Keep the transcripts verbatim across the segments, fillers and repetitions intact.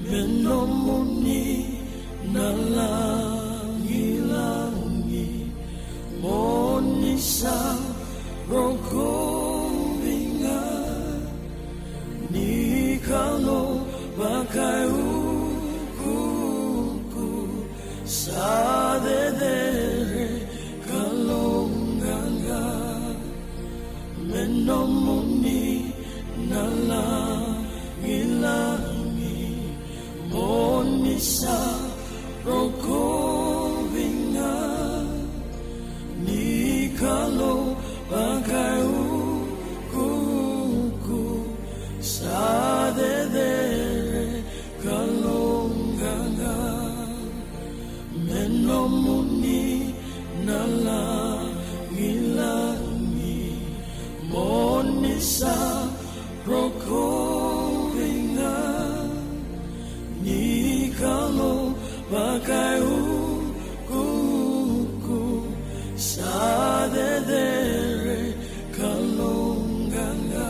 Me nomuni na lagilagi, mo ni sa rokovi ga. Ni Kalou vakaiukuuku, sa cecere, Kalou qaqa. Me nomuni na lagilagi, mo ni sa rokovi ga. Ni Kalou vakaiukuuku, sa cecere, Kalou qaqa. Me nomuni na lagilagi, mo ni sa rokovi ga. Ni Kalou vakaiukuuku, sa cecere, Kalou qaqa.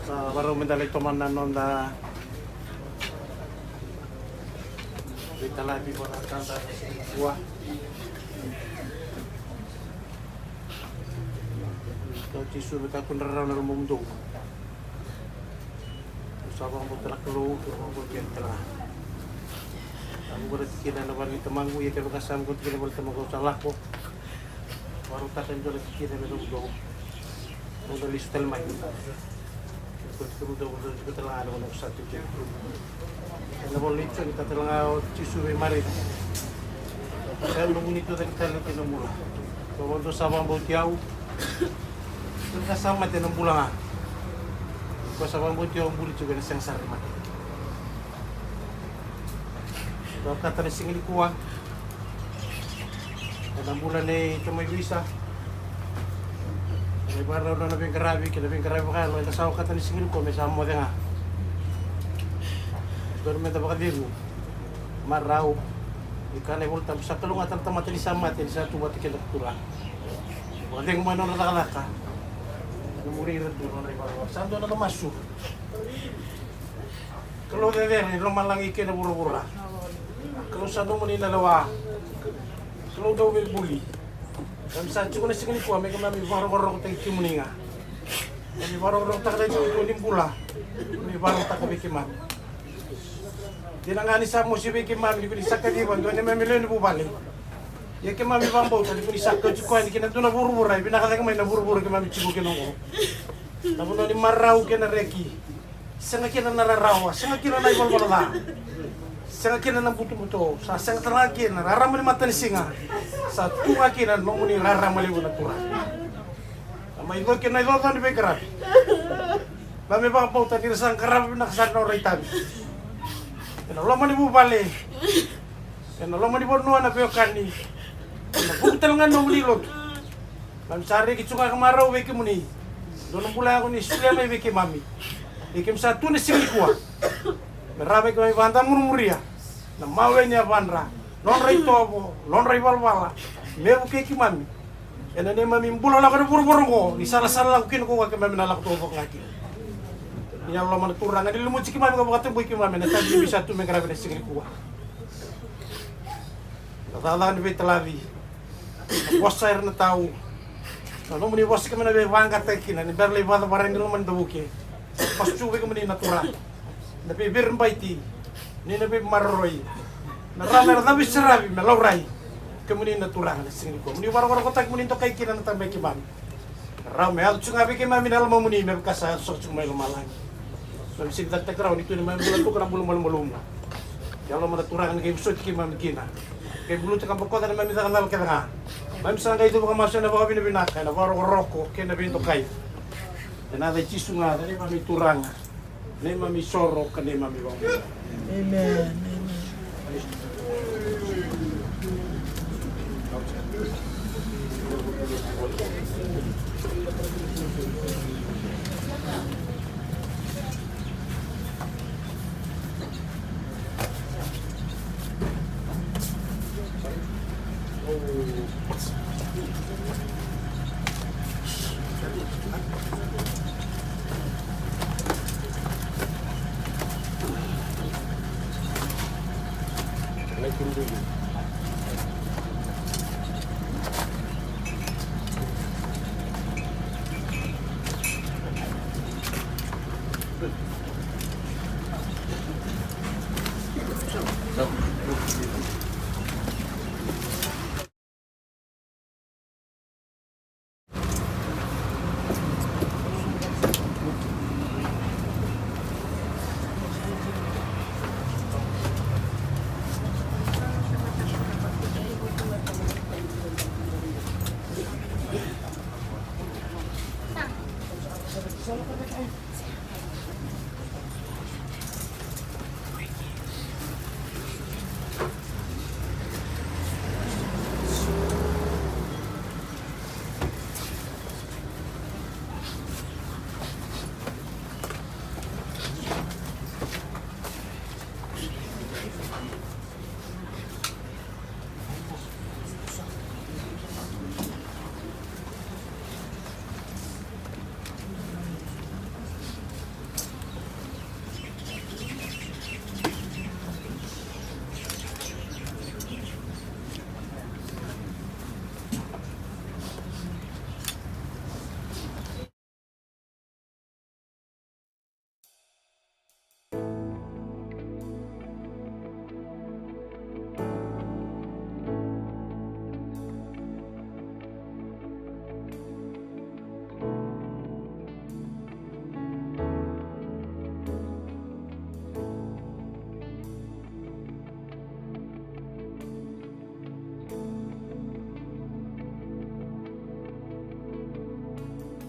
Sa varau meda lai tomana na noda veitalavi vakatakata nikua. Ka o Jisu me kakua ni rarawa na lomamudou. Au sa vakabauta na Kalou, au vakabauta yani tale ga. Au vakaraitaka kina na vale ni tamaqu, ia kevaka sa vakaraitaka kina na vale ni tamaqu, au sa lako. Vakarautaka e dua na tikina me nomudou. Mo dou lesu tale mai. Ko tiko mo dou, mo dou tiko tale ga na vanua ko sa tiko kina. Ena ivola ni Joni, kaya tale ga o Jisu vei Marita. Sa yau na vu ni tucake tale na kena bula. Ko koya sa vakabauti au, kevaka sa mate ena bula ga. Ko koya sa vakabauti au, buli tiko, ena sega sara ni mate. Ko koya na siga nikua. Ena bula nei tamai Luisa. Na ivakarau na veiqaravi kei na veiqaravi vakayalo eda sa okata ni siga nikua me sa moce ga. Dodonu meda vakacegu, marau, ni kaya na iVolatabu sa kalougata na tamata ni sa mate ni sa tu vata kei na Turaga. Vakacegu mai na nona cakacaka. Na muri ira tu na nona ivakarau. Sa dua na masu. Kalou cecere ni lomalagi kei na vuravura. Kalou sa nomuni na lewa. Kalou dauveibuli. Keimami sa tiko na siga nikua me keimami vakarokorokotaki kemuni ga. Keimami vakarokorokotaka na itukutuku ni bula. Keimami vakarokorokotaka vei keimami. Dina ga ni sa mosi vei keimami ni ko ni sa kaciva dua neimami lewe ni vuvale. Ia keimami vakabauta ni ko ni sa kauti koya yani ki na dua na vuravura e vinaka cake mai na vuravura keimami tiko kina oqo. Na vanua ni marau kei na reki. Sega kina na rarawa, sega kina na ivalavala ca, sega kina na butobuto, sa sega tale ga kina na rarama ni matanisiga. Sa tu ga kina na nomuni rarama levu na Turaga. Na mai coki na icoco ni veiqaravi. Keimami vakabauta ni ra sa qarava vinaka sara na nodra itavi. Ena loma ni vuvale, ena loma ni vanua, na veiwekani, ena vuku tale ga ni nomuni lotu. Keimami sa reki tu ga ka marau vei kemuni. Dua na bula ya ko ni solia mai vei keimami. Ia keimami sa tu na siga nikua me rawa me keimami vakamurimuri na mawe ni yavadra, nodra itovo, nodra ivalavala, me vukei keimami ena neimami bula lako ena vuravura oqo, ni salasala lako kina ko koya keimami na lako taucoko ga kina. Ni yalololoma na Turaga ni lumuti keimami ka vakatabui keimami ena itavi keimami sa tu me qaravi ena siga nikua. Na cakacaka ni veitalaci, na vosa era na tau, na nomuni vosa keimami na veivaqataki kina ni bera lai vakacavara ni loma ni davuke. Masu tu vei kemuni na Turaga. Na veiviribaiti, ni na veimaroroi, na rara me ra cavi saravi me laurai. Kemuni na Turaga na siga nikua mo ni vakarokorokotaki, mo ni dokai kina na tabe keimami. Rawa me yaco tiko ga vei keimami na lomamuni me vaka sa yaco sara tiko mai lomalagi. Keimami sega ni cakitaki rawa ni tu neimami bula tu ka na bula malumalumu. Ia loma na Turaga ni qai vosoti keimami kina. Qai buluta ka bokoca neimami cakacala kece ga. Keimami sa qai cuva ka masu ena vakavinavinaka, ena vakarokoroko kei na veidokai. Ena yaca i Jisu ga na neimami Turaga, neimami isoro ka neimami ivakabula. Amen. Amen.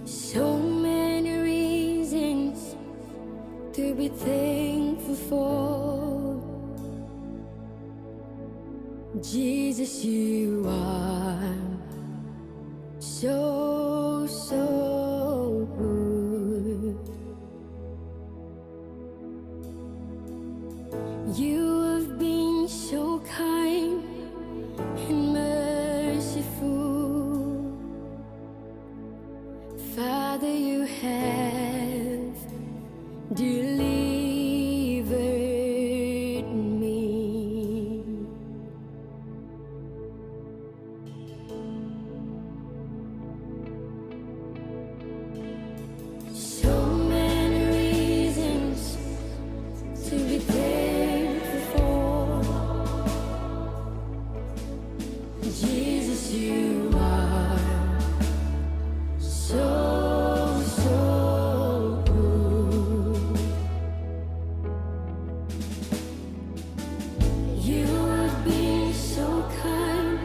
So many reasons to be thankful for. Jesus, you are so, so You are so, so good. You have been so kind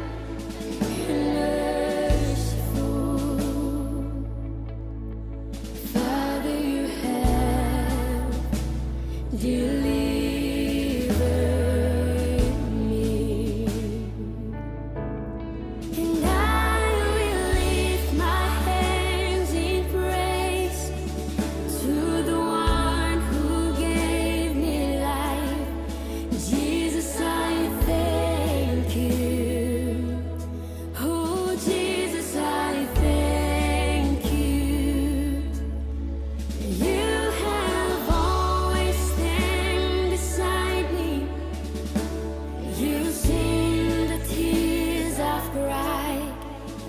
and merciful. Father, you have delivered me. And I will lift my hands in praise to the one who gave me life. Jesus, I thank you. Oh, Jesus, I thank you. You have always stand beside me. You've seen the tears I've cried.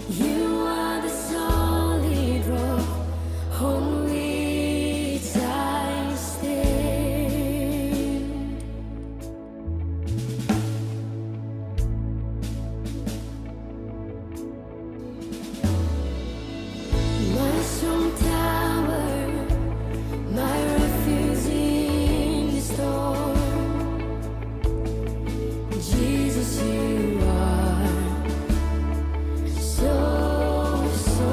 You are the solid rock on which I stand. My strong tower, my refuge in the storm. Jesus, you are so, so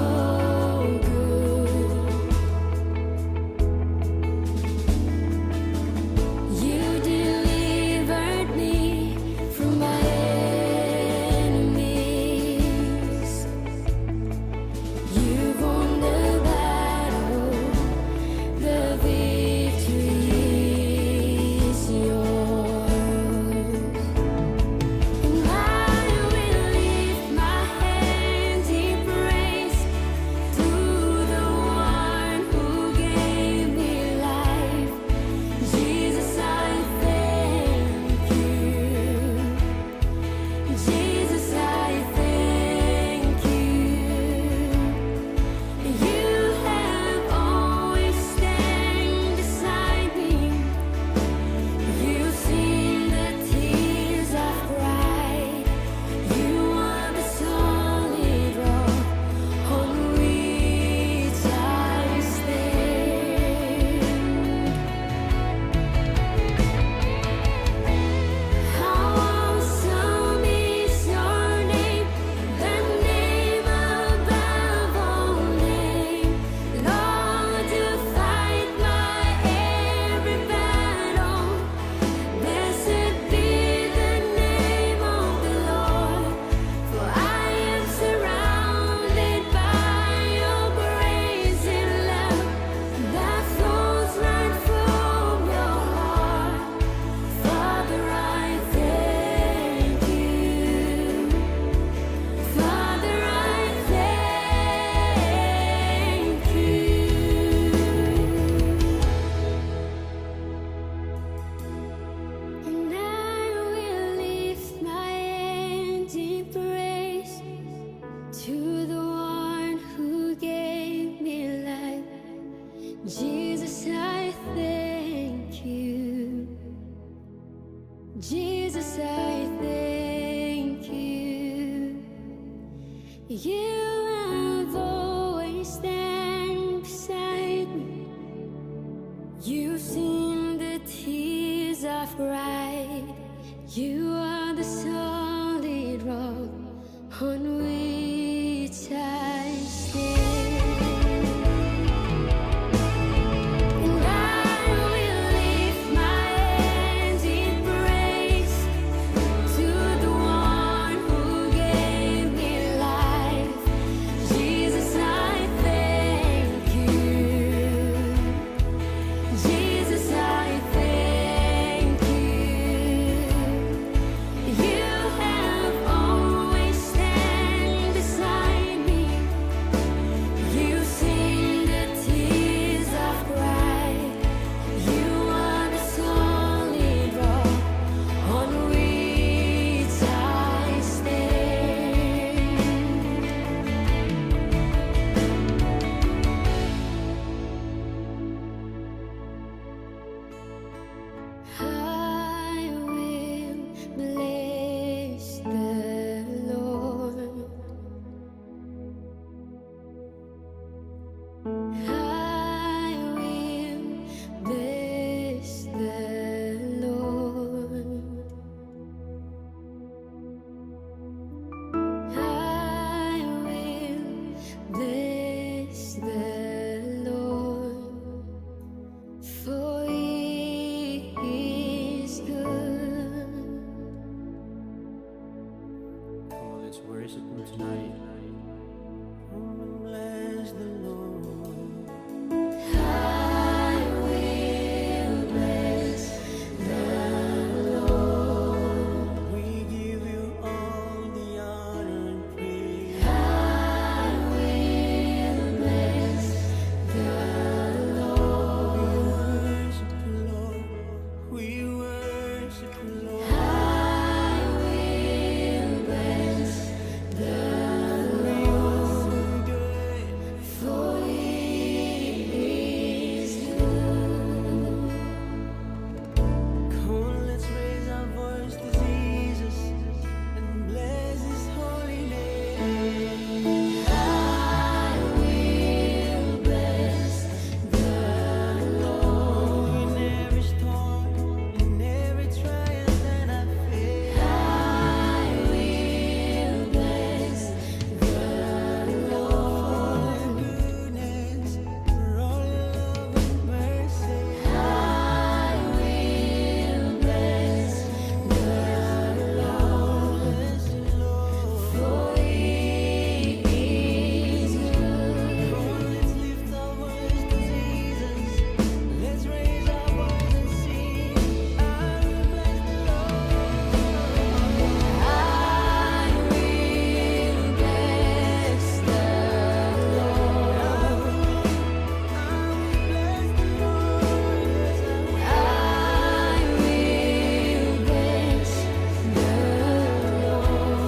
good. You delivered me from my enemies. You've won the battle, the victory is yours. And I will lift my hands in praise to the one who gave me life. Jesus, I thank you. Jesus, I thank you. You have always stand beside me. You've seen the tears I've cried. You are the solid rock on which I stand. How awesome is your name, the name above all names. Lord, you fight my every battle. Blessed be the name of the Lord, for I am surrounded by your grace and love that flows right from your heart. Father, I thank you. Father, I thank you. And I will lift my hands in praise to the one who gave me life. Jesus, I thank you. Jesus, I thank you. You have always stand beside me. You've seen the tears I've cried. You are the solid rock on which I stand. And I will lift my hands in praise to the one who gave me life. Let's worship Him tonight. Come and bless the Lord. I will bless the Lord. We give you all the honor and praise. I will bless the Lord. We worship you, Lord. We worship you, Lord. I will bless the Lord, for he is good. Come on, let's raise our voice to Jesus and bless his holy name. I will bless the Lord. In every storm, in every trial that I face, I will bless the Lord. For your goodness, for all your love and mercy, I will bless the Lord. For he is good. Come on, let's lift our voice to Jesus. Let's raise our voice and sing. I will bless the Lord. I will bless the Lord. I will bless the Lord. Yes, I will. I will bless the Lord.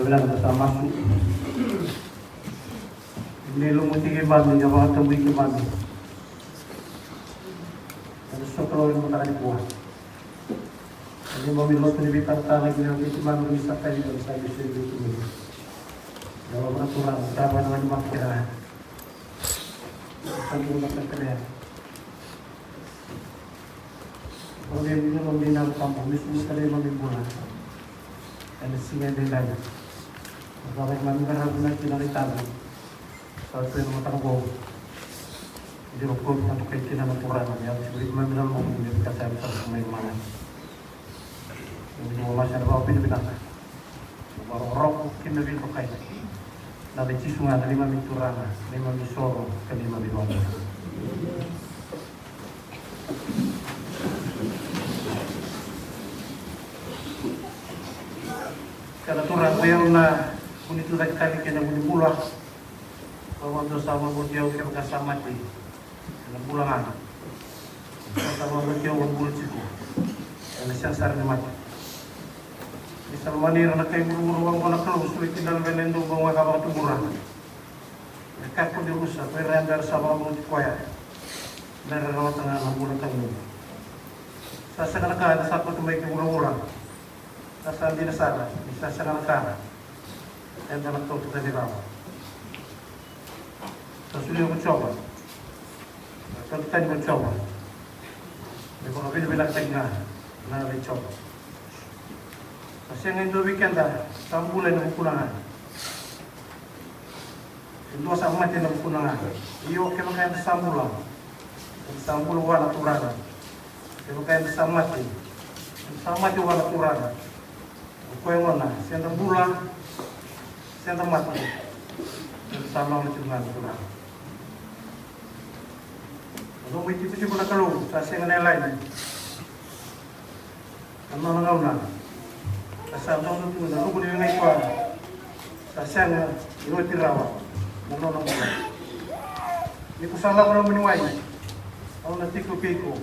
Vinaka, da sa masu. Ni lumuti keimami, ka vakatabui keimami. Ena so Kalou ni mataka nikua. Neimami lotu ni veitaratara ki na veitimami ni sa tali, ni sa veitimami. Ia, Turaga, sa vana ni maki kina. Sa dua na kakarea. Au via vinaka, au via vinaka, au via vinaka, au via bula. Ena siga edaidai. Au via vinaka, au via vinaka, au via vinaka. Sa tu ena mataka qo. Dina ko na tokai kina na Turaga, ni a tu vei keimami na lomamuni, ni ka sa yaco mai mana. Ni mo lasa na vakavinavinaka. Vakarokoroko kei na veitokai. Na vei Jisu ga na neimami Turaga, neimami isoro, ka neimami iVakabula. Kei na Turaga, o yau na vunitucake tale kei na vunibula. Au vakabauta sa vakabauti au kevaka sa mate, ena bula ga. Sa vakabauti au vakabula tiko, ena sega sara ni mate. Ni sa lomani ira na kai vuravura vaqo na Kalou, solia kina na luvena e dua bau ga ka vakatubura. Me kakua ni rusa ko ira era sa vakabauti koya, me ra rawata ga na bula tawamudu. Sa sega na ka eda sa kauta mai ki vuravura. Sa, sa dina sara ni sa sega na ka eda na kauta tani rawa. Sa solia ko Jiova, sa kauta tani ko Jiova. Me vakavinavinakataki ga na vei Jiova. Sa sega e dua vei keda sa bula ena vukuna ga. E dua sa mate ena vukuna ga. Io, kevaka eda sa bula, eda sa bula vua na Turaga. Kevaka eda sa mate, eda sa mate vua na Turaga. O koya gona, se da bula, se da mate, eda sa loma tiko ga na Turaga. Na nomu itikotiko na Kalou sa sega na yalani. Na nona gauna, ka sa donu tu na ruku ni ligai koya. Sa sega ni oti rawa na nona bula. Ni ko sa lako loma ni wai, au na tiko kei iko.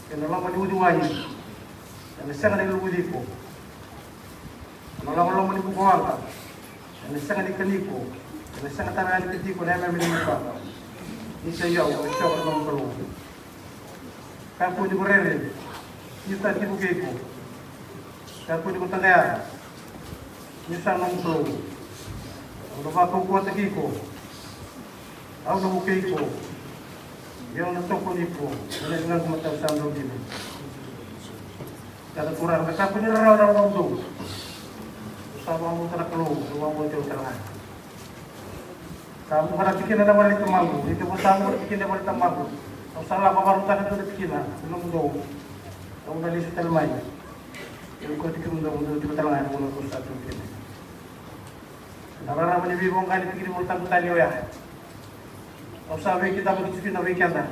Kei na loma ni uciwai, ena sega ni luvuci iko. Au na lako loma ni bukawaqa, ena sega ni kani iko. Ena sega tale ga ni kati iko na yameyame ni bukawaqa. Ni sa i au, au sa iko na nomu Kalou. Kakua ni ko rere, niu sa tiko kei iko. Kakua ni ko taqaya, niu sa nomu Kalou. Au na vakaukauwataki iko. Au na vukei iko. Ia au na tokoni iko ena gauna matau sa dau dina. Ka na Turaga, kakua ni rarawa na lomamudou. Au sa vakabauta na Kalou, au vakabauta au tale ga. Sa vuqa na tikina na vale ni tamaqu, ni kevaka sa vuqa na tikina na vale ni tamaqu, au sa lako vakarautaka e dua na tikina na nomudou. Au na lesu tale mai. Au kauti kemudou mo dou tiko tale ga ena vanua au sa tu kina. Na rarama ni veivoqa ni tiki ni Volatabu tale oya. Au sa veikidavaki tiko kina vei keda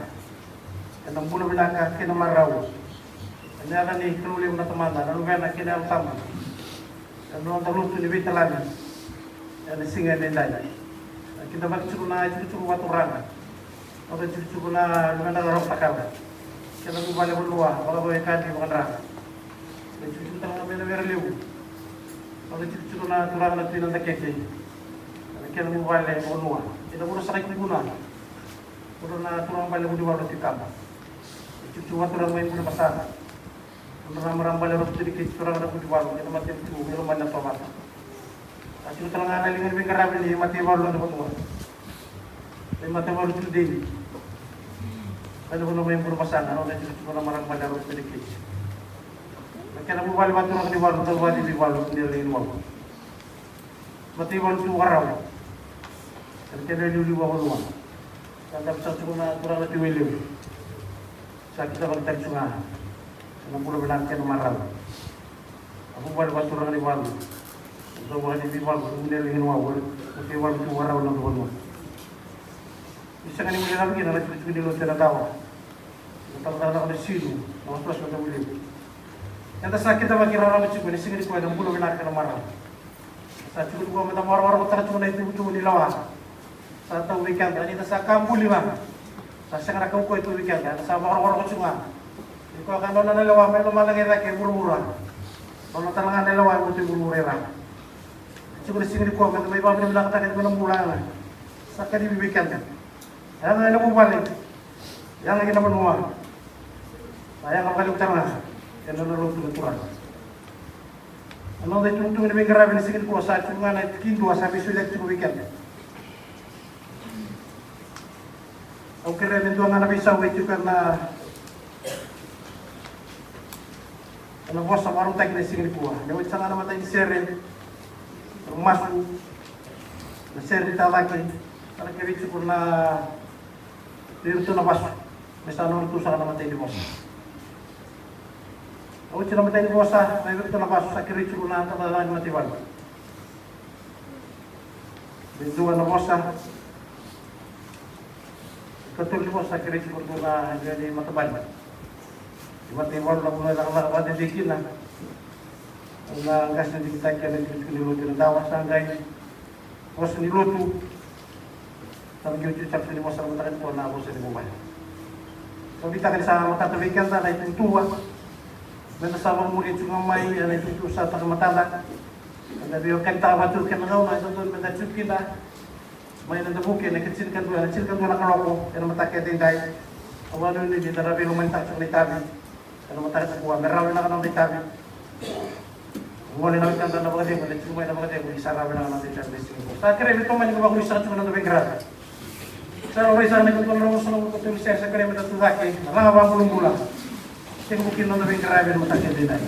ena bula vinaka kei na marau. Ena yaca ni Kalou levu na Tamada, na Luvena kei na Yalo Tabu. Ena noda lotu ni veitalani ena siga edaidai. Na kidavaki tiko na itukutuku vakaturaga. Noda itikotiko na luveda na Roko Takala. Kei na vuvale vanua, vakavakayakavi vakadra. Na itikotiko tale ga mai na Were Levu. Noda itikotiko na turaga na Tui Nadakeke. Kei na vuvale vanua. Kei na vanua saka i Kubuna. Vanua na turaga bale Vunivalu na Tui Kaba. Itikotiko vakaturaga mai Burebasaga. Nodra marama bale Roko Tui Dreketi, turaga na Vunivalu, kei na matanitu mai loma ni Natovata. A tiko tale ga na liga ni veiqaravi ni mataivalu na vanua. Ni mataivalu tudei. Mai na vanua mai Burebasaga, na noda itikotiko na marama bale Roko Tui Dreketi. Na kena vuvale vakaturaga ni valu, na vuvale ni valu, ni lei ni valu. Mataivalu tu vakarau. Kei na kena iliuliu vakavanua. Sa dabe saka tiko na turaga na Tui Wailevu. Sa kidavaki tale tiko ga na bula vinaka kei na marau. A vuvale vakaturaga ni valu. Sa vakani veivalu, vuvale ni valu. Sa veivalu tu vakarau na vanua. Ni sega ni guilecavi kina na tikotiko ni lotu ena dawa. Na tabacakacaka na sinu, na wasewase na Tui Wailevu. Eda sa kidavaki raraba tiko ena siga nikua ena bula vinaka kei na marau. Sa tiko nikua meda vakarokorokotaka tiko na itukutuku ni lewa. Sa tau vei keda, ni da sa ka buli ga. Sa sega na kaukauwa e tu vei keda, eda sa vakarokoroko tiko ga. Ni koya ka nona na lewa mai lomalagi e cake e vuravura. Nona tale ga na lewa e votu e vuravura e cake. Tiko na siga nikua meda mai vakavinavinakataka tiko na bula ga. Sa kacivi vei keda. Yaga ena vuvale. Yaga kina vanua. Sa yaga vakalevu tale ga ena nona lotu na turaga. Na noda itukutuku ni veiqaravi ena siga nikua sa tiko ga na tikidua sa veisoliyaki tiko vei keda. Au kerea me dua ga na veisau e tiko ena, ena vosa vakarautaki ena siga nikua. Me oti sara ga na matai ni sere, na masu, na sere ni tacake, sa na kerei tiko na vei iratou na vasu. Me sa nona tu sara na matai ni vosa. A oti na matai ni vosa, na vei iratou na vasu sa kerei tiko na tabacakacaka ni mataivalu. Me dua na vosa. Katolu ni vosa sa kerei tiko na dua na iliuliu ni matabani. Ni mataivalu na vanua e cakacaka vakadede kina. Na qase digitaki ena tikotiko ni lotu ena dawa sa qai vosa ni lotu. Sa na qai oti tiko ni vosa na mataka nikua na vosa ni vuvale. Sa vitaka ni sa matata vei keda na itukutuku. Meda sa vakamuria tiko ga mai ena itukutuku sa taka matada. Meda veiwekanitaka vata tiko kei na gauna e dodonu meda tiko kina. Mai na davuke na ika tinikadua, na tinikadua na kaloko ena mataka edaidai. Au vakanuinui ni da na veilomanitaka tiko na itavi. Ena mataka nikua me rawa vinaka na noda itavi. Gole na wekada na vakacegu, ena tiko mai na vakacegu ni sa rawa vinaka na noda itavi ena siga nikua. Sa kerei me tomani ka vakanuisaka tiko na noda veiqaravi. Sa laurai saka na ika dua na drau ruasagavulu ka tolu ni sere, sa kerei me da tucake na laga vakabulabula. Tekivu kina na noda veiqaravi ena mataka edaidai.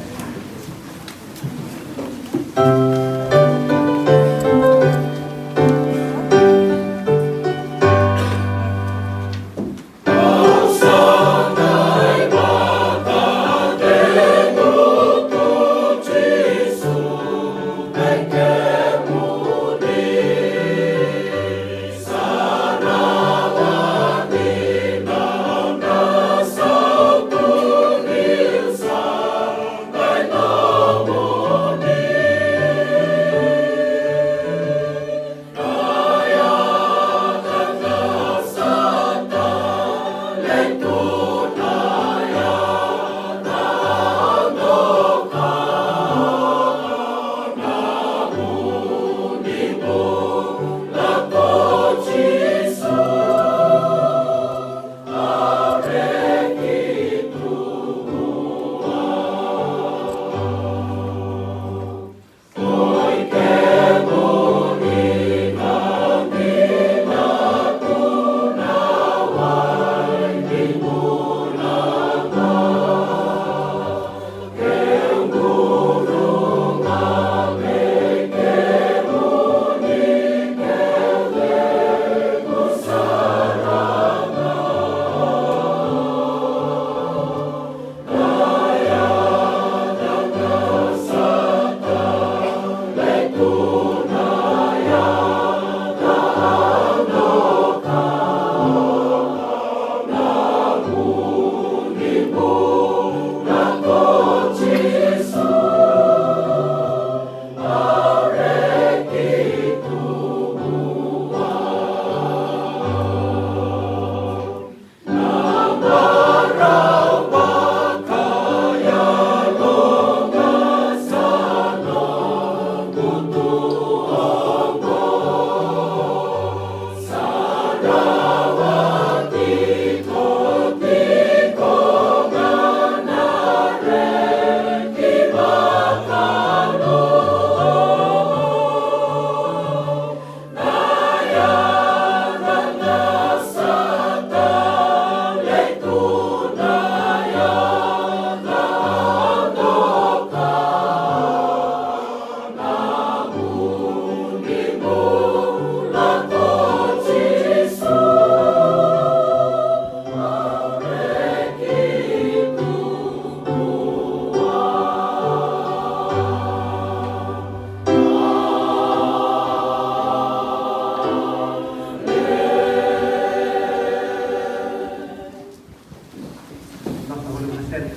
Kalou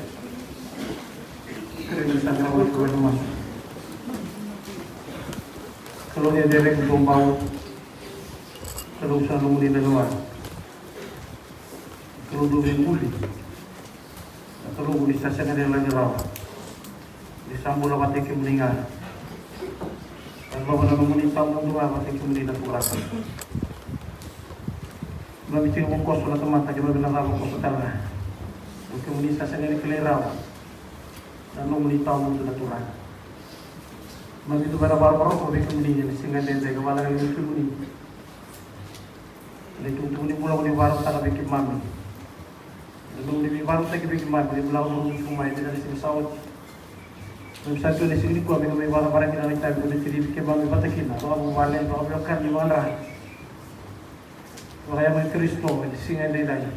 ni dere ni dou bau, Kalou sa nomuni na lewa, Kalou dou veibuli, na Kalou ni sa sega ni yalani rawa. Ni sa bula vata kei kemuni ga. Sa lova na nomuni tawamudu ga vata kei kemuni na Turaga. Keimami tiko vakoso na tamata, keimami na cava koso tale ga. O kemuni sa sega ni kilai rawa na nomuni tawamudu na Turaga. Keimami tu mai na vakarokoroko vei kemuni ena siga edaidai ka vakalailai vei kemuni. Na itukutuku ni bula ko ni vakarautaka vei keimami. Na nomuni veivakarautaki vei keimami, ni bula ko ni mai ena siga sa oti. Keimami sa tu ena siga nikua me keimami vakavakarau kina na itavi ko ni tiri vei keimami vata kina, vakavuvale, vakaveiwekani, vakadra. Vakayalo i Karisito ena siga edaidai.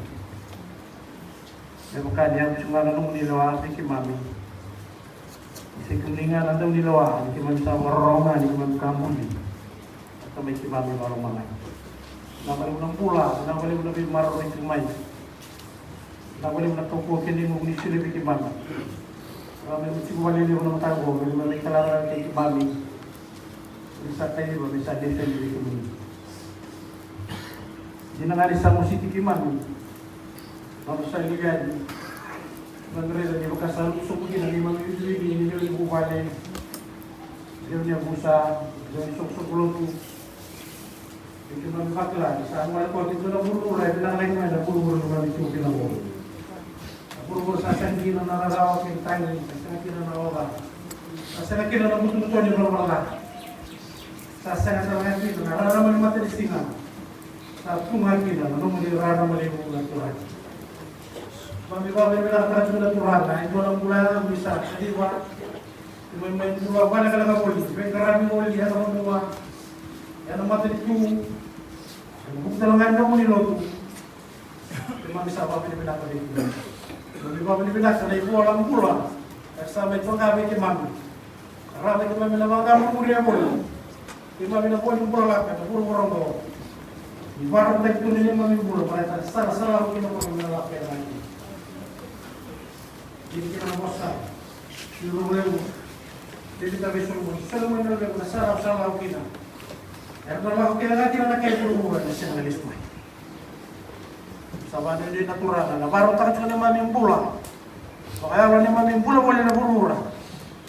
Me vaka ni yaco tiko ga na nomuni lewa vei keimami. Ni se kemuni ga na dau ni lewa, ni keimami sa vakarorogo ga ni keimami ka buli. Na Tamai keimami vakalomalagi. Vinaka vakalevu na bula, vinaka vakalevu na veimaroroi tiko mai. Vinaka vakalevu na kaukauwa kei na inuinui ni solia vei keimami. Vinaka vakalevu na tiko vakalevu na mataka qo, me keimami kila rawa kei keimami. Ni sa kaiva me sa lesu yani vei kemuni. Dina ga ni sa mositi keimami. Keimami sa liu yani. Keimami raica ni vaka sa lutu sobu kina neimami inuinui ni lewe ni vuvale, lewe ni yavusa, lewe ni soqosoqo lotu. Ni keimami vakila ni sa gole koya ki dua na vuravura e vinaka mai na vuravura keimami tu kina qo. Na vuravura sa sega kina na rarawa kei na tagi, sa sega kina na oca, sa sega kina na butobuto ni valavala ca, sa sega tale ga kina na rarama ni matanisiga. Sa tu ga kina na nomuni rarama levu na Turaga. Keimami vakavinavinakataka tiko na Turaga, e dua na bula ya keimami sa kaliva. Keimami mai bula vakalekaleka voli, veiqaravi voli ena vanua, ena matanitu, ena vuku tale ga ni nomuni lotu. Keimami sa vakavinavinaka vei kemuni. Keimami vakavinavinaka na ivola bula era sa mai toka vei keimami. Rawa vei keimami na vaqa muria voli. Keimami na vo ni bula lako ena vuravura oqo. Ni vakarautaki tu na neimami bula, baleta na sarasara au kina ko keimami na lako ena. Dina kina na vosa ni Lotu levu. Tevita vei Solomoni, Solomoni na levu na sala au sa lau kina. Era na lako kece ga kina na kai vuravura ena sega na lesu mai. Sa vakanuinui na Turaga na vakarautaka tiko neimami bula. Vakayalo neimami bula voli ena vuravura.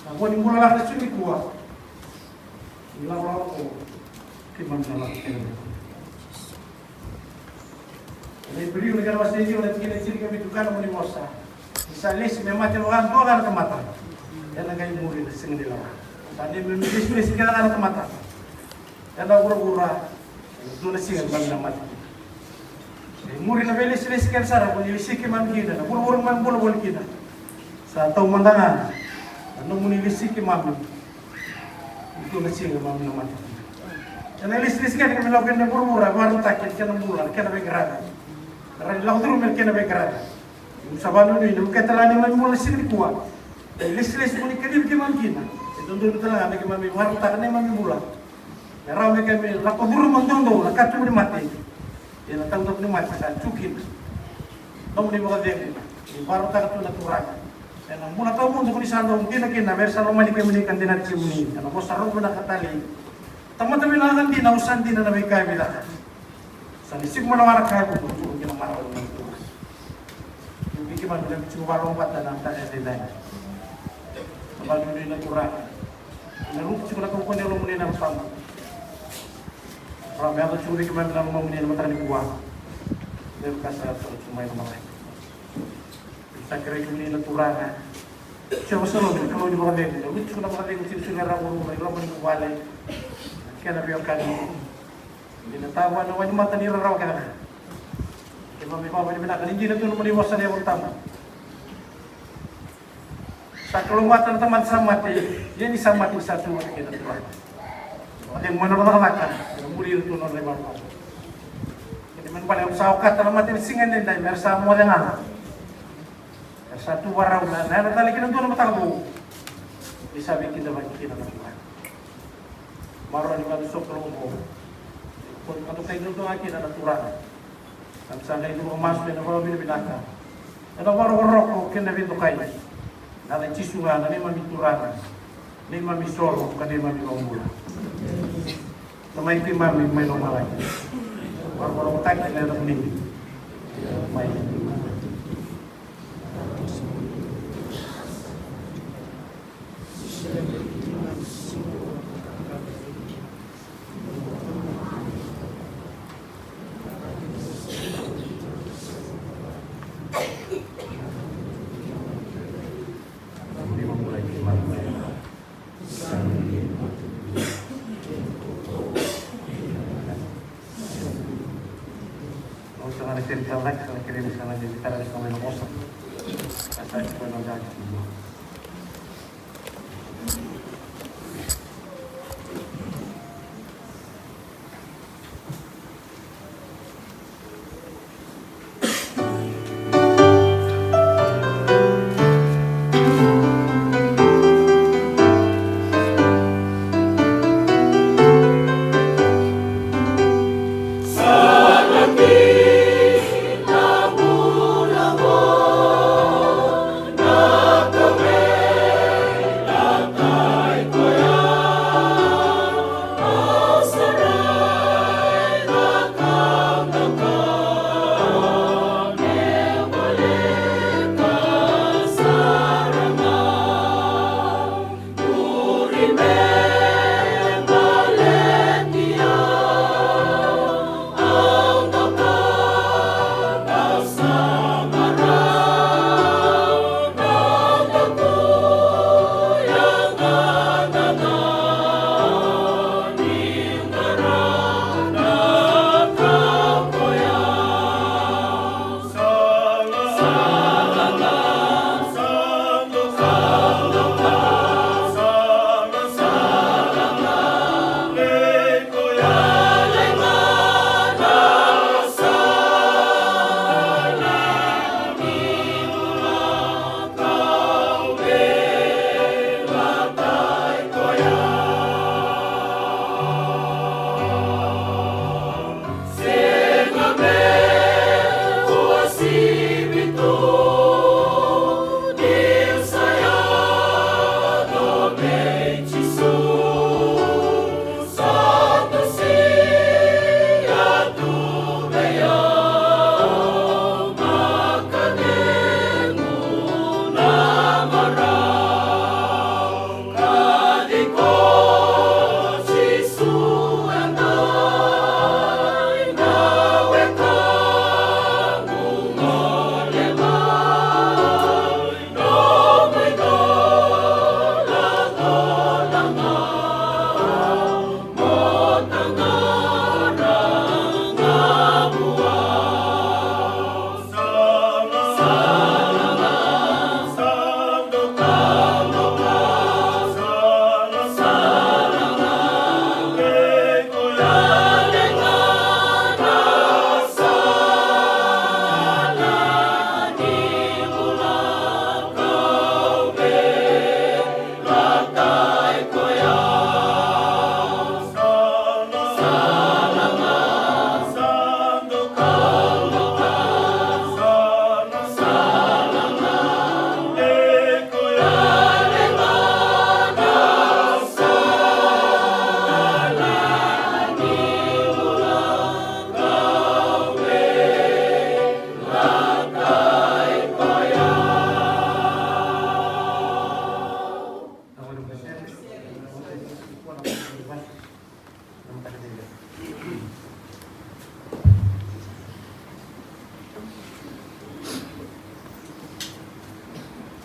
Na vo ni bula lako na siga nikua. Ni lakolako ko keimami na lako kece. Ena Iperiu na kena wase e ciwa na tikina e tinikavitu, ka na moni vosa. Ni sa lesi me mate vakadua ga na tamata, ena qai muri na siga ni lawa. Sa neimami lesilesi kece ga na tamata ena vuravura, ena dua na siga keimami na mate kina. E muri na veilesilesi kece sara ko ni lesi keimami kina, na vuravura keimami bula voli kina. Sa taumada ga na nomuni lesi keimami. Dua na siga keimami na mate kina. Ena lesilesi kece keimami lako kina na vuravura, e vakarautaki ena kena bula, na kena veiqaravi. Era na lako curuma ena kena veiqaravi. Keimami sa vakanuinui ni okata tale ga neimami bula na siga nikua. Na ilesilesi ko ni kacivi keimami kina, e dodonu tale ga me keimami vakarautaka neimami bula. Me rawa me keimami lako curuma doudou na katuba ni mate. Ia na taudaku ni mate sa tu kina. Nomuni vakacegu ni vakarautaka tu na Turaga. Ena bula tawamudu ko ni sa dau dina kina, me ra sa lomani kemuni ka dinati kemuni. Ena vosa rau vinaka talei. Tamata vinaka dina, au sa dina na veika e vinaka. Sa ni siku mana vara kaya ko tu kina mara ko tu. Ni keimami na tiko vakalougatataka na mataka edaidai. Sa vakanuinui na Turaga. Na lutu tiko na kaukauwa ni lomamuni ena Yalo Tabu. Ra me yaco tiko vei keimami na lomamuni ena mataka nikua. Levu ka sa yaco tiko mai na mataka. Sa kerei kemuni na Turaga. Jiova Shalom, Kalou ni vakacegu. Na lutu tiko na vakacegu tiko tiko na ra vuravura i loma ni vuvale. Kena veiwekani. Ni na tava na wai ni mata ni rarawa kece ga. Keimami vakavinavinaka ni dina tu na nomuni vosa na Yalo Tabu. Sa kalougata na tamata sa mate, ia ni sa mate ni sa tu vata kei na Turaga. Vakacegu mai na nona cakacaka, ena muri ira tu na nodra ivalavala. Kena ibalebale au sa okata na mate ni siga edaidai me ra sa moce ga. Era sa tu vakarau na, na yadra tale kina dua na mataka vou. Ni sa veikidavaki kina na Turaga. Maroroi ni vakasokalou oqo. Koni vakadokai duadua ga kina na Turaga. Keimami sa qai curu masu ena vakavinavinaka. Ena vakarokoroko kei na veidokai. Ena yaca i Jisu ga na neimami Turaga, neimami isoro ka neimami iVakabula. Tamai keimami mai lomalagi, vakarokorokotaki na yacamuni. Mai.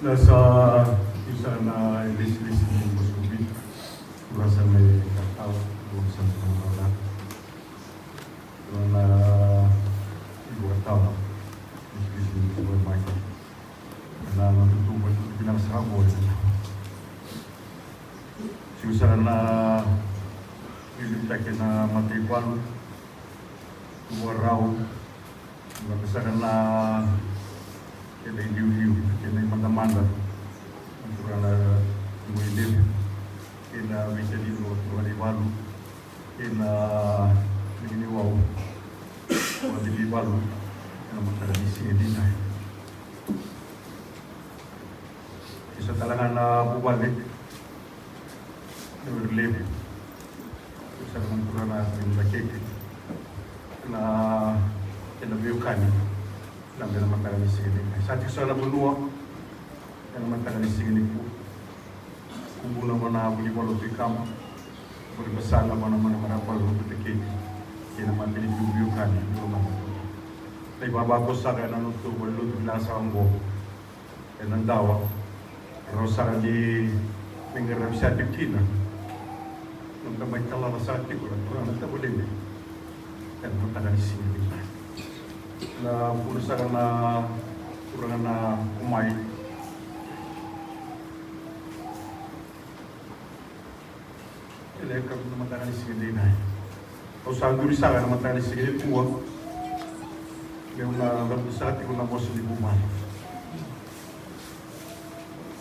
Na sa isa na ilesilesi ni Moscow Beat, ura sa mai kakau, ura sa mai kakau. Ura na ivakatawa, ilesilesi ni Moscow Beat. Na noda tubu e tubu vinaka sara qo e na. Siu sara na liutaki na mataivalu, tubu rau, vinaka sara na kena iliuliu, kena imadamada. Na turaga na Muainilevu, kei na veitalini vakaturaganivalu, kei na liginiwau vakacilivalu, ena mataka ni siga nikua. Tale ga na vuvale, na veilevu. Sa na kura na vinakete na kena veiwekani na bena mataka ni siga ni. Sa tiko sara na vanua ena mataka ni siga ni ku. Kubuna vua na vunivola tu i kama. Vunivasaga vua na mana mara vale na kuta kei kei na matanitu veiwekani ni lomana. Na ivavakoso saka ena notu vale lotu vinaka saka oqo. Ena dawa rau saka ni me qaravi saka tiko kina. Noda mai talava saka tiko na turaga na tavalequ ena mataka ni siga ni. Na vuna saka na turaga na Kumai. Ena yakavi na mataka ni siga ni daidai. Au sa duri saka ena mataka ni siga ni kua. Meu na cavuta saka tiko na vosa ni vuvale.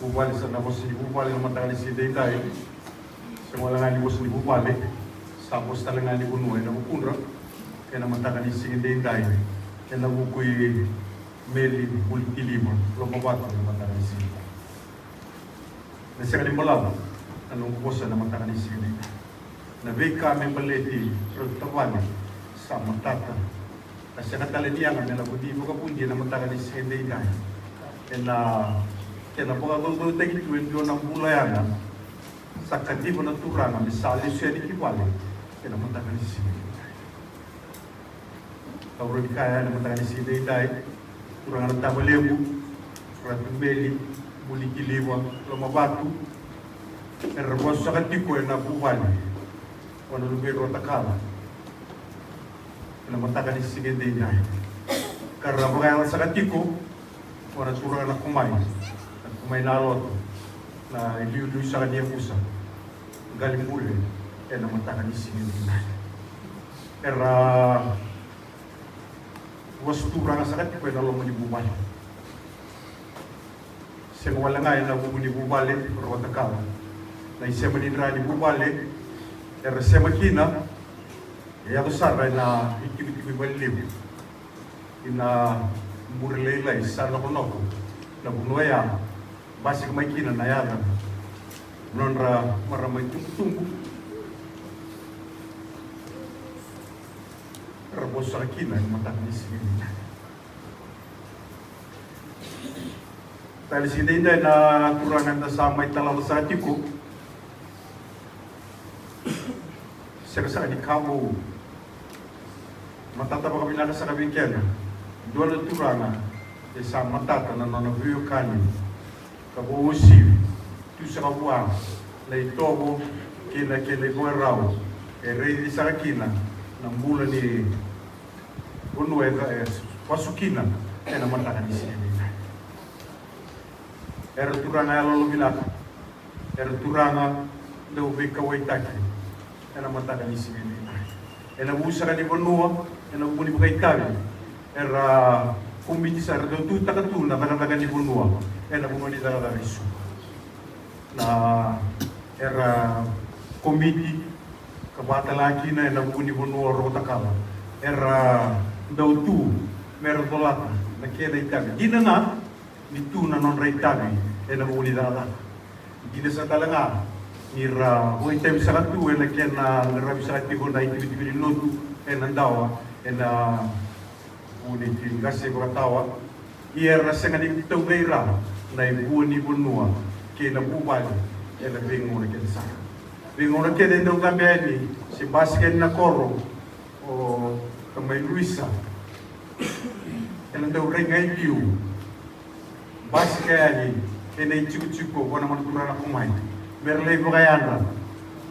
Vuvale sa na vosa ni vuvale na mataka ni siga ni daidai. Sega wale ga ni vosa ni vuvale. Sa vosa tale ga ni vanua ena vukudra. Ena mataka ni siga ni daidai. Ena vuku i Meli Vulikiliva Lomavatu ena mataka ni siga ni daidai. Na sega ni balavu na noqu vosa na mataka ni siga ni. Na veika me baleti rau tavale sa matata. Na sega tale ni yaga me na vudi vakavudi ena mataka ni siga ni daidai. Ena kena vakacaucautaki tu e dua na bula yaga. Sa kaciva na turaga me sa lesu yani ki vale ena mataka ni siga ni daidai. Au rawa ni kaya ena mataka ni siga ni daidai, turaga na tavalequ, Ratu Meli Vulikiliva Lomavatu, era vasu saka tiko ena vuvale vua na luve i Rua Takala ena mataka ni siga ni daidai. Ka ra vakayala saka tiko vua na turaga na Kumai, na Kumai na Loto, na iliuliu saka ni yavusa Qalibure ena mataka ni siga ni daidai. Era vosa turaga saka tiko ena loma ni vuvale. Sega wale ga ena vuku ni vuvale, Rua Takala. Na isema ni dra ni vuvale era sema kina e yaco sara ena itikotiko i Valelevu. Ina Bure Lailai, Sanokonoko, na vanua ya basika mai kina na yaca nodra marama itubutubu. Ra vosa kina ena mataka ni siga ni daidai. Tale siga ni daidai na turaga eda sa mai talava saka tiko. Sega saka ni ka vou. Matata vakavinaka saka vei keda. Dua na turaga e sa matata na nona veiwekani. Ka vakauasivi tu saka vua na itovo kei na kena ivakarau e raici saka kina na bula ni vanua e vasu kina ena mataka ni siga ni daidai. Era turaga yalolovinaka. Era turaga dau veikauwaitaki ena mataka ni siga ni daidai. Ena vuku saka ni vanua, ena vuku ni vakaitavi, era komiti sara, era dau tutaka tu na cakacaka ni vanua ena vanua ni cakacaka i Suva. Na era komiti ka vakatala kina ena vuku ni vanua o Rua Takala, era dau tu mera colata na kena itavi. Dina ga ni tu na nodra itavi ena vuku ni cakacaka. Dina saka tale ga ni ra vakaitavi saka tu ena kena qaravi saka tiko na itikotiko ni lotu ena dawa ena vuku ni qase vakatawa. Ia era sega ni taucei rawa na ivua ni vanua kei na vuvale ena veigauna kece sara. Veigauna kece e dau cabe yani se basika yani na koro o tamai Luisa, ena dau rai ga i liu. Basika yani ena itikotiko vua na gone turaga na Kumai mera lai vakayadra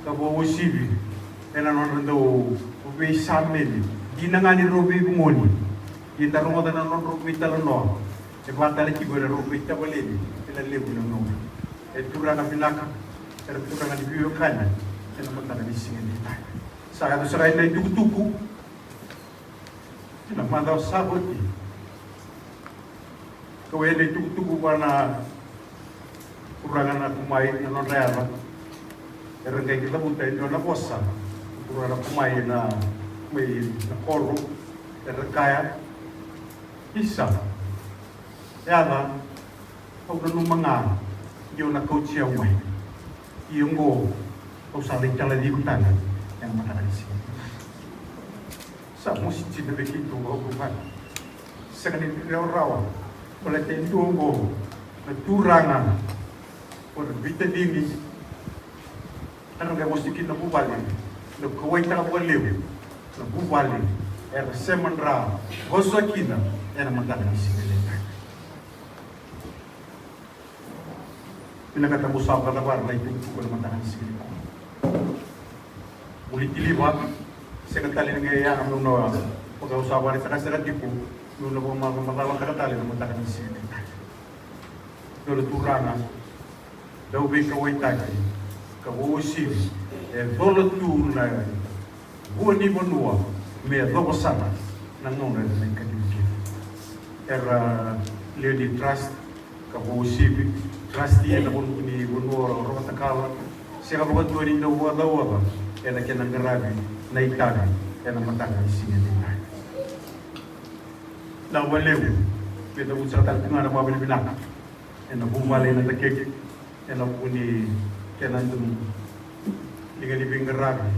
ka vakauasivi ena nodra dau veisameni. Dina ga ni rau veivugoni, ia da rogoca na nodrau veitalanoa e vakatale tiko ena rau veitavaleni ena levu na gauna. E turaga vinaka, era turaga ni veiwekani ena mataka ni siga ni daidai. Sa yaco sara ena itukutuku ena macawa sa oti. Kau ena itukutuku vua na turaga na Kumai na nodra yaca. Era qai cavuta e dua na vosa turaga na Kumai na mai na koro. Era kaya, isa, yaca, au nanuma ga Io, na kauti au mai. Ia oqo, au sa lai talacivi tale ena mataka ni siga. Sa mosi dina vei keitou vakavuvale. Sega ni rawarawa, baleta e dua oqo na turaga, o na veitacini. Era qai vosa kina na vuvale, na kauwaitaka vakalevu na vuvale era sema dra vosa kina ena mataka ni siga. Vinakata mo sa vakacavara na itukutuku ena mataka ni siga. Mo ni tiliva, sega tale ni qai yaga meu na vakau sa vakaraitaka sara tiko, meu na vakamacalataka tale ena mataka ni siga. Dua na turaga, dau veikauwaitaki ka vakauasivi, e cola tu na vua ni vanua me yacova sara na gauna era mai kacivi kina. Era lewe ni trust ka vakauasivi, trust ena vanua ni vanua o Rokotakala, sega vakadua ni dau vakacaoca ena kena qaravi na itavi ena mataka ni siga ni. Na vakalevu, me da vucaka tale tu ga na vakavinavinaka ena vuvale ena takeke, ena vuku ni kena dau liga ni veiqaravi,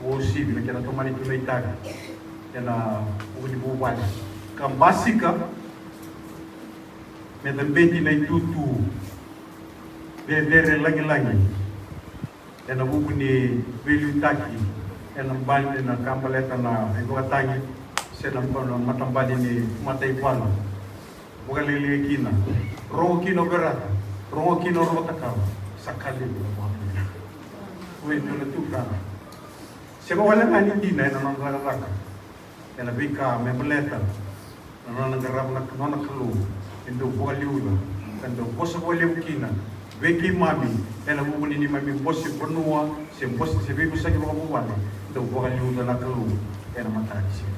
uasivi na kena tomani tu na itavi ena vuku ni vuvale. Ka basika me da beti na itutu cecere lagilagi ena vuku ni veiliutaki ena bali, ena ka baleta na ivakatagi se na, na matabali ni mataivalu. Vakalailai kina, rogo kina o Verata, rogo kina o Rokotakala, sa ka levu na vakavinavinaka. Oi, dua na turaga, sega wale ga ni dina ena nona cakacaka ena veika me baleta na nona qarava na nona Kalou, e dau vakaliuca ka dau vosa vakalevu kina vei keimami ena vuku ni neimami bose vanua se bose se veivosaki vakavuvale, dau vakaliuca na Kalou ena mataka ni siga.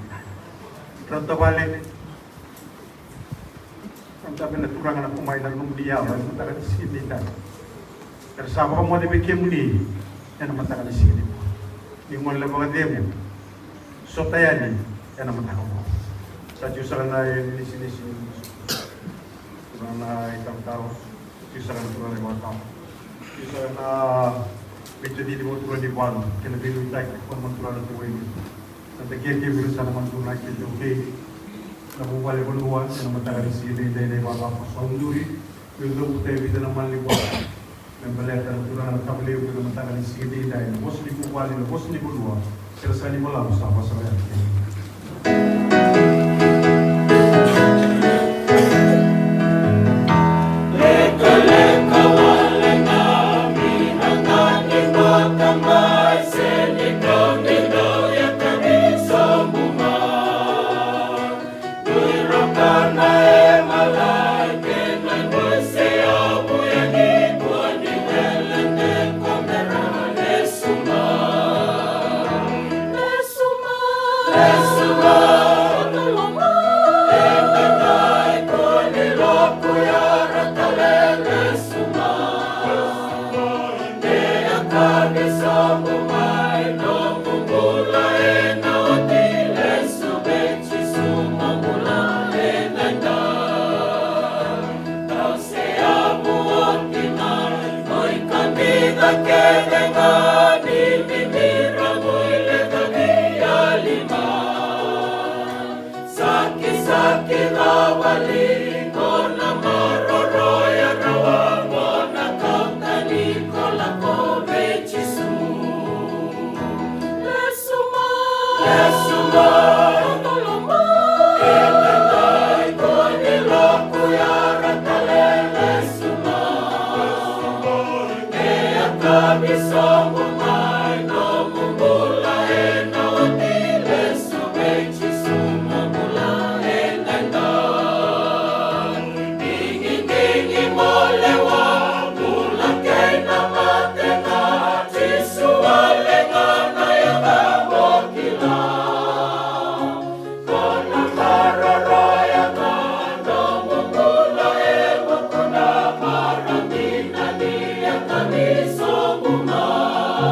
Rau tavale, rau tavale, na turaga na kumai na nomuni yawa ena mataka ni siga ni. Era sa vakamoce vei kemuni ena mataka ni siga ni. Ni gole vakacegu sota yani ena mataka oqo. Sa tiko sara na ilisilisi, turaga na itavatava, tiko sara na turaga na ivakatawa, tiko sara na veitacini, vakaturaga ni valu kei na veiliutaki, vakaturaga na turaga ni. Na takeke vei ira sa na mani turaga kei na taukei, na vuvale vanua ena mataka ni siga ni dai, na ivakatawa sa uduri. Meu cavuta e vica na mani vosa me baleta na turaga na tavalevu ena mataka ni siga ni dai, na vosa ni vuvale, na vosa ni vanua, se ra sa ni valavu sa vasa vaya. Sakisaki rawali, ko na maroroya rawa, ko na kauta ni ko lako vei Jisu. Lesu mai, lesu mai, toloma, e na dai ko ni loku yara tale, lesu mai. E a kavi sobu mai nomu bula e na oti, lesu vei Jisu mo bula e na dai. Digidigi mo lewa, bula kei na mate ga, Jisu wale ga na yaca mo kila. Ko na maroroya ga nomu bula e vukuna, marautaka ni a kavi sobu mai.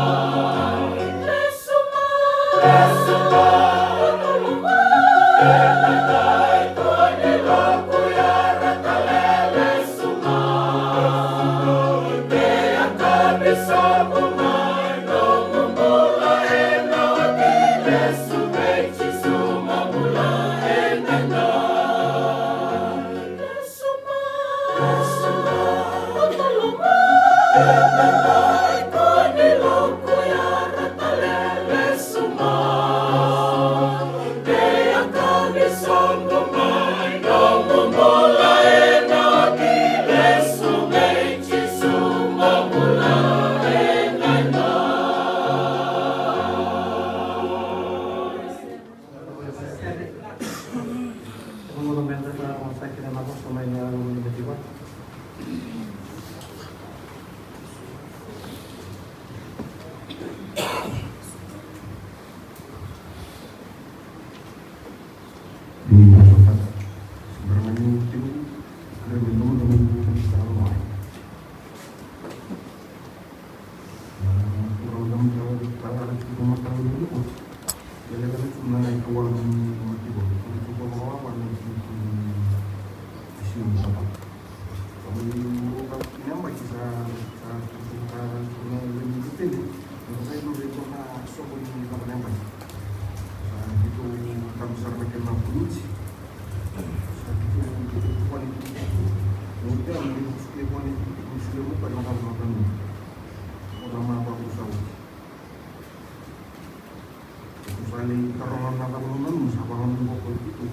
Sa lai taroga na cava na nanuma, sa vakananuma ko i tu.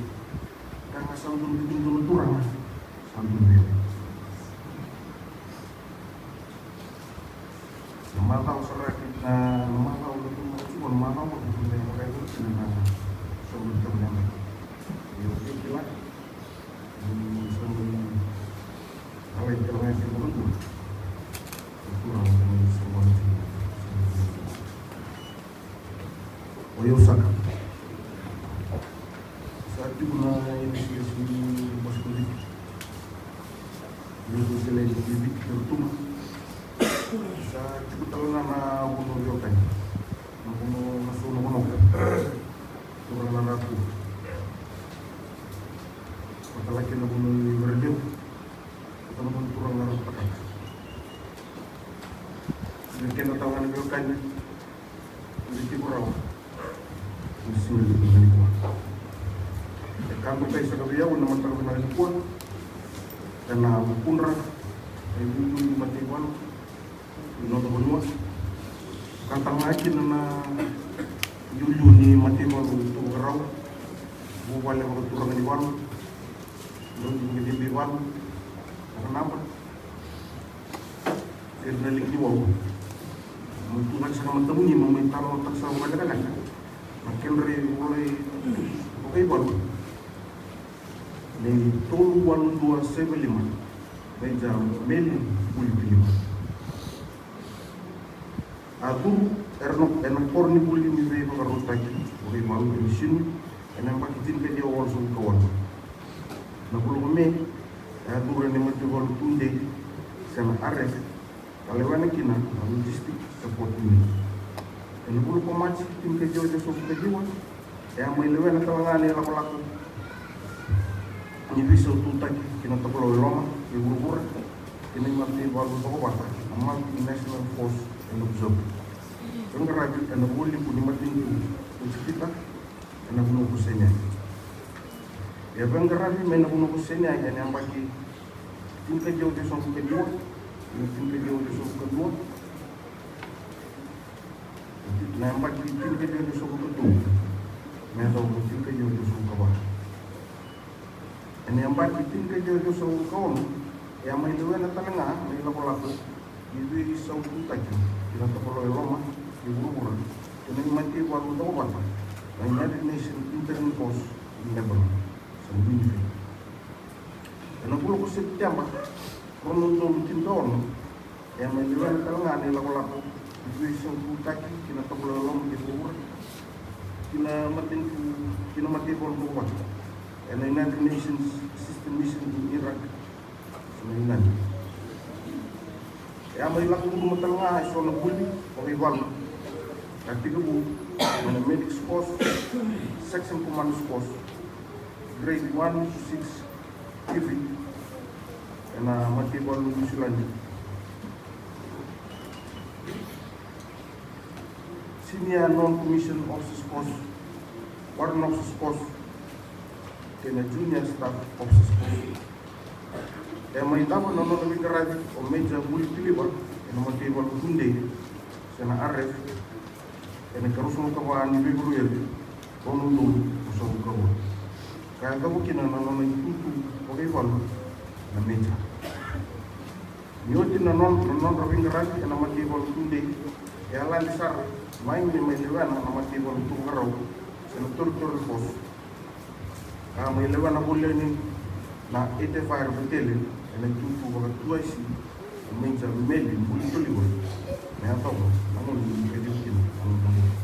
Ka ga sa dua na turaga, sa dua na vei. Na macawa sara ki na, na macawa na turaga tiko, na macawa ko tu na vei ko tu na na sa dua na turaga na. Io, ke kila. Ni sa dua na alai turaga tiko na tu. O Iosaka. Sa tiko na ilesilesi ni Pasifiki. Ni ko sele ni Viti Kerutuma. Sa tiko tale ga na vanua veiwekani. Na vanua na so na vanua. Turaga na Ratu. Vakalaki na vanua ni Verelevu. Kei na vanua turaga na Ratu Takata. Ni keda tale ga na veiwekani. Ni tiko rawa. Ni siga ni tiko nikua. E ka dokai saka vei au ena mataka vinaka nikua. Ena vukudra. E vuku ni mataivalu. Ni noda vanua. Ka tale ga kina na iliuliu ni mataivalu tu vakarau. Vuvale vakaturaga ni valu. Dau ni veivalu. Vakanaba. Ira na liki ni wau. Mo tu gati saka matamuni mo mai talo taka saka vakalekaleka. Na kedra ivola vakaivalu. Nei tolu walu dua saiva lima. Mai ja meli vuli pilima. A curu ena koro ni vuli ni veivakarautaki vakaivalu e Misini ena yabaki tinikaciwa walusagavulu ka walu. Na vula ko Me e a curu ena mataivalu tudei se na R F ka lewena kina na Logistic Support Unit. Ena vula ko Maji tinikaciwa ciwasagavulu ka ciwa e a mai lewena tale ga na ilakolako ni veisaututaki ki na Tokalau e Loma kei Vuravura kei na mataivalu cokovata na Multinational Force and Observer. Veiqaravi ena vualiku ni matanitu ko Ijipita ena vanua ko Sainai. E a veiqaravi mai na vanua ko Sainai ena yabaki tinikaciwa ciwasagavulu ka ciwa, ena tinikaciwa ciwasagavulu ka dua, na yabaki tinikaciwa ciwasagavulu ka dua me yacova na tinikaciwa ciwasagavulu ka va. Ena yabaki tinikaciwa ciwasagavulu ka ono e a mai lewena tale ga na ilakolako ni veisaututaki ki na Tokalau e Loma kei Vuravura kei na mataivalu cokovata na United Nations Interim Force in Lebanon, se na UNIFIL. Ena vula ko Sepiteba rua na udolu tinikaono e a mai lewena tale ga na ilakolako ni veisaututaki ki na Tokalau e Loma kei Vuravura kei na matanitu kei na mataivalu cokovata ena United Nations Assistance Mission in Iraq, se na UNAMIR. E a mai lako curuma tale ga eso na vuli vakaivalu ka tekivu ena Medics Course, Section Commanders Course, Grade one to six, T V, ena mataivalu Niusiladi. Senior Non-Commissioned Officers Course, Warrant Officers Course, kei na Junior Staff Officers Course. E mai cava na nona veiqaravi o Major Vuli Piliva ena mataivalu tudei se na R F ena ikaruasagavulu ka va ni Feperueri, rua na udolu ruasagavulu ka rua. Ka yacova kina na nona itutu vakaivalu na Major. Ni oti na nona, na nodra veiqaravi ena mataivalu tudei, e a lade sara mai me mai lewena na mataivalu tuvakarau se na Territorial Force. Ka mai lewena voli yani Na Etefire Vutele ena itutu vakatuaisi o Major Meli Bulitoliva me yacova na gauna ni kacivi kina na noda bula.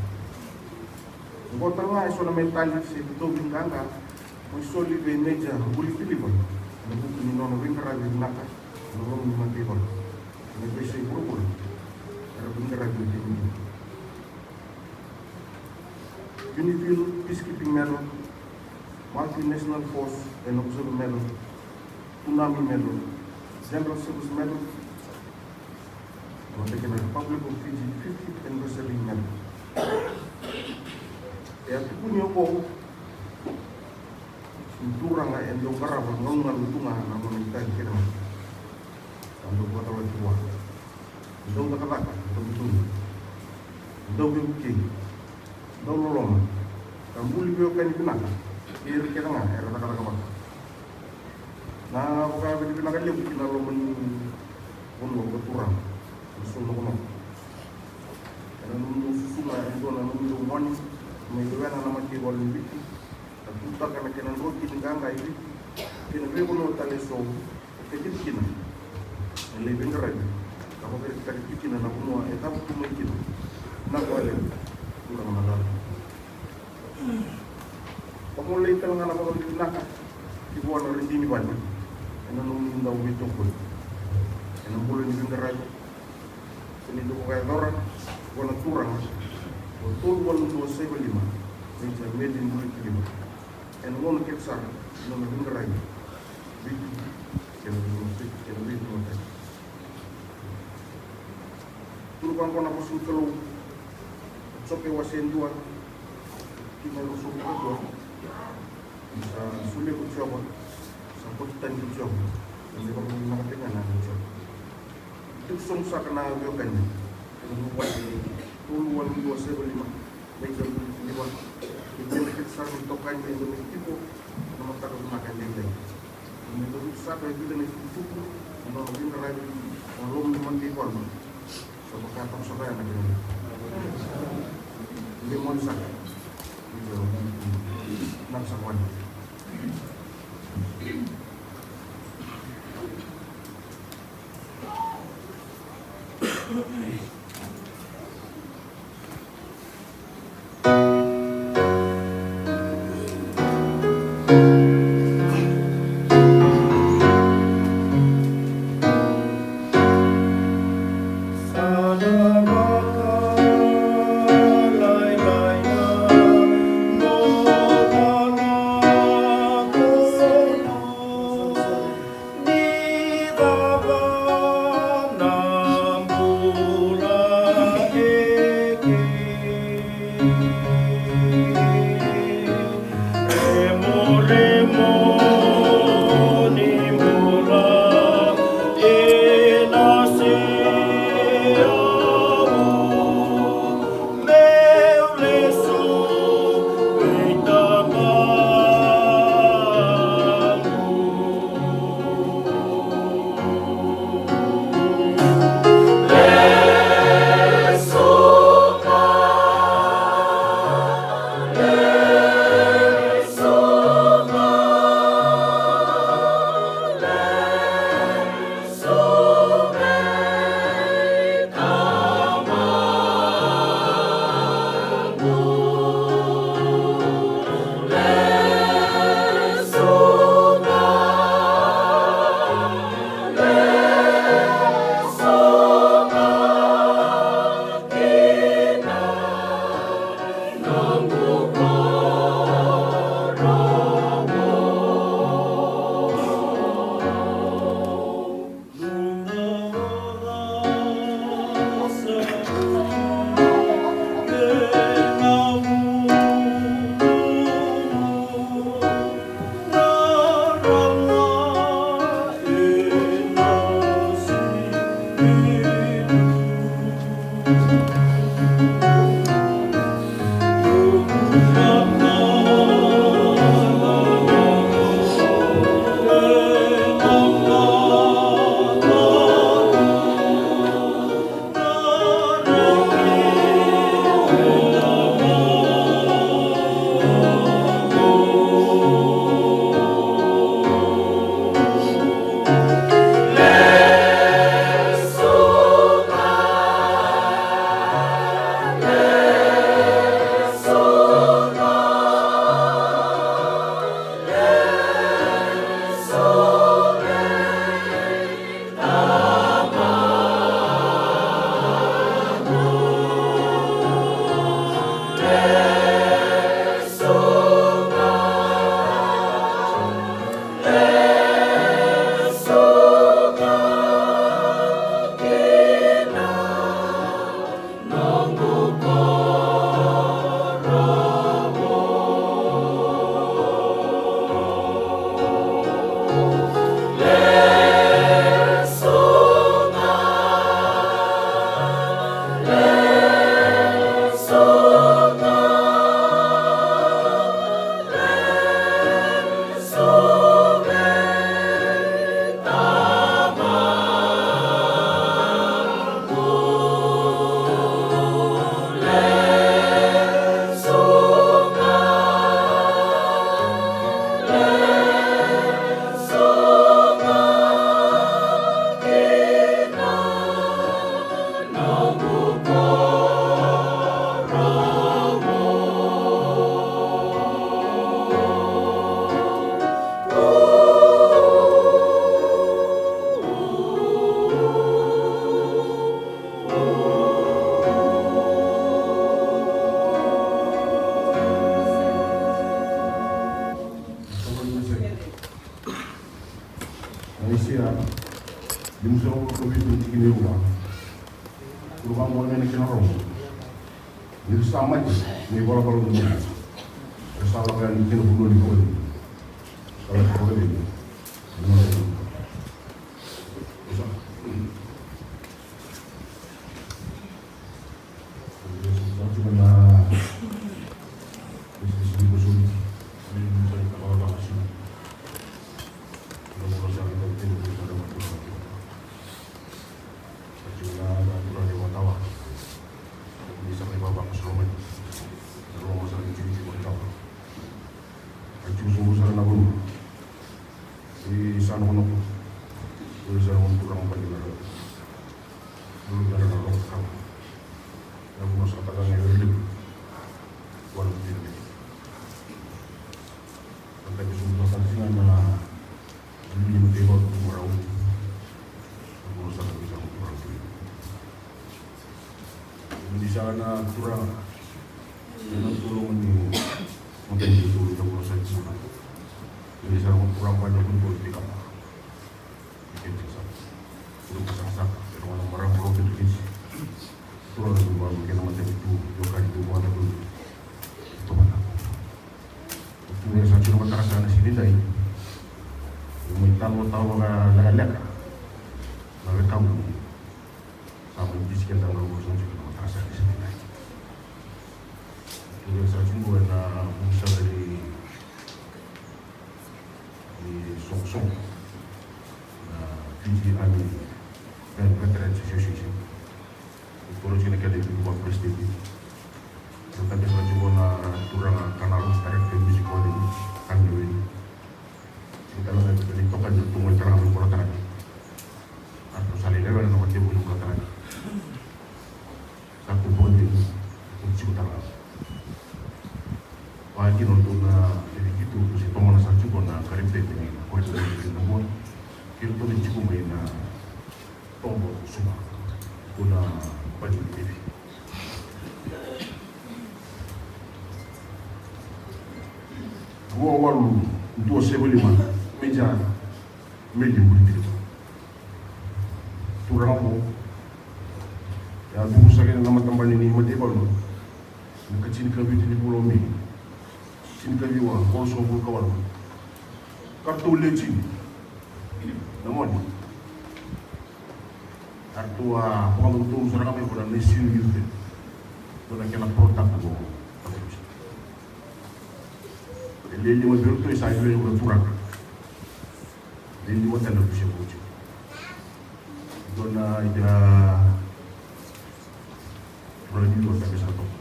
Oqo tale ga eso na metali se itovi qaqa mo isoli vei Major Bulitoliva ena vuku ni nona veiqaravi vinaka ena loma ni mataivalu ena veiyasai vuravura era veiqaravi ena kena. Unifil Peacekeeping Medal, Multinational Force and Observer Medal, Tsunami Medal, General Service Medal, vata kei na Republic of Fiji fiftieth Anniversary Medal. E a tukuni oqo ni turaga e dau qarava galugalu tu ga na nona itali kece ga. Sa dau vakatawa tu vua. Dau cakacaka, dau tutu, dau veivukei, dau loloma, ka buli veiwekani vinaka kei ira kece ga era cakacaka vata. Na vakavinavinaka levu ki na loma ni vanua vakaturaga na Soqosoqo. Ena nomudou susuga e dua na nomudou gone mai lewena na mataivalu ni Viti, ka tutaka na kena drotini qaqa e Viti kei na veivanua tale eso e kacivi kina na lai veiqaravi ka vakaraitaki kina na vanua e cavutu mai kina. Vinaka vakalevu turaga na lala. Vakamolei tale ga na vakavinavinaka ki vua na radini vale ena nomuni dau veitokoni ena bula ni veiqaravi. Sa ni dau vakayacora vua na turaga o tolu walu dua saiva lima, Major Meli Bulitoliva, ena gauna kece sara ni nona veiqaravi Viti kei na veivanua tani. Tukuna vaqo na vosa ni Kalou, Jope wase dua, tikina ruasagavulu ka dua. Sa solia ko Jiova, sa koti tani ko Jiova, na veivakalougatataki ga na yaca i Jiova. Tiko sobu saka na veiwekani ena vuvale ni tolu walu dua saiva lima, Major Bulitoliva, kei na kece sara na itokani e dau mai tiko ena mataka vinaka edaidai. Me dau saka e vica na itukutuku ena nona veiqaravi ena loma ni mataivalu. Sa vaka toka saka ya na kena. Io, moni saka. Io, vinaka saka wale. Limasagavulu ka vitu, tikina e rua. Kuro vaqo na kena rogo. Ni ra sa mate na ivalavala ni lotu, era sa lako yani ki na vanua ni vakacegu. Sa lako vakacegu. Ni sa nokonoko, ni sa nokonoko turaga bale na rau. Ni sa nokonoko turaga. Na vuna sa taka na yau levu. Wana tiri. Sa taka su nokonoko turaga na. Ni na tei vau tu marau. Na vuna sa taka su nokonoko turaga. Ni sa na turaga. Ni na turaga ni. Mata ni turaga na vuna sa turaga. Ni sa na turaga bale na vuna turaga. Ni soqosoqo na Fiji Army Band Veterans Association. Ni toro tiko na kena itukutuku vaka president. Ni tabesa tiko na turaga Kanalo, director music ko ni Kanalo. Ni tala na ni toka ni tu mai tara mai bola tara. Atu sa lei lewe na mate bola tara. Sa tu bodi, tu tiko tara. Wa kina tu na, e kitu tu se tomana sa tiko na karipe ni na kore sa tiko na mo. Kira tu ni tiko mai na tomo suma. Kuna bani ni. Dua walu, dua sebe lima, meja, meja budi. Turaga mo. Ya tu sa kena na matabani ni mate balu. Na ka tinikavitu ni vula o Me. Tinikaciwa, ruasagavulu ka walu. Karatou legend. Na gone. Karatou a vakadodonu sara ga mai vua na National Youth Day. Dua na kena product ko. E lelima vei iratou e sa lelima turaga. Lelima tale na dusia vou tiko. Dua na ika turaga ni dua tabe sa toka.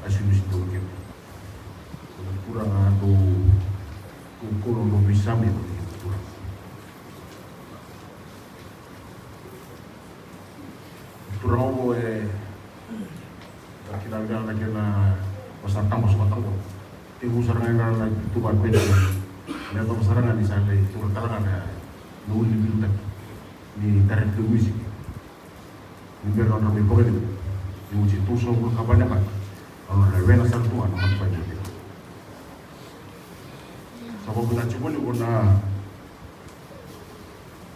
A sinu si dua kena. Dua na turaga dou dou kono dou veisame ko ni turaga. Turaga oqo e kila vei na kena vasa taba soka taqo. Tekivu sara ga e na na tuba bete. Me yacova sara ga ni sa lai tura tara ga na uli ni vilitaki ni director music. Ni bera nodra mai vakalevu ni oti e tolusagavulu ka va na yabaki. Au na wena sara tu ga na matabani. Sa vakavuna tiko ni ko na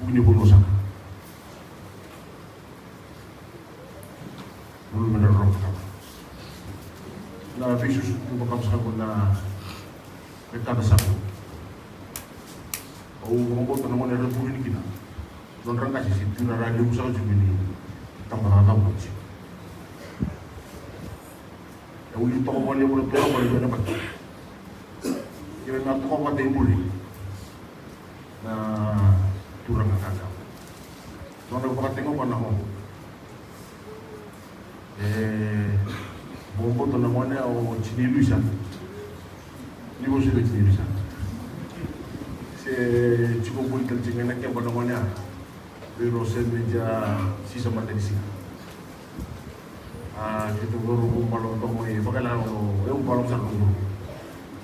Vuki ni vanua saka. Lulu me ra roka kava. Na veisusu tu vakava saka na me kada saka. Au vakabauta na gone era vuri ni kina. Nodra qase se tu na ra levu saka tiko ni taba cakacaka oti. E uli toka valevu na turaga valevu na bata. Kira na toka vata i muri. Na turaga kaka. Nona vakatega vana ho. E boboto na gone o Tini Luisa. Ni vosu na Tini Luisa. Se tiko buli tale tiko na keba na gone a. Vei ro se meja sisa mata ni sika. A keitou cauravou balavu toka mai vakalekaleka o yau balavu sara na cauravou.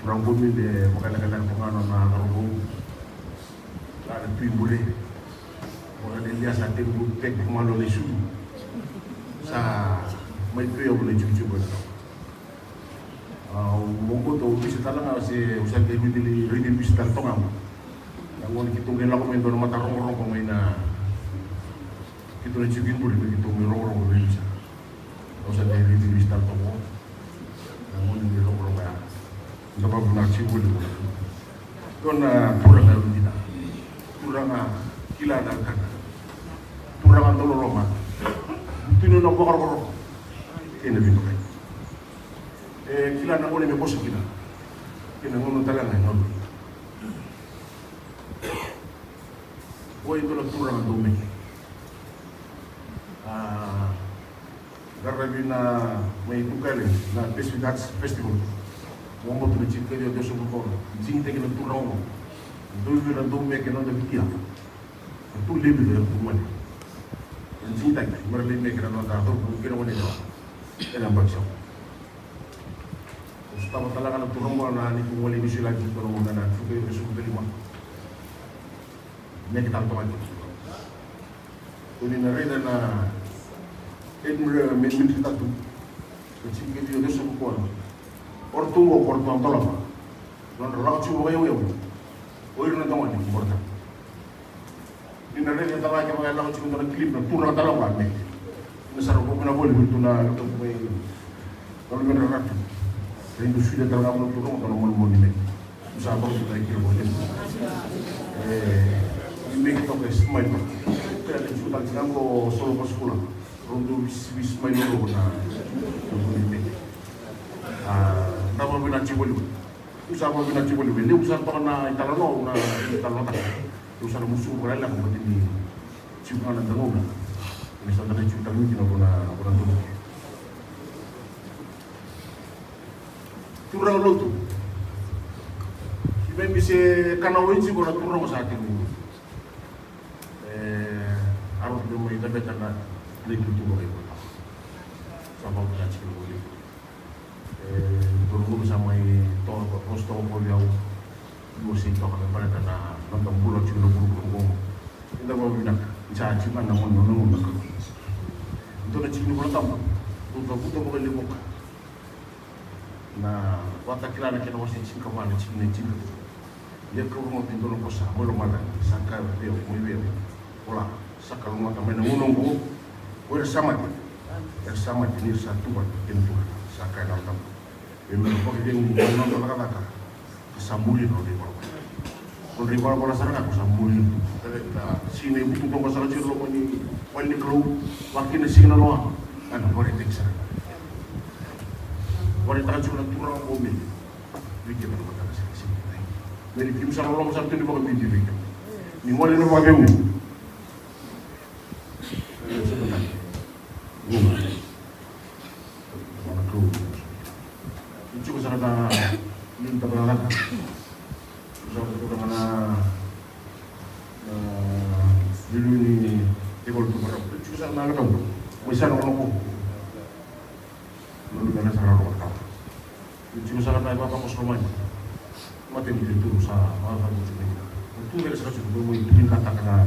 Turaga Bumi de vakalekaleka toka ga nona cauravou. Ga na Tui Bure. Vakalelia sa tekivu peki malo na isu. Sa mai tui au na itikotiko. Au momoto au visi tale ga se au sa qai vidi ni raici visi tale toga. Na gone keitou qai lako mai dua na mata rogorogo mai na Dua na tiko i duri me keitou mai rogorogo vei ira. Au sa qai raici ira tale toka. Na gauna ni rogorogo ya. Da vakavinavinaka tiko voli vua. Dua na turaga yalo dina. Turaga kila na kana. Turaga dau loloma. Butu ni nona vakarokoroko kei na veidokai. E kila na gauna me vosa kina. Kei na gauna tale ga e galu. Oi, dua na turaga dau meke. A, qaravi na mai tukale na Pacific Arts Festival. Mo motu na tiko kei o Joseph Koro. Jingitaki na turaga oqo. Dau vei ira dau meke na noda vikia. Na tu levi na tu mani. Jingitaki mera lai meke na noda dau kei na mani. Ena bakisa. Sotava tale ga na turaga na ni tu wale ni sila ki turaga na na tu kei na suku kei lima. Meke tale toka. Koni na raica na Edmund Mendri Tatu. Ko tiko kei tiko kesu ko koa. Ora tu mo kora tu antolava. Nodra lako tiko vakayauyau. O ira na dogani ko kora ta. Ni na raica tale ga kevaka e lako tiko dua na clip na turaga tale ga me. Ni sa ra ko na voli tu na lako mai. Kalo me na ratu. Rai tu suida tale ga mo turaga tale mo mo ni me. Sa bau tu na kira mo ni. E, ni me toka e smile. Kaya ni suta tinango solo paskula. Rondo vis vis mai lo na. Mo ni me. A, na mo na tiko ni. Au sa vakavinavinaka tiko voli vei. Levu sa toka na italanoa, na italanoataka. Au sa na musuka vakalailai ka mate ni tiko ga na dagauna. Ni sa dana tiko tale kina vua na, vua na dulu. Turaga lotu. Ki mai mi se kana oi tiko na turaga sa tiko. E, aro tiko mai tabeta na levu tu vakaivota. Sa vakavinavinaka tiko voli. E, dua na gunu sa mai toka, vosa toka voli au. Dua se toka me baleta na noda bula tiko na vuravura oqo. Eda vakavinavinaka, ni sa tiko ga na gauna, na gauna ka. Dua na tiki ni Vola Tabu, dua na vuta vakalevoka. Na Vakatakila na kena wase tinikava na tiki ni tinikatolu. Ia kau rogoca e dua na vosa mai lomalagi sa kaya vei au, mai vei au, Vola, sa kalougata mai na gauna oqo ko ira sa mate. Era sa mate ni ra sa tuva na kena Turaga, sa kaya na Yalo Tabu. Ia me ra vakacegu mai na nodra cakacaka ka sa muri na nodra ivalavala. Nodra ivalavala sara ga ko sa muri na tu. Sina ivutu toka sara tiko loma ni vale ni Kalou, vakakina siga na noa. Ana vakaraitaki sara ga. Vakaraitaka tiko na Turaga ko me. Vei keda na mataka sara sara. Me ni kemu sa loloma sara tu ni vakabibi vei keda. Ni gole na vakacegu. Tiko saka na lulu tabacakacaka. Tiko saka tiko na lulu ni tevolo tumarau. Tiko saka na lulu. Mo isa na lulu. Lulu na saka na lulu. Tiko saka na ivavakoso mai. Mate ni turu sa vavakoso mai. Tiko saka tiko mo tiko na taka na.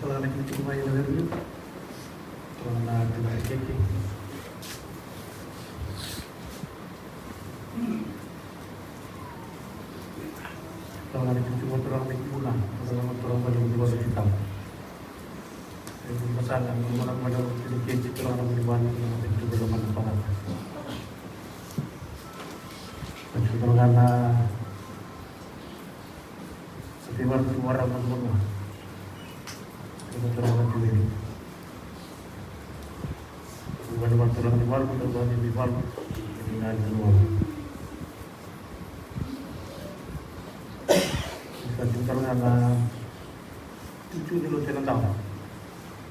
Turaga na kiti mai na veru. Turaga na turaga keke. Turaga na kiti mai, turaga na kibuna, turaga na turaga na kibuna na kitau. E kibuna sana, mana mana na kiti turaga na kibuna na kibuna na mana mana. Turaga na Sa te varu tu vara na vanua. Sa te varu tu vara na vanua. Sa te varu tu vara na vanua. Sa te varu tu vara na vanua. Sa te varu tu vara na Tutu ni lotu ena dau.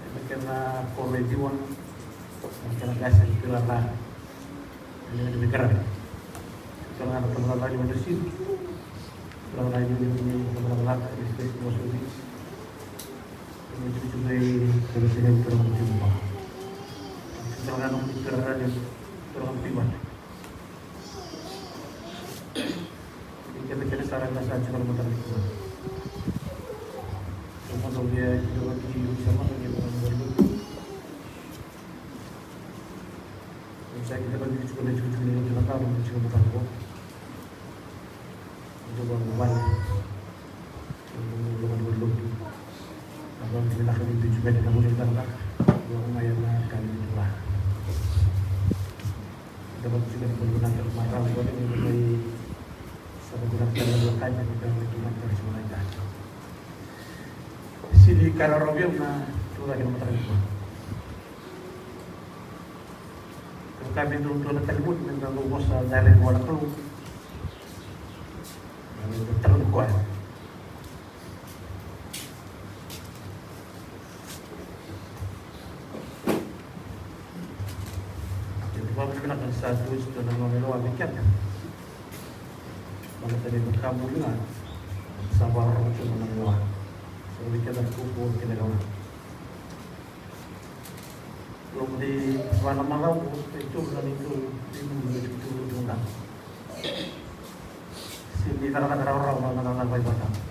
Ena kena koro e ciwa. Ena kena qase ni tura na. Ena kena veiqaravi. Tura na tamata ni wada sivi. Tura na iuni ni tamata laka ni space ni wasovi. Ena tutu ni tura sega ni tura na mutu ni pa. Tura na mutu tura na ni tura na mutu ni pa. Ni keda kece sara eda sa tiko na mataka nikua. Sa mada via kida vaki sa mada ni vaka na lotu. Sa kida vaki tiko na tiko tiko ni lotu na ka na tiko mataka nikua. Eda vaka vale. Sili ka rarawa vei au na tucake na mataka nikua. Ka me dau dua na talevoni me dau vosa na rere vua na Kalou. Tara ni koya. Keda vakavinavinaka ni sa tu oti dua na nona lewa vei keda. Mana kena ivakavuvuli ga sa vakarorogo tu na nona lewa. Sa vei keda na kuku kena lewa. Loma ni va na macawa e tolu na neitou igu na neitou igu na neitou igu. Sega ni cakacaka rawarawa na cakacaka vakaivakatawa.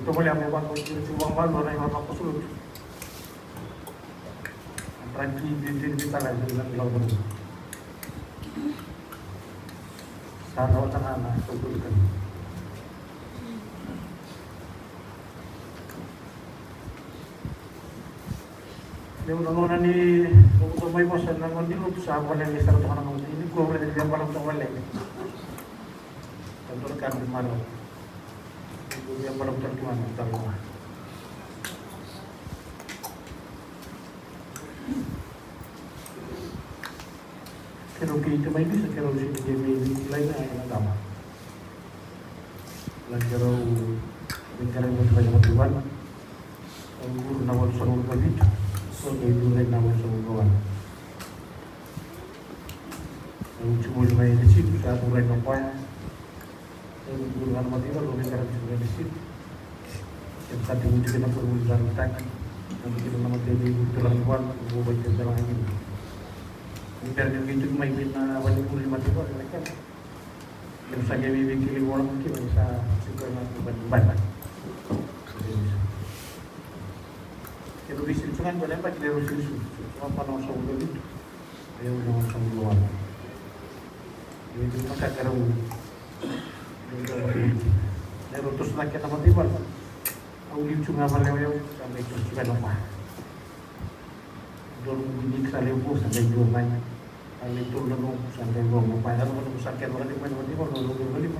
Tovolea me vakaoti ira tiko vakavanua na ivavakoso lotu. Raki titiri tale ni lako vanua. Sa rawata ga na kaukauwa. Levu na gauna ni vakuta mai vosa na gauna ni lotu sa voleka sara toka na gauna ni kua vale ni via bala toka vale. Sa dua na ka ni marau. Ni kua via bala toka na gauna ni talo. Keirau kei tamai Lisa, keirau sega ni mai kilai ga ena dama. Na keirau veiqaravi vata kei na mataivalu. Au guru na walusagavulu ka vitu, so na ilurai na walusagavulu ka walu. Au tiko mai na siku sa turai na koya. Au guru na mataivalu, au veiqaravi tiko mai na siku. Kena sa tiko tiko na koronivuli sa rutaki. Au tiko na mataivalu, tiko na koronivuli, au veiqaravi tiko mai. Ni bera ni au qai tiko mai na valenivuli ni mataivalu, na kena. Kena sa qai veiveikilai vola mai kina ni sa tiko na koronivuli. Kena veisili tiko ga na yabaki, kena veisili tiko ga na walusagavulu ka vitu. Io, na walusagavulu ka walu. Io, io, na ka keirau. Io, io, io. Keirau toso na kena mataivalu. Au liu tu ga vale o yau, sa qai toso tu ga na pa. Dua na noqu wini sa levu, sa qai dua mai. Sa qai tolu na noqu, sa qai dua mai. Sa qai dua mai na mataivalu, na noqu wini.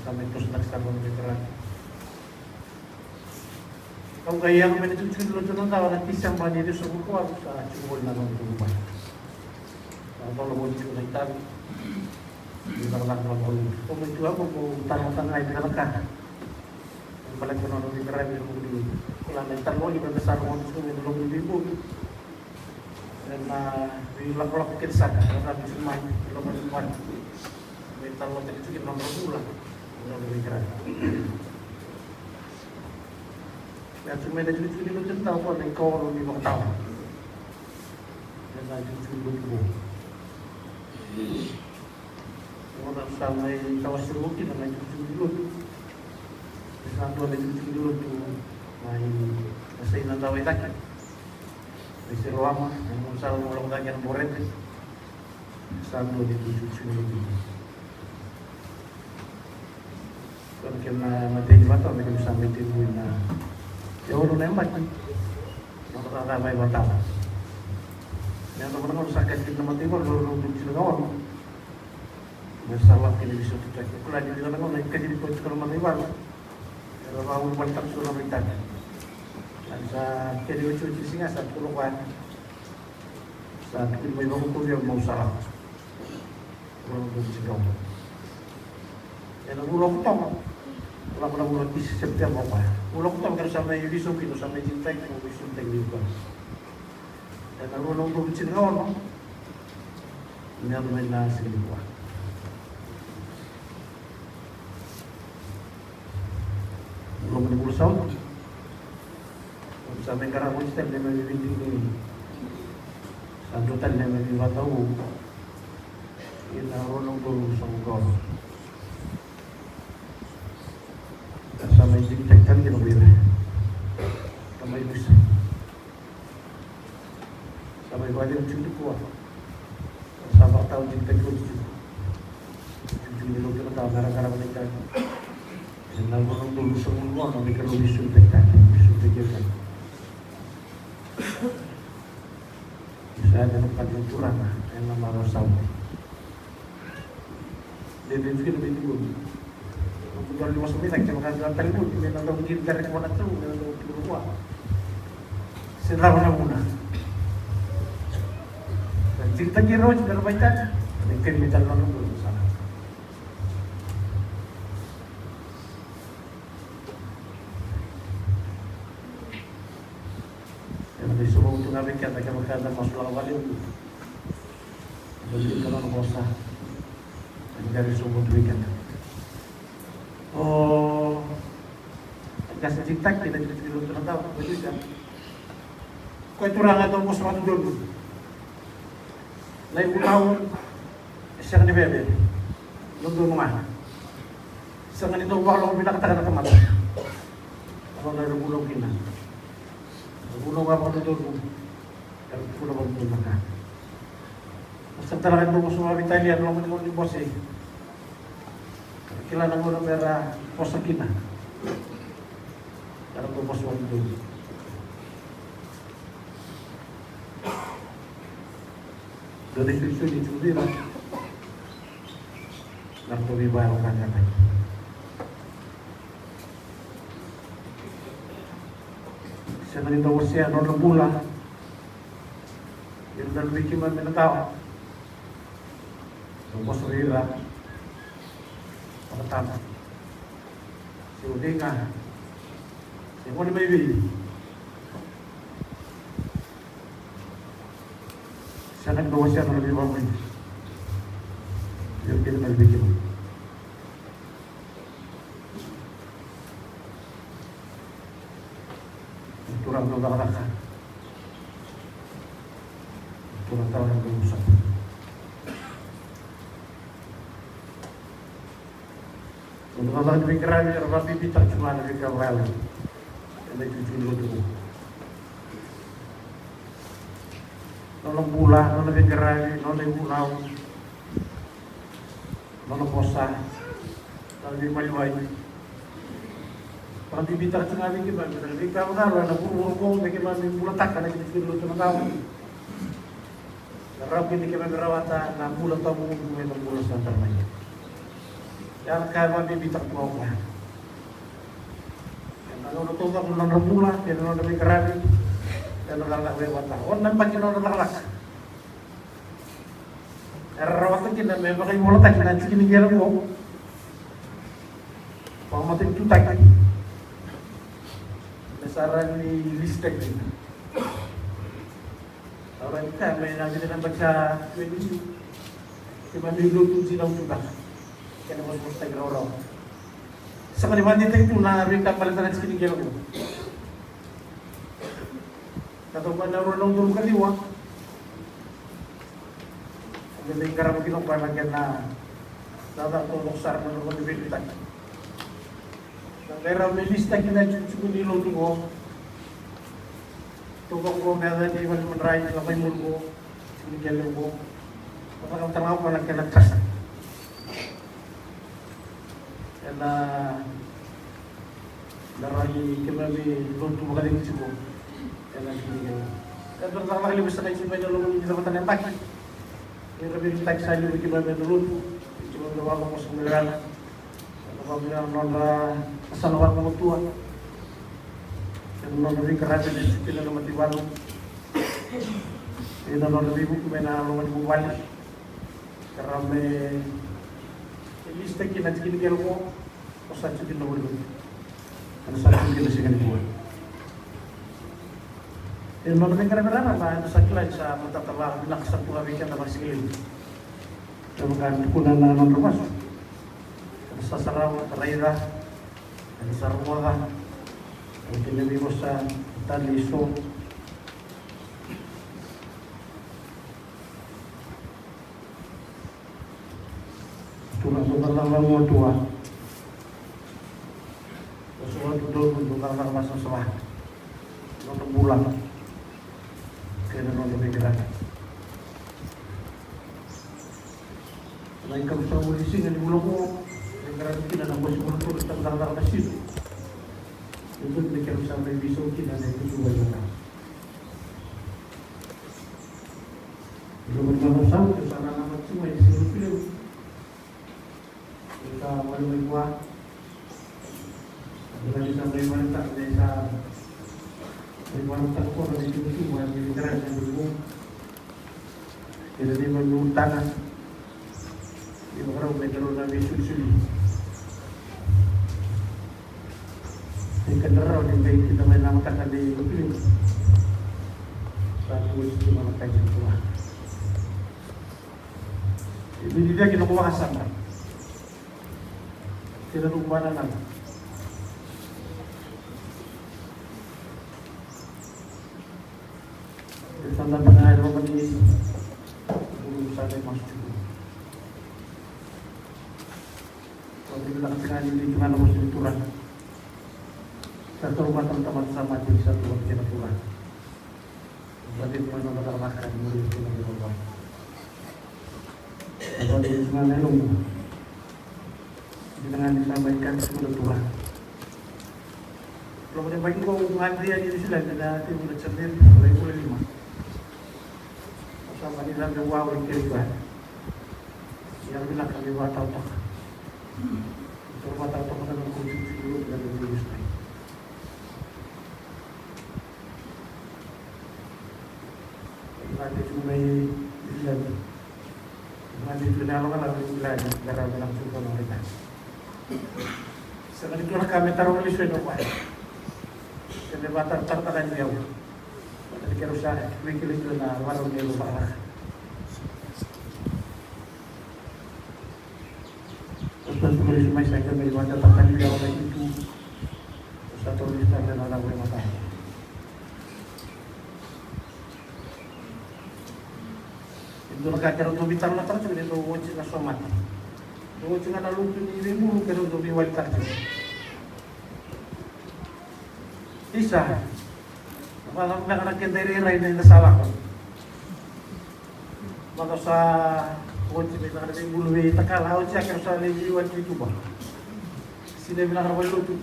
Sa qai toso na kena mataivalu. Au qai yaga mai na tutu ni lotu na dawa na Tiseba ni ciwasagavulu ka walu sa tiko voli na nona tubu mai. Sa dola voli tiko na itavi. Ni cakacaka na vakalutu. Ko mai tu a ko ko tara mata ga i vei na ka. Baleta na nona veiqaravi na vuli. Ko la na italoni ko na sa rogo tiko mai na lotu ni vuli. Ena veilakolako kece saka, ena veilakolako mai, veilakolako mai. Me talanoataki tiko na nodra bula, na nodra veiqaravi. Ia, tu mai na tikotiko ni lotu ena tawa qo na ikaono ni vakatawa. Ena tikotiko ni lotu qo. Io, na sa mai tawasei kina na tikotiko ni lotu. Sa dua na tikotiko ni lotu mai na Saina Dawai Cake. Mai Siloama, na Mosalau, Mosalau cake na Borete. Sa dua na tikotiko ni lotu. Ko na kena imatai ni vata, na kena sa mai tekivu na ikaono na yabaki. Na vata, vata mai vata. Na yabaki na gauna sa kaci kina na mataivalu, na rua na udolu tinikaono. Me sa lako kina veisotutaki. Kila ni vica na gauna e kacivi koya tiko na mataivalu. Era vakaulubale tale tiko na veitaki. Ni sa kena iotioti ni siga sa tukuna o koya. Sa tukuni mai vakaukauwa vei au meu sa lako. Rua na udolu tinikaono. Ena vula o Okotova. Lako na vula o Sepiteba o koya. Vula o Okotova keirau sa mai veisau kina, sa mai digitaki, veisau digitaki vei koya. Ena rua na udolu tinikaono. Me yaco mai na siga nikua. Loma ni vula sa oti. Sa mai qarava oti tale na neimami veidini. Sa dua tale na neimami vakatau. Ena rua na udolu sagavulu ka ono. Sa mai digitaki tale kina o ira. Sa mai lusa. Sa mai vakacegu tiko nikua. Sa vakatau digitaki oti tiko. Tiko ni lotu na ka me ra qarava na itaki. Ena rua na udolu sagavulu ka ono me keirau veisotutaki tale, veisotutaki tale. Sa yaco na ka ni turaga ena macawa sa oti. Dede tiko na veitikotiko. Noqu dau ni vosa mai cake, kevaka dua na talevoni me na dau qiri qaravi vua na tau, me na dau tukuna vua se cava na vuna. Na digitaki ira oti me ra vakaitavi, me keimami tale na noda bula sa. Ena veisovo tu ga vei keda kevaka eda masulaka vakalevu. Dua na ka na nona vosa. Ena qai veisovo tu vei keda. O, e qase digitaki ena tikotiko ni lotu na dawa, o Luisa. Koya turaga e dau vosa vakadodonu. Na ivunau e sega ni veve. Dodonu ga. Sega ni dau vakalomavinakataka na tamata. Au na ivunau kina. Ivunau ga vakadodonu. Era tukuna vakadodonu na ka. Sa tara ga ni dau vosa vakaveitalia ena loma ni gauna ni bose. Kila na gauna mera vosa kina. Era dau vosa vakadodonu. Dua na isolisoli e tiko vei ira. Na ratou veivakayalokayalotaki. Sega ni dau wasea na nodra bula. Ira na luvei keimami na dawa. Dau vosa vei ira. Vakatama. Se o cei ga. Se gone mai vei. Sega ni dau wasea na nodra veivakamalumalumutaki. Ira kece na luvei keimami. Turaga dau cakacaka. Turaga dau cakacaka. Dau cakacaka ni veiqaravi, era vakabibitaka tu ga na veika vakayalo. Ena itutu ni lotu. Nona bula, nona veiqaravi, nona ivunau. Nona vosa, nona veimaliwai. Vakabibitaka tu ga vei keimami na veika vakayalo ena vuravura oqo me keimami bulataka na kena kena lotu na dawa. Na rawa kina keimami rawata na bula tawamudu mai na bula sa tara mai. Ia na ka e vakabibitaka tu ga o koya. Ena gauna taucoko na nodra bula, kei na nodra veiqaravi, ena lakolako e vata. Ono na yabaki na nodra lakolako. Era rawata kina me vakaivolataki na tiki ni qele qo. Vakamataveitutaki. Me sa rawa ni lisitaki kina. Sa Ka mai na vica na yabaki sa twenty-two. Keimami lotu dina utu beka. Kena vosavosataki rawarawa. Sega ni vakadeitaki tu na veika baleta na tikiniqele qo. Na toka na rua na udolu ka ciwa. Au qai qarava kina o koya na kena cakacaka taucoko sara na nona vakadeitaki. Na qai rawa me lisitaki na itukutuku ni lotu qo. Toka qo me yaca ni vale madrai na vaimuri qo. Tikiniqele qo. Vaka tale ga o koya na kena trust. Ena na ragi keimami lotu vakacegu tiko. Ena kini kei. Ena cakacaka levu sa kai mai na loma ni cavata na yabaki. Ni ra veiliutaki sa levu keimami na lotu. Keimami na vakavosa mai rara. Na vakavina na nodra sala vakamutua. Ena nodra veiqaravi ni suki na mataivalu. Ena nodra veivuke mai na loma ni vuvale. Ka ra me lisitaki na tikiniqele qo. O sa tiko kina na vale. Ena sa tiko kina siga nikua. E nona veiqaravi raraba ena sa kila ni sa matata vakavinaka sa tu ga vei keda vakasigalevu. Kevaka e tukuna na nodra vasu. Ena sa sarava, raica. Ena sa rogoca. Ena kena veivosa tale eso. Turaga, dou cakacaka vakaoqo, Turaga. Dou sa vakadodonu, dou cakacaka vakasavasava. Nodra bula kei na nodra veiqaravi. Na ikaruasagavulu ni siga ni vula qo, veiqaravi kina na Bose Vulavula, sa cakacaka vakasisila. Dou sa mai veisau kina na itutu vakaoqo. Io, mai na noda sau, ke sa nanamaki tiko mai na siga levu. Ke sa mai mai vua. Ke sa mai mai vua, ke sa mai vua, ke sa mai vua, ke sa mai vua. Ke sa mai vua. Ni vakarau me drau na veisulisuli. Ni ka drau ni qai kida mai na mataka ni lupiliu. Sa tu oti tu na kai ni tua. Ni ni via ki na ko vakasama. Kei na noqu vakanananu. E sa da bina e loma ni bulu sa da masu tiko. Sa da bina ka tiko ni tiko na masu ni Turaga. Sa toro mata na tamata sa mate sa toro kei na Turaga. Sa da bina na cakacaka ni muri tiko na Turaga. Sa da bina na nomu. Dina ga ni sa mai kati tiko na Turaga. Loma ni yabaki qo au gadreva yani Niusiladi na tevula Jameri, na ivula lima. Au sa mani cabe vua, au kerei koya. Ia vinaka ni vakatautauta. Ni vakatautauta na noqu itukutuku ni lotu na noqu itukutuku. Au gadreva tiko mai Niusiladi. Mani tu na yaloga na vei kila ni dara me na tu kono mai ta. Sa na tu na ka me taro ni so no kwa. Sa me vata tara tara ni yau. Vata ni kero sa vei kila tu na varo ni lo vara. Sa tu ni so mai sa ka me vata tara ni yau na itu. Sa toro ni sa na na vei mata. E dua na ka keirau dau veitalanoataka tiko ni dau oti na somate. Dau oti ga na lotu ni veibulu keirau dau veiwalitaka tiko. Isa, na vaka beka na keda irairai na ina sa lako. Vaka sa oti vei na veibulu veitakala, oti a keirau sa lai veiwali tuba. Sina vinaka na vale lotu.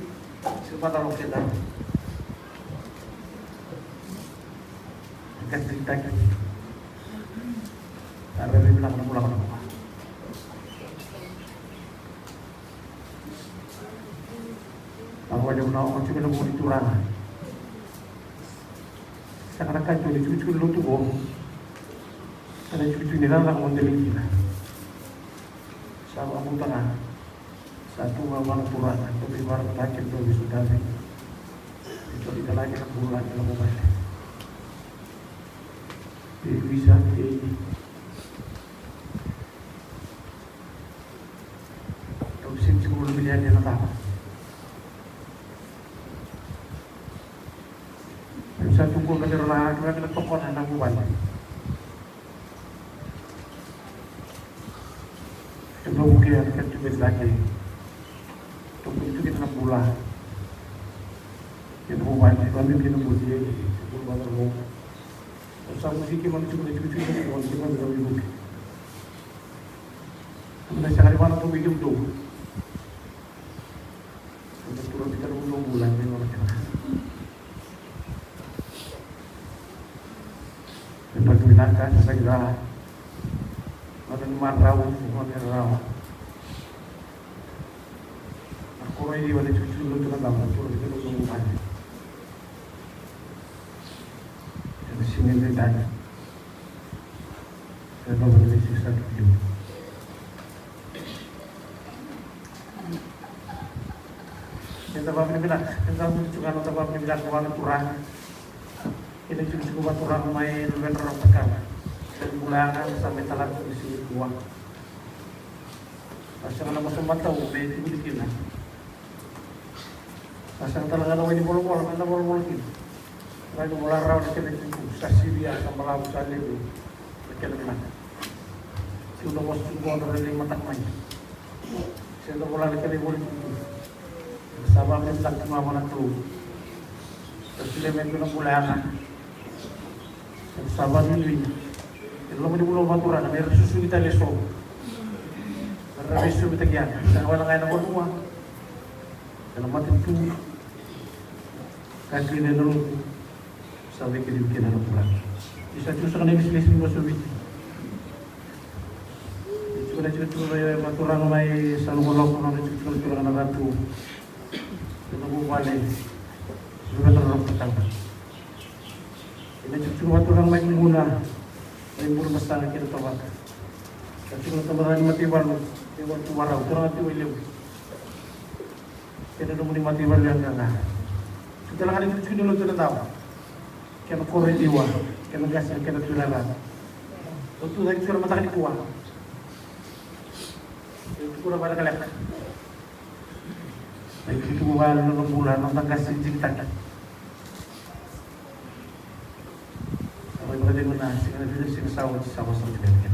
Sina vata lo keda. Ka tritaki. Ka rere vinaka na bula ko na bula. Ka wale na o tiko na bula ni Turaga. Sa ka na ka tiko ni tiko tiko ni lotu ko. Sa na tiko tiko ni rara ko na dela ni kila. Sa ka na ka. Sa tu ga vua na Turaga, tou veivakarautaki, tou veisudani. Tou veitalaki na bula ni nomu vale. Luisa, e, au sega ni tiko voli vili yani ena cava. Au sa tu qo ka ni rau na, rau na tokona na vuvale. E dau vukea na kena tu mai cake. Dau vukei tu kina na bula. Kena vuvale, vameu kina bula, e, e, bula vakarogo. Au sa vusiki kemuni tiko na tiko tiko na tiko tiko na tiko tiko. Au na sega ni vana tu vei kemudou. Au na tura vei kemudou bula ni nona kena. Me batu vinaka, sa sa kira. Nona ni marau, nona ni rawa. Na koro i liwa ni tiko tiko na tiko na tiko tiko tiko tiko tiko. Ena siga edaidai. Ena loma ni veisiga sa tu tiko. Eda vakavinavinaka, eda vakavinavinaka, eda vakavinavinaka vua na Turaga. Kei na itikotiko vakaturaga mai na Luvedrau Raraba Cakava. Kei na bula yaga sa mai tala tu ni siga nikua. Sa sega na vosa matau me tukuni kina. Sa sega tale ga na wai ni volavola me na volavola kina. Wai ni vola rawa na kena itikotiko sa sivia, sa balavu, sa levu na kena vinaka. Siu na vosa tu qo na rairai mataka mai. Sega na vola na kena ivola itikotiko. Sa vakavinavinaka tu ga vua na Kalou. Sa solia mai tu na bula yaga. Sa vakanuinui. E loma ni vula vakaturaga me ra susugi tale eso. Me ra veisumitaki yaga. Sa wale ga ena vanua. Ena matanitu. Ka kina ena lotu. Sa veikilai kina na bula. Ni sa tiko saka na ilesilesi ni vosa Viti. Ni tiko na tiko tiko na vakaturaga mai sa lokoloko na tiko tiko na turaga na ratu. Ena vuvale. Ena vuvale na ratu. Ena tiko tiko vakaturaga mai Buna. Mai Buna Masaga kei na Tovata. Sa tiko na tamata ni mataivalu. Kei Vatuvarau. Turaga tiko i levu. Kei na nomuni mataivalu yaga. Tiko tale ga na tiko tiko ni lotu na dawa. Kei na koro i liwa, kei na qase, kei na tuirara. Au tu cake tu ena mataka nikua. Au tukuna vakalekaleka. Au tukuna vua na noda bula, noda qase digitaki. Au mai vakacegu na siga na vica na siga sa oti, sa vosa oti vei keda.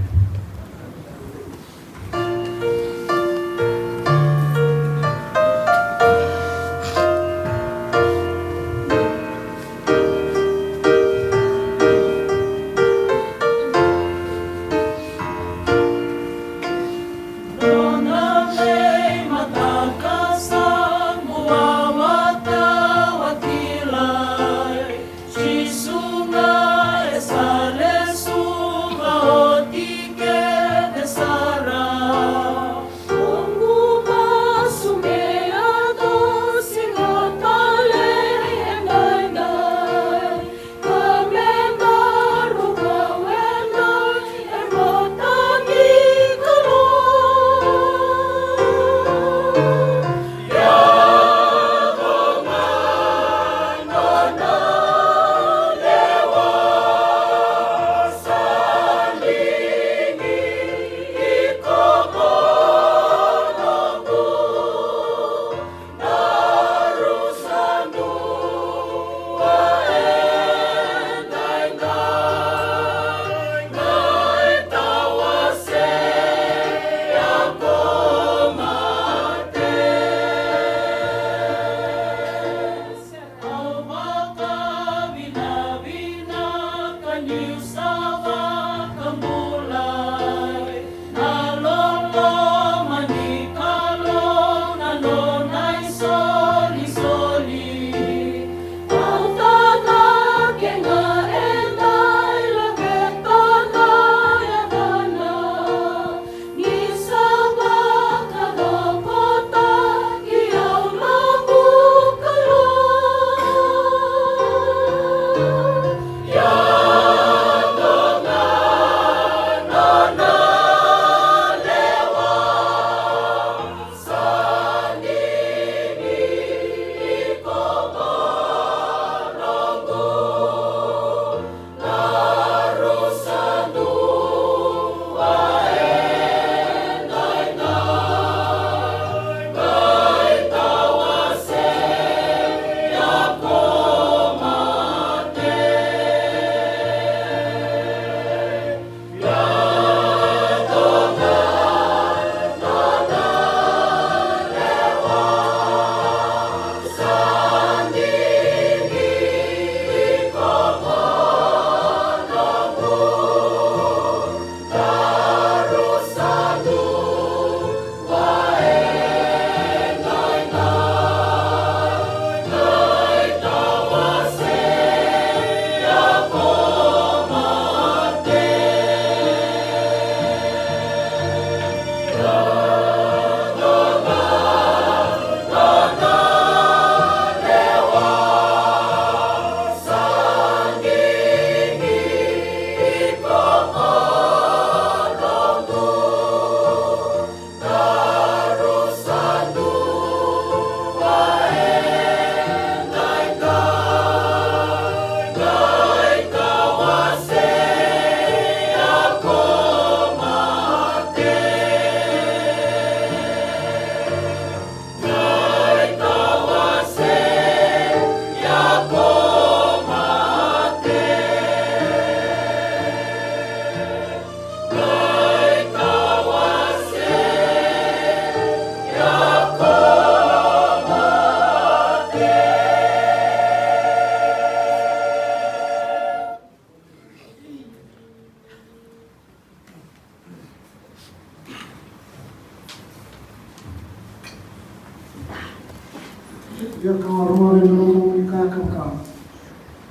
Ia ka warua na nomuni kakaka.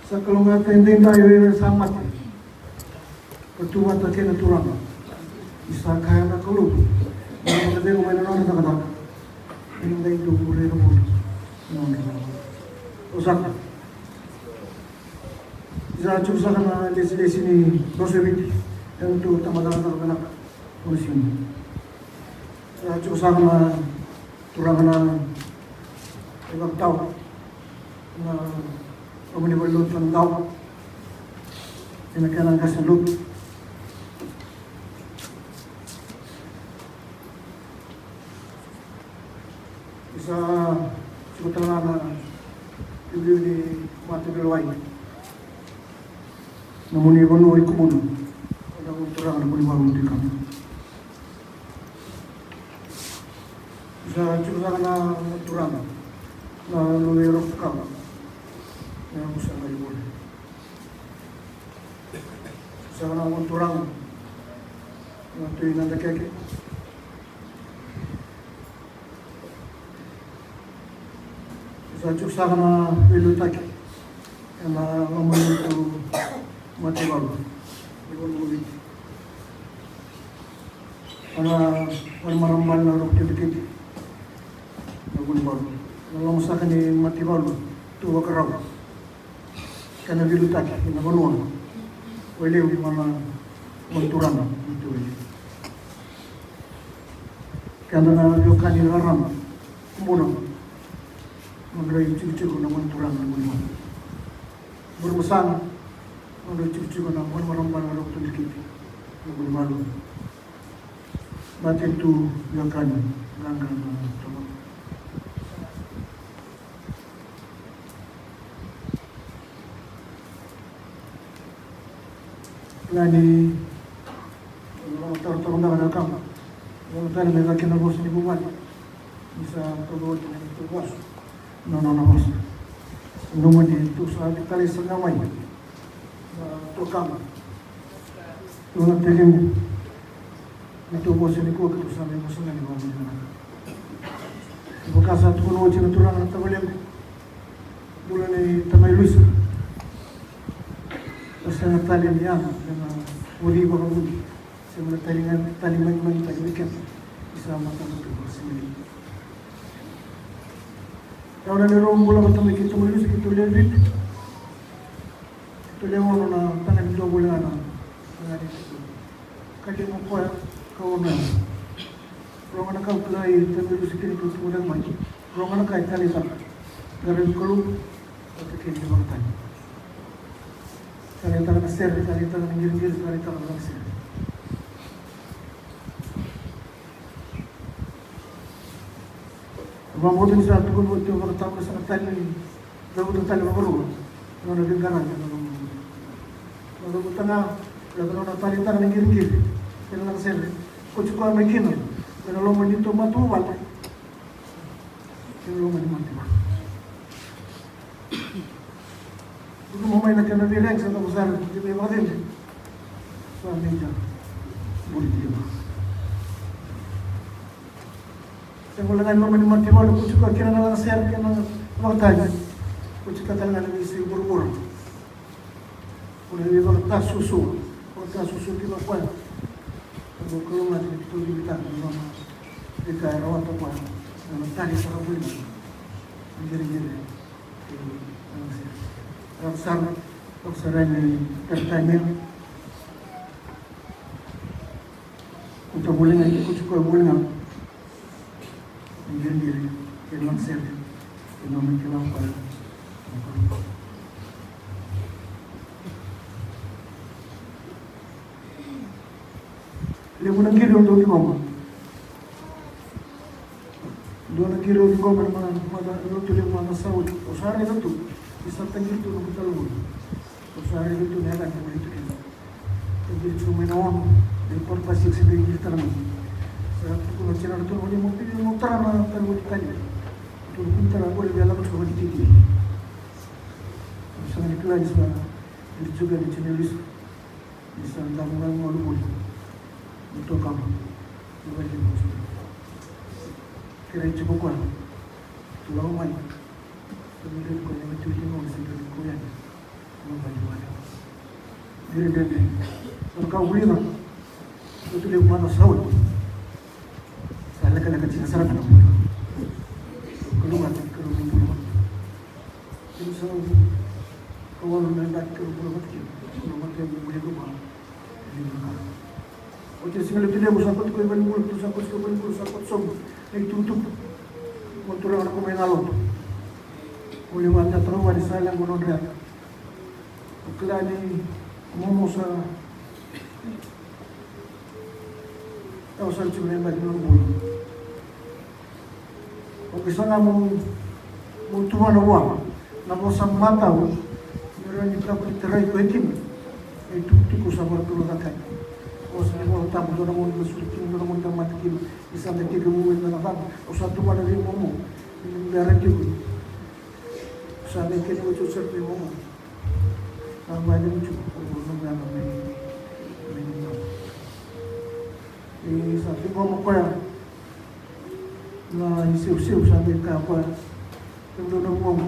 Sa kalougata e daidai o ira sa mate. Ka tu vata kei na Turaga. Ni sa kaya na Kalou. Na vakacegu mai na nona cakacaka. Ni dai tu vure na vure. Nona. O saka. Sa tiko saka na lesilesi ni Bose Viti. Ena tu tamata na cakacaka. Kua ni sega. Sa tiko saka na turaga na ivakatawa na loma ni valenilotu na Dau. Ena kena qase lotu. Sa tiko tale ga na iliuliu ni mataveilewai. Nomuni vanua i Kumuna. Na turaga na Vunivalu Tui Kama. Sa tiko saka na turaga na luve i Roko Kama. Na yavusa na ivole. Saka na turaga na Tui Nadakeke. Sa tiko saka na veiliutaki ena loma ni lotu Mataivalu ni vanua o Viti. Ena vale marama bale na Roko Tui Dreketi na Vunivalu. Na loma saka ni Mataivalu tu vakarau. Kena veiliutaki ena vanua. Wailevu vua na turaga na Tui Wailevu. Keda na veiwekani rarama Kumuna. Nodra itikotiko na gone turaga na Vunivalu. Burebasaga. Nodra itikotiko na gone marama bale na Roko Tui Dreketi na Vunivalu. Matanitu veiwekani qaqa na tamata. Lani, na tarotaroga na kama, na tale me cake na vosa ni vuvale. Ni sa tauca oti na neitou vosa. Na nona vosa. Nomuni tou sa vitali sa ga mai. Na tokama. Nona taliu. Neitou vosa nikua keitou sa mai vosa ga ni vakamuria na ka. Vaka sa tukuna oti na turaga na tavalequ. Bula ni tamai Luisa. Sa sega tale ni yaga ena uci vakavuli. Sega na tali ga, tali mai, mai, tali mai keda. Isa matata tu vakasimeli. Rawa na neirau bula vata mai keitou mai Luisa, keitou lewe vitu. Keitou lewe ono na tagane dua voli ga na tagane. Ka lewe o koya, ka ono ya. Rogo na ka au kilai tamai Luisa kina keitou tu mai. Rogo na ka e taleitaka. Qaravi Kalou, vata kei na vakatagi. Taleitaka na sere, taleitaka na qiriqiri, taleitaka na sere. Vakabauta ni sa tukuna oti o vakatau na saka tale ni cavuta tale vakarua. Nona veiqaravi na nona. Na cavuta ga, na nona taleitaka na qiriqiri. Kena na sere. Ko tiko mai kina. Ena loma ni tou matavuvale. Kei na loma ni matavuvale. Tukuna mai na kena veiregi sa cava sara, kei na ivakacegui. Sa meja. Buli tiva. Sega wale ga ni loma ni matavuvale, ko tiko kina na lagasere kei na vakatagi. Ko tiko tale ga na veisei vuravura. Ko na veivakatasuasua, vakatasuasua kina o koya. Ka dau kalougata ni keitou livitaka na nona veika e rawata o koya. Na nona taleitaka voli na qiriqiri. Rau sara, rau sara ni Peritania. Ko ta voli ga, ko tiko e voli ga. Ni qiriqiri, kei na sere, kei na nona kila o koya. Levu na qiri au dau ciqoma. Dua na qiri au ciqoma na ma, ma, na lotu levu mai na Saudi. Au sa raica tu, ni sa taqiri tu na noqu talevoni. Au sa raica tu na yacana, au raica tu kina. Taqiri tu mai na ono, na quarter past six, taqiri tale mai. Sa tukuna o tinana, tukuna vei au, mo tara na talevoni tani. Tukuna tara, au via lako tu mai na T V. Au sega ni kila ni sa qiri tu ga na tinana Luisa. Ni sa dau galu voli. Ni toka mai. Ni vakaikina. Kerei tiko koya. Tu lako mai. Kemudou levu ko ya, me tu kina o se dua ni ko ya. Ko vale vale. Dredre. Sa na ka vulica. Ko tu levu mana sa oti. Sa lekaleka tiko sara na bula. Kalou vata, Kalou ni bula vata. Kemudou sa na ka wale na daki Kalou bula vata kina. Bula vata kina, bula vata kina. Oti na siga levu, sa koto tiko i valenibula, sa koto tiko i valenibula, sa koto sobu na itukutuku. Mo turaga na ko mai na lotu. Mo levu a tata vale sa leqa mo nodra yaka. O kila ni momo sa, au sa tiko na yabaki na bula. O ke saga mo, mo tuvana vua na vosa matau, ni rawa ni kakua ni tarai koya kina na itukutuku sa vakaturaga kina. Vosa ni Vola Tabu, dua na gauna na sulu kina, dua na gauna na mate kina, ni sa na tekivu ena cava, au sa tuvana vei momo, ni bera tiko. Sa na kena oti au sa vei momo. Sa vale tiko, o nomu yaga me, me, me. E sa tiko mo koya. Na iseuseu sa mai kaya o koya, kemudou na vugogo.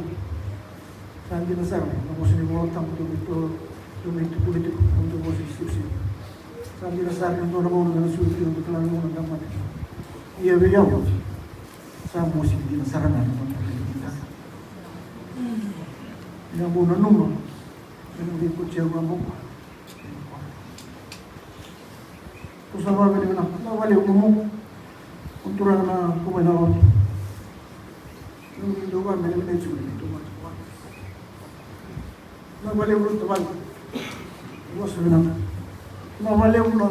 Sa dina sara na vosa ni Vola Tabu, dou mai to, dou mai tukuna tiko, dou vosa iseuseu. Sa dina sara na dua na gauna na sulu kina, dou kila na gauna na mate. Ia vei au, sa mosi dina sara ga na gauna na mate. Ia mo nanuma, ena vei kocia ga mo koya. Tou sa vakavinavinaka, na vale umu. O turaga na ko mai na lotu. Ni dou vakavinavinaka tiko ni dou vakavinavinaka. Na vale umu tavale. Vosa vinaka. Na vale umu na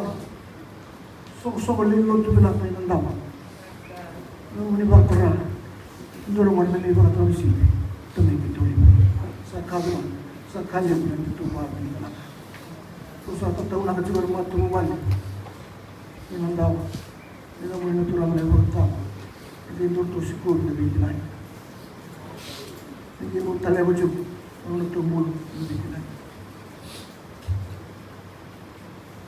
soqosoqo lewe ni lotu vinaka ena dama. Nomuni vakatara. Dua na gone me lai vakatara na sipi. Tamai keitou levu. Sa ka vinaka. Sa ka levu na keitou vakavinavinaka. Tou sa tataunaka tiko na matavuvale. Ena dau. Ena nomuni na turaga na ivakatawa. E dua tou sikovi na veitinani. E dua tou taleva tiko. Na nodratou bula na veitinani.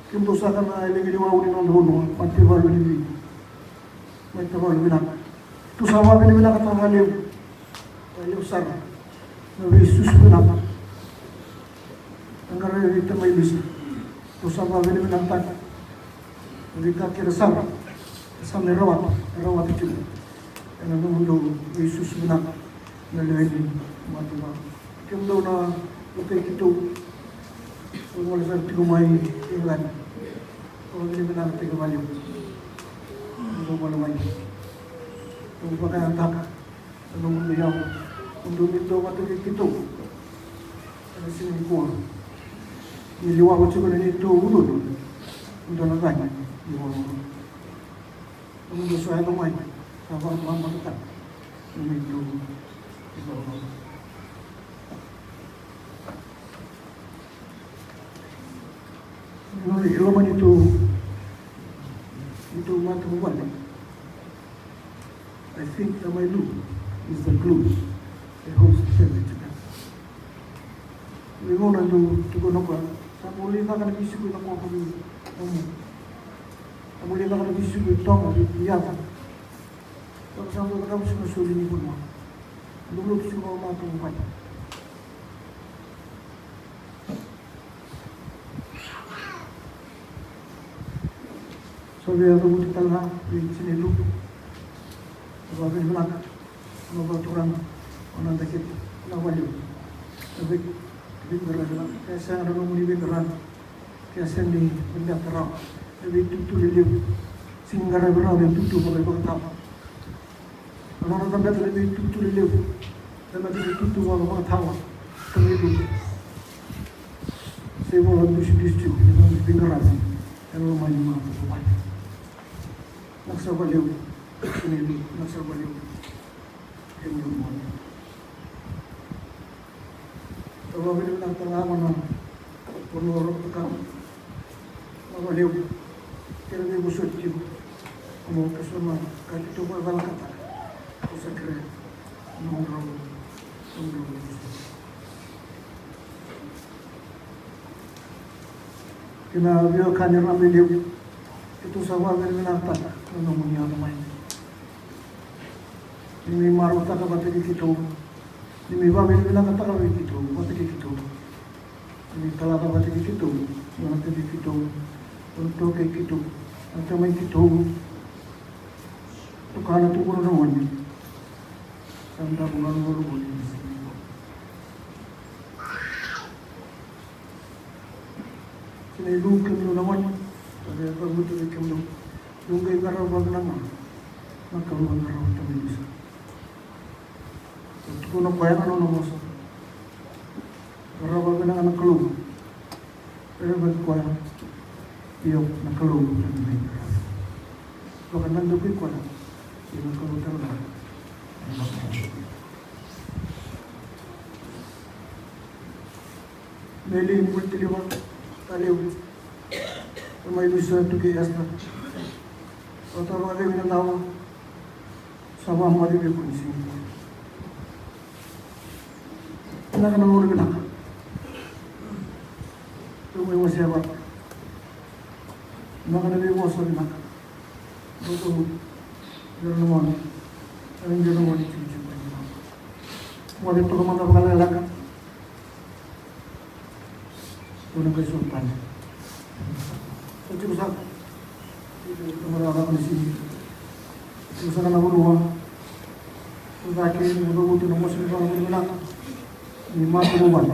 Kemudou saka na ilegi ni wau ni noda vanua, Mataivalu ni Viti. Mataivalu vinaka. Tou sa vakavinavinakataka vakalevu. Vakalevu sara. Na veisusu vinaka. Na qaravi vei tamai Lisi. Tou sa vakavinavinakataka. Na veika kece sara. Sa mai rawata. Rawata tiko. Ena nomudou veisusu vinaka. Na lewe ni Mataivalu. Kemudou na lotu i keitou. Tou gole sara tiko mai Igiladi. Tou vinavinakataka vakalevu. Tou gole mai. Tou vakayacataka na nomudou iyau. Tou dau vata kei keitou. Ena siga nikua. Ni liwava tiko na neitou ululu. Dua na cagi. Ni ululu. Nomudou sa yaco mai, sa vakamamadataka. Nomudou, nomudou. Nomudou, e loma ni tou, ni tou matavuvale. I think Tamai Lu is the glue that holds the family together. Ni gauna dou tukuna o koya, sa mo lai caka na veisiko i Nakoa vei momo. Sa mo lai caka na veisiko i Toga vei Yavu. Sa mo cakava tiko na soli ni vanua. Dou lotu tiko vakamatavuvale. Sa via cavuta tale ga vei Tinai Lu. Vakavinavinaka. Nona vakaturaga, o Nadakete, na valiu. Na vei, veiqaravi, na, ke sega na nomuni veiqaravi. Ke sega ni veiqaravi rawa. Na veitutu lelevu. Sega ni qaravi rawa na itutu vakaivakatawa. Na nona cabeta na veitutu lelevu. Cabeta na itutu vakaivakatawa. Ka veiqaravi. Sa ivola dusidusi tiko, na nomuni veiqaravi. Ena loma ni matavuvale. Vinaka sara vakalevu. Vinaka sara vakalevu. Kemudou na gone. Au vakavinavinaka tale ga vua na vanua o Roko Takana. Vinaka vakalevu. Kena veivosoti tiko. Au keitou sa na ka keitou vakacalakataka. Au sa kerea nomudrau, nomudrau veivosoti. Kei na veiwekani Ramai Levu, keitou sa vakavinavinakataka na nomuni yaco mai. Ni mai marautaka vata kei keitou. Ni vavinavinakataka vei keitou, vata kei keitou. Ni talaca vata kei keitou, na taci keitou, na toka kei keitou, na tamai keitou. Tukana tu vua na gone. Sa daku ga na gone. Kina ilu kemudou na gone, ka via cavuta vei kemudou. Dou qai qarava vinaka na Kalou, qarava tamai Lusa. Sa tukuna o koya na nona vosa. Qarava vinaka na Kalou. Rerevaki koya. Io, na Kalou na mai qarava. Vakanadaku i koya. Io, na Kalou tale ga. Meli Mulitiliva, Talevu, tamai Lusa, Tuki Esta. Vata vakacevi na dawa. Sa vakamoce vei koya ni siga. Vinaka na gauna vinaka. Tou mai wasea vata. Vinaka na veivosa vinaka. Tou ira na gone. Ira na gone tiko tiko. Moce toka mada vakalekaleka. Tou na qai sota tale. Sa tiko saka. Tiko saka na vanua. Tou cake ni mo cavuta na mosi ni vakavinaka. Ni mata mo vale.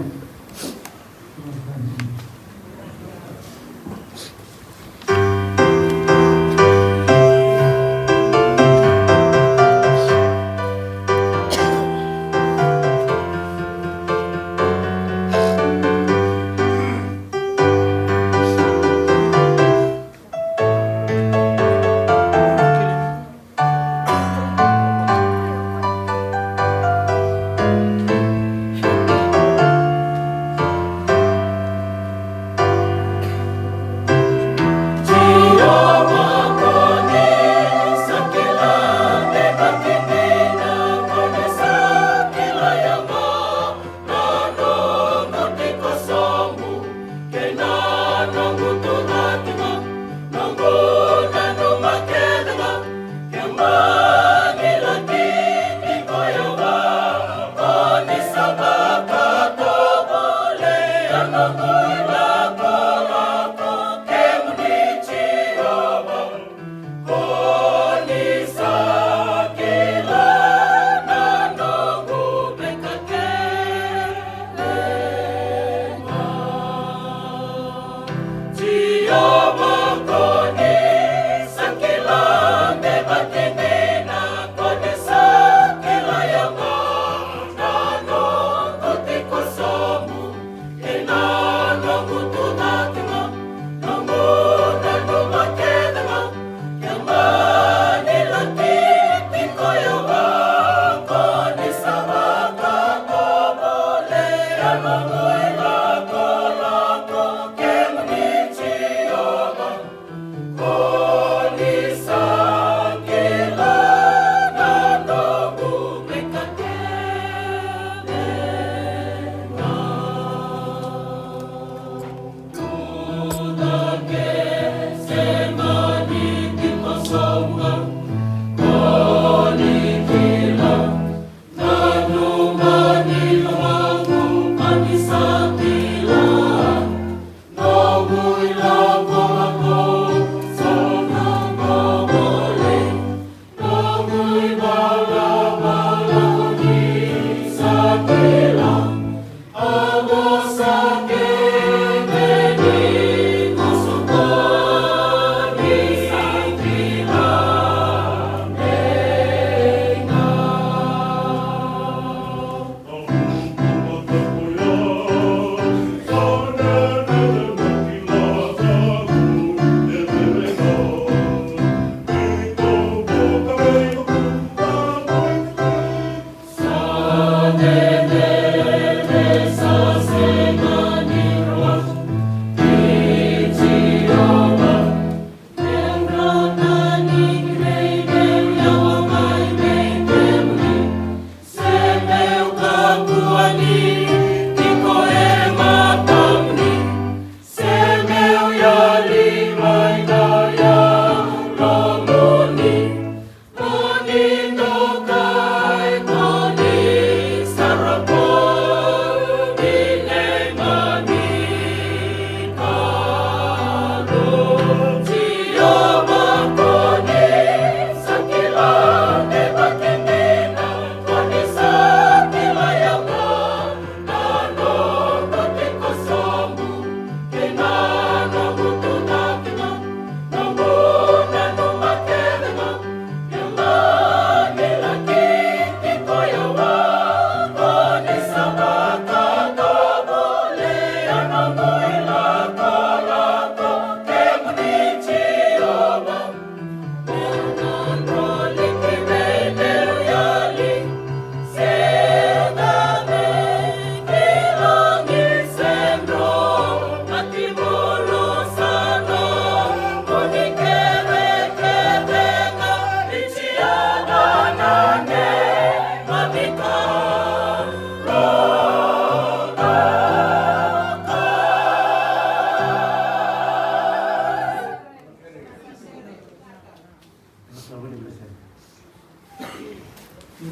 Ni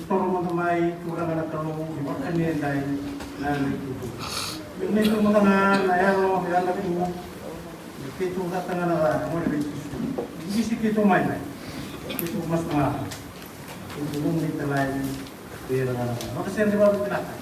toro mada mai Turaga na Kalou, ni vakani edai na yalo i tutu. Ni tu mada ga na yalo, yalo tu. Ni keitou cata ga na ca, na gone vei Jisu. Ni kisi keitou mai. Keitou masu ga. Keitou lomani talai. Vei ira ga na ca. Mada sere vakavinaka.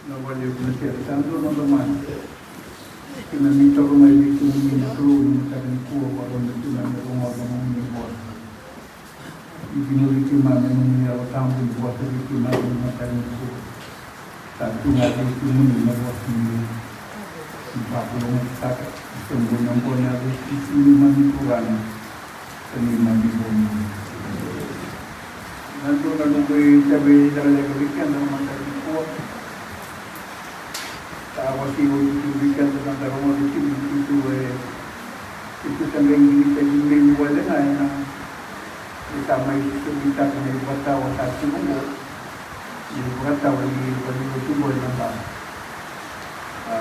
Na vale na kere sa dua na domani. Kina ni toro mai vei kemuni na Kalou ni mataka nikua, vakarau na tuna me rogoca na nomuni vosa. Ni vinovi keimami ena nomuni Yalo Tabu ni vosa vei keimami ena mataka nikua. Sa tu ga vei kemuni na vosa ni, ni vakalougatataka. Ni sobu na bone a vei kemuni mami Turaga. Sa ni mami bone. Na dua na noqu itavi lekaleka vei keda na mataka nikua. Sa vosa oti tu vei keda na daroga vei kemuni tu e, tu sa qai qinitaki mai wale ga ena, e sa mai sosomitaka na ivakatawa sa tiko qo. Ni vakatawa ni valilotu qo ena Ba. A,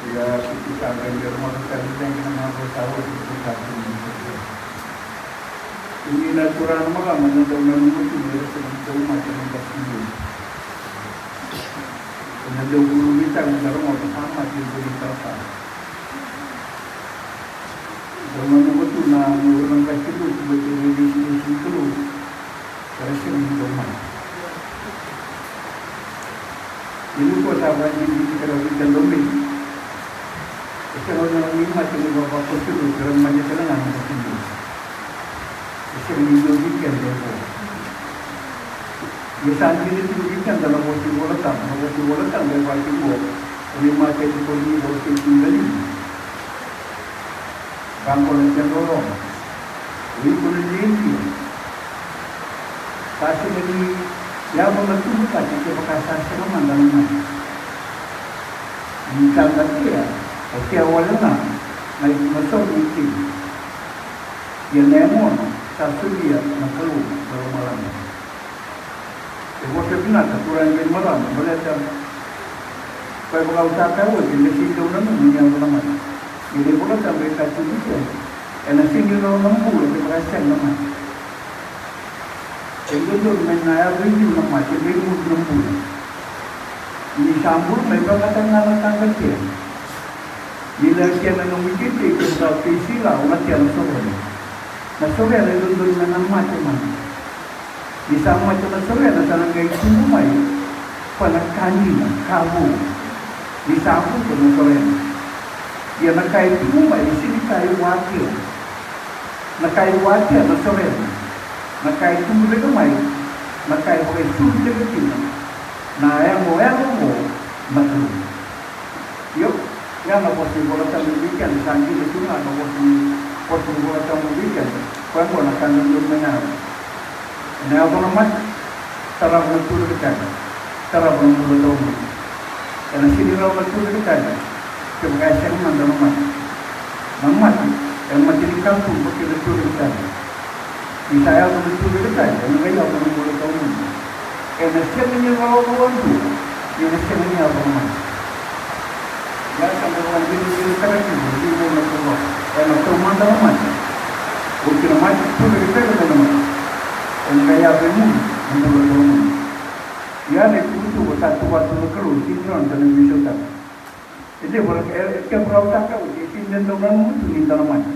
ia, keitou sa qai bera mada tale tale na ka sa oti, keitou sa tu na ka. Kemuni na turaga na marama, na dau nanuma tu ni ra sega ni dau mate na qase ni lotu. Na dau vulumitaka na rogoca sa mate ni voli talatala. Dau nanuma tu na, na qase ni lotu, baleta ni veivakasinaiti ni Kalou. Era sega ni dau mate. Ia nikua sa vakadidike sara vei keda o Meri. E sega ni na mai mate ni vavakoso ni lotu, era mate tale ga na qase ni lotu. E sega ni dua vei keda e vo. Ia sa dina tiko vei keda na vosa ni Vola Tabu, na vosa ni Vola Tabu e vaka tiko qo. Ena iMataio tiko ni vosa e tinikalima. Vaqo na kena loloma. O iko na Lidia. Sa sega ni yaco na tubu cake kevaka sa sega mada na mate. Ni sa da tea, e tea wale ga na, na soqo ni tini. Ia na yagona sa solia na Kalou na lomalagi. E vosa vinaka turaga kei marama, baleta koya vaka au sa kaya oti, eda sega ni dau nanuma ni yaco na mate. Ia na iVola Tabu e kaya tiko vei keda, ena sega ni lolo na bula kevaka e sega na mate. E dodonu me na yaco i liu na mate me muri na bula. Ni sa bula mai, vakataka ga na ka da tea. Ni na tea na nomu iteitei kevaka o Prisila, o na tea na sorena. Na sorena e dodonu me na mate mai. Ni sa mate na sorena, sa na qai tubu mai. Na ka dina, ka vou. Ni sa vuke na sorena. Ia na ka e tubu mai e sega ni ka e watia. Na ka e watia na sorena. Na ka e tubu cake mai, na ka e vakaisulu cake kina na yago, yago oqo na Kalou. Io, ia na vosa ni Vola Tabu vei keda, sa dina tu ga na vosa ni, vosa ni Vola Tabu vei keda. Koya oqo na ka dodonu me na yaco. Ena yaco na mate, tarava na tu cake tale, tarava na bula tawamudu. Ena sega ni rawa na tu cake tale kevaka e sega mada na mate. Na mate e mate ni katuba kei na tu cake tale. Ni sa yaco na tu cake tale, ena qai yaco na bula tawamudu. Ena sega ni rawa vakadua ni na sega ni yaco na mate. Ia sa na vakadinadinataka tiko na veigauna kece. Ena taumada na mate. Oti na mate, tu cake tale mai na mate. Ena qai yaco e muri na bula tawamudu. Ia na ituvatuva sa tu vata na Kalou, sega ni rawa ni da na veisautaka. E levu era, e, e kevaka au tata oti, e sega ni dau nanuma tu ni da na mate.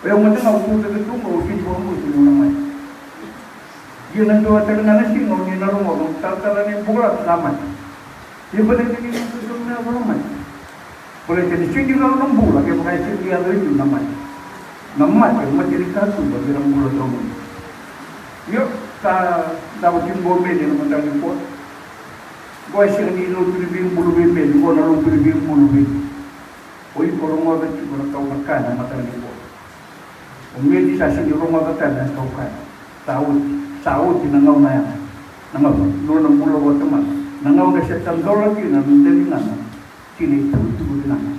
O yau mada ga au tu cake tu qo, au sega ni vakabauta niu na mate. Ia na dua tale ga na siga o ni na rogoca, talatala ni bula sa mate. Ia baleta ni na tu cake na mate. Baleta ni sega ni rawa na bula kevaka e sega ni yaco e liu na mate. Na mate, mate ni katuba vei ira bula tawamudu. Io, sa davo tiko qo Meli ena mataka nikua. Qo e sega ni lotu ni veibulu vei Meli, qo na lotu ni veibulu vei. O iko rogoca tiko na kau na kaya ena mataka nikua. O Meli sa sega ni rogoca tale na kau kaya. Sa oti, sa oti na gauna ya. Na gauna, nona bula vakatamata. Na gauna se tadola kina na daligana. Kina itukutuku vinaka.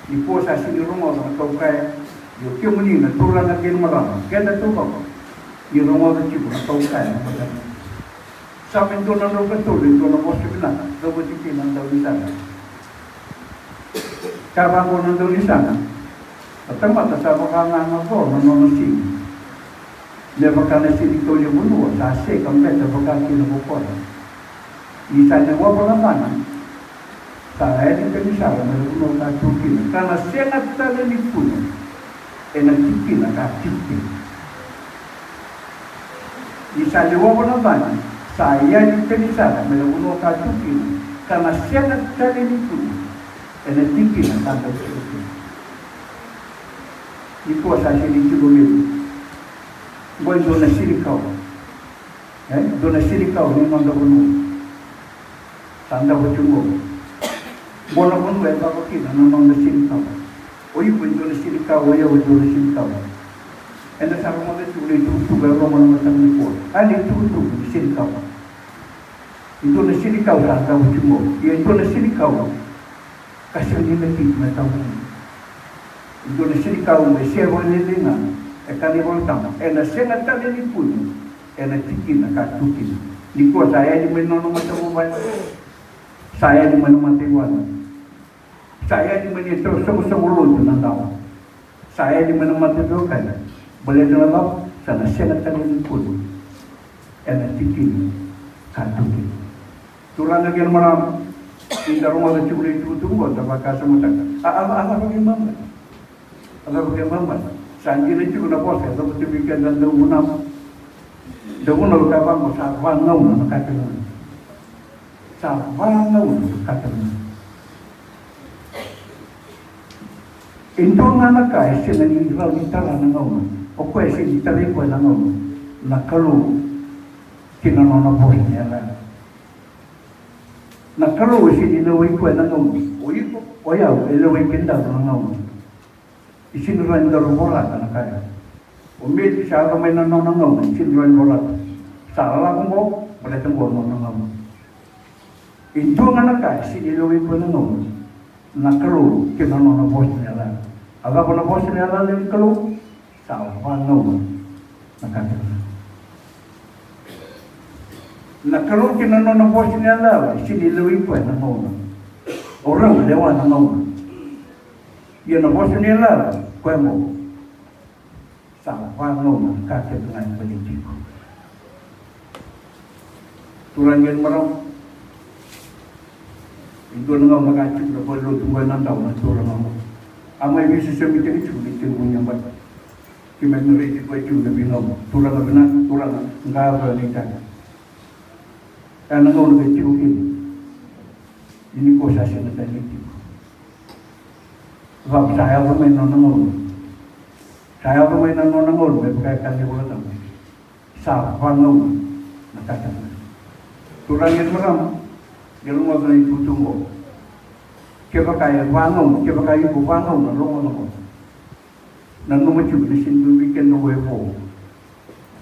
Nikua sa sega ni rogoca na kau kaya. Io kemuni na turaga kei na marama, keda taucoko, ni rogoca tiko na kau kaya na mataka. Sa mai dua na drau ka tolu e dua na vosa vinaka, cavuti kina na daunisame. Ka vaqo na daunisame: Na tamata sa vaka ga na co na nona siga. Me vaka na senikau ni vanua sa seka beta vaka kina ko koya. Ni sa lewa na cana, sa yali tani sara mai na vanua ka tu kina, ka na sega tale ni kune ena tikina ka tiko kina. Ni sa lewa na cana, sa yali tani sara mai na vanua ka tu kina, ka na sega tale ni kune ena tikina ka dau tiko kina. Nikua sa sega ni tiko Meli. Qo e dua na senikau. E dua na senikau ni noda vanua. Sa davo tiko qo. Qo na vanua e cava kina na noda senikau. O iko e dua na senikau, o yau e dua na senikau. Eda sa rogoca tiko na itukutuku e loma na mataka nikua. A, na itukutuku ni senikau. E dua na senikau sa davo tiko qo. Ia e dua na senikau ka sega ni na tiko na tabu. E dua na senikau me se vakalailai ga e ka ni Vola Tabu. Ena sega tale ni kune ena tikina ka tu kina. Nikua sa yali mai na nona matavuvale. Sa yali mai na mataivalu. Sa yali mai na isoqosoqo lotu na dawa. Sa yali mai na mataveiwekani. Baleta na cava? Sa na sega tale ni kune ena tikina ka tu kina. Turaga kei na marama, ni da rogoca tiko na itukutuku qo, da vakasamataka. A, a, a cava ke mamada? A cava ke mamada? Sa dina tiko na vosa e cavuti vei keda na dauvunau. Dauvunau e kaya vaqo, sa vagauna na ka kece ga. Sa vagauna na ka kece ga. E dua ga na ka e sega ni rawa ni tara na gauna. O koya e sega ni tarai koya na gauna. Na Kalou kei na nona vosa ni yalayala. Na Kalou e sega ni lewai koya na gauna. O iko, o yau, e lewai kedaru na gauna. E sega ni rawa ni daru vorata na ka ya. O Meli sa yaco mai na nona gauna, e sega ni rawa ni vorata. Sa lako qo, baleta qo na nona gauna. E dua ga na ka e sega ni lewai koya na gauna. Na Kalou kei na nona vosa ni yalayala. A cava na vosa ni yalayala ni Kalou? Sa vagauna na ka kece ga. Na Kalou kei na nona vosa ni yalayala e sega ni lewai koya na gauna. O rau lewa na gauna. Ia na vosa ni yalayala koya qo. Sa vagauna na ka kece ga e baleti iko. Turaga kei na marama, e dua na gauna ka tiko na valenilotu qo ena dau na turaga qo. A mai veisosomitaki tiko na itequ ni yabaki. Keimami raici koya tiko na veigauna. Turaga vinaka, turaga, qaravi na itaki. Ena gauna ka tiko kina. Ni ko sa sega tale tiko. Vaka sa yaco mai na nona gauna. Sa yaco mai na nona gauna me vaka e kaya na iVolatabu. Sa vagauna na ka kece ga. Turaga kei na marama, ni rogoca na itutu oqo. Kevaka e vagauna, kevaka iko vagauna, rogoca oqo. Nanuma tiko ni sega ni dua vei keda oqo e vo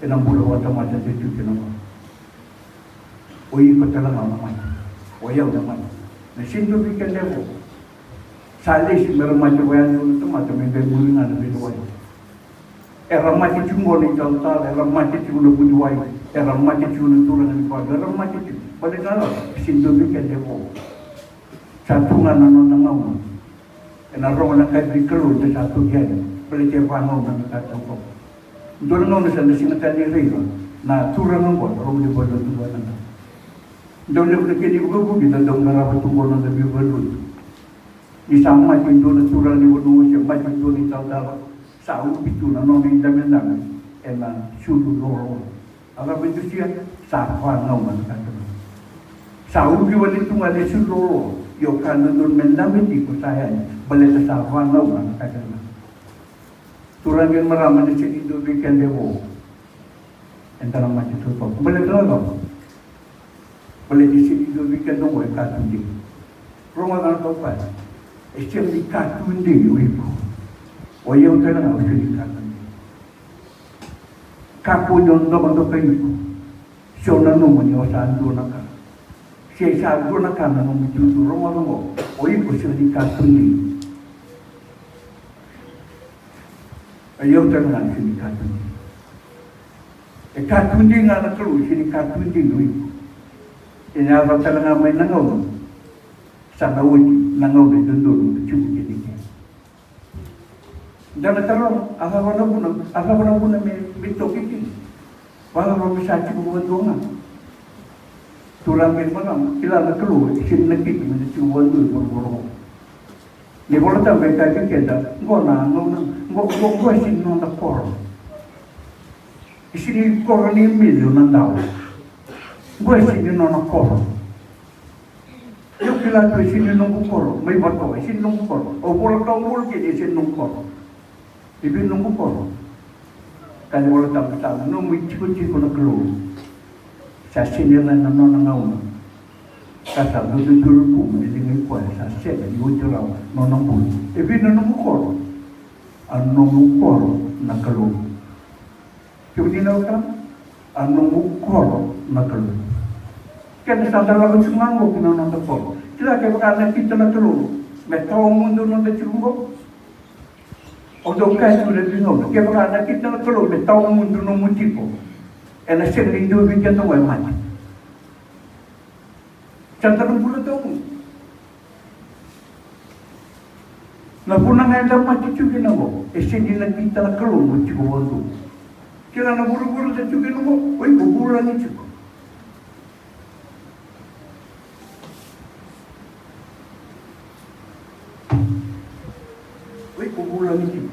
ena bula vakatamata e tu kina oqo. O iko tale ga na mate. O yau na mate. Na sega ni dua vei keda e vo. Sa lesi me ra mate vaya dua na tamata me qai muri ga na veiwai. Era mate tiko qo na italatala, era mate tiko na vuniwai, era mate tiko na turaga ni vale, era mate tiko. Baleta na cava? Sega ni dua vei keda e vo. Sa tu ga na nona gauna. Ena rogo na kaci ni Kalou, eda sa tu kina. Baleta e vagauna na ka taucoko. Dua na gauna sa na sega tale ni raica na turaga oqo na loma ni valenilotu vua na Kalou. Dau levu na kena ivukevuke da dau qarava tu qo na noda veivalenilotu. Ni sa mate e dua na turaga ni vanua se mate e dua na italatala, sa ubi tu na nona idabedabe ena sulu lololo. A cava e dusia? Sa vagauna na ka kece ga. Sa ubi wale tu ga na sulu lololo, io ka dodonu me dabe tiko sa yani, baleta sa vagauna na ka kece ga. Turaga kei na marama, ni sega ni dua vei keda e vo. Eda na mate taucoko. Baleta na cava? Baleta ni sega ni dua vei keda oqo e ka tudei. Rogoca na ka au kaya. E sega ni ka tudei o iko. O yau tale ga au sega ni ka tudei. Kakua ni o dokadoka iko. Se o nanuma ni o sa dua na ka. Se sa dua na ka na nomu itutu, rogoca oqo. O iko sega ni ka tudei. O yau tale ga sega ni ka tudei. E ka tudei ga na Kalou, sega ni ka tudei o iko. Ena yaco tale ga mai na gauna. Sa na oti na gauna e dodonu me tiko kina i ke. Da na taroga, a cava na vuna, a cava na vuna me, me toki kina? Vacava me sa tiko vakadua ga? Turaga kei na marama, kila na Kalou e sega ni nakita me na tiko vakadua e vuravura oqo. Na iVolatabu e kaya vei keda, qo na gauna, qo, qo, qo e sega ni noda koro. E sega ni koro ni miliu na dau. Qo e sega ni nona koro. Io, kila tu e sega ni noqu koro, mai vatoa, e sega ni noqu koro. Au vola ka au vola kina, e sega ni noqu koro. E vei noqu koro? Kaya na iVolatabu sa na nomu itikotiko na Kalou. Sa sega ni yaco na nona gauna. Ka sa dodonu tu me liga i koya, sa sega ni oti rawa na nona bula. E vei na nomu koro? A nomu koro na Kalou. Kemuni na wekaqu, a nomu koro na Kalou. Keda sa da lako tiko ga oqo ki na noda koro. Kila kevaka na kita na Kalou me tawamudu na noda tiko oqo. Au dau kaya tiko na veigauna, kevaka na kita na Kalou me tawamudu nomu tiko, ena sega ni dua vei keda oqo e mate. Sa da na bula tawamudu. Na vuna ga eda mate tiko kina oqo, e sega ni nakita na Kalou mo tiko vakadua. Kila na vuravura eda tiko kina oqo, o iko vulagi tiko. O iko vulagi tiko.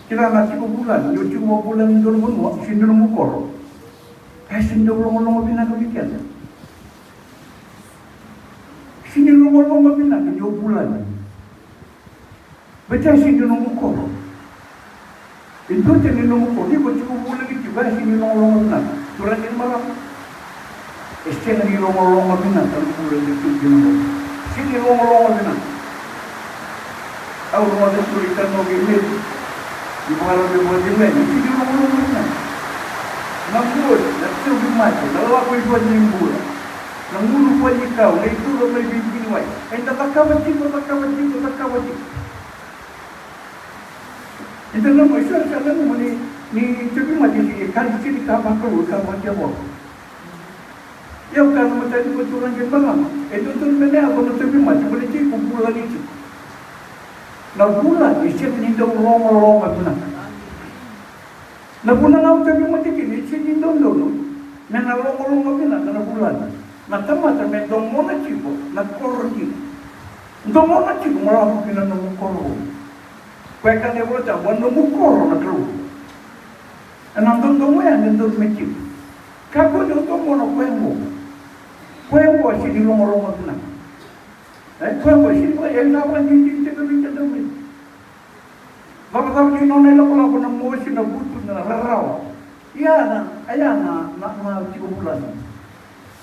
Kila na tiko vulagi, o tiko vakavulagi dua na vanua, sega ni nomu koro. E sega ni dau logaloga vinaka vei keda. Sega ni logaloga vinaka ni o vulagi. Baleta e sega ni nomu koro. E dua tale ni nomu koro, ni ko tiko vulagi tiko, e sega ni logaloga vinaka. Turaga kei na marama. E sega ni logaloga vinaka na bula eda tiko kina oqo. Sega ni logaloga vinaka. Au rogoca tiko na italanoa kei Meri. Ni vakarau me vakacegu yani, e sega ni logaloga vinaka. Na bula, na tauvimate, na lako i vale ni bula. Na gunu vale ni kau, na icuru mai vei vuniwai. Eda cakava tiko, cakava tiko, cakava tiko. Eda nanuma, e sega ni sa nanuma ni, ni tauvimate e ka ni sega ni ka vakalou, ka vakadiyavoro. Ia au kaya na matanitu, turaga kei na marama, e dodonu me na yaco na tauvimate baleta iko vulagi tiko. Na vulagi e sega ni dau logaloga vinaka. Na vuna ga o tauvimate kina, e sega ni dodonu me na logaloga vinaka na vulagi. Na tamata me domona tiko na koro dina. Domona tiko mo lako ki na nomu koro. Koya e kaya na iVolatabu, a nomu koro na Kalou. Ena dodomo ya e dodonu me tiko. Kakua ni o domona o koya oqo. Koya oqo e sega ni logaloga vinaka. E koya, koya sini koya e na vakadidike tiko vei keda mai. Cavacava ni nona ilakolako na mosi, na vutu, na rarawa. Ia na, ia na, na, na tiko vulagi.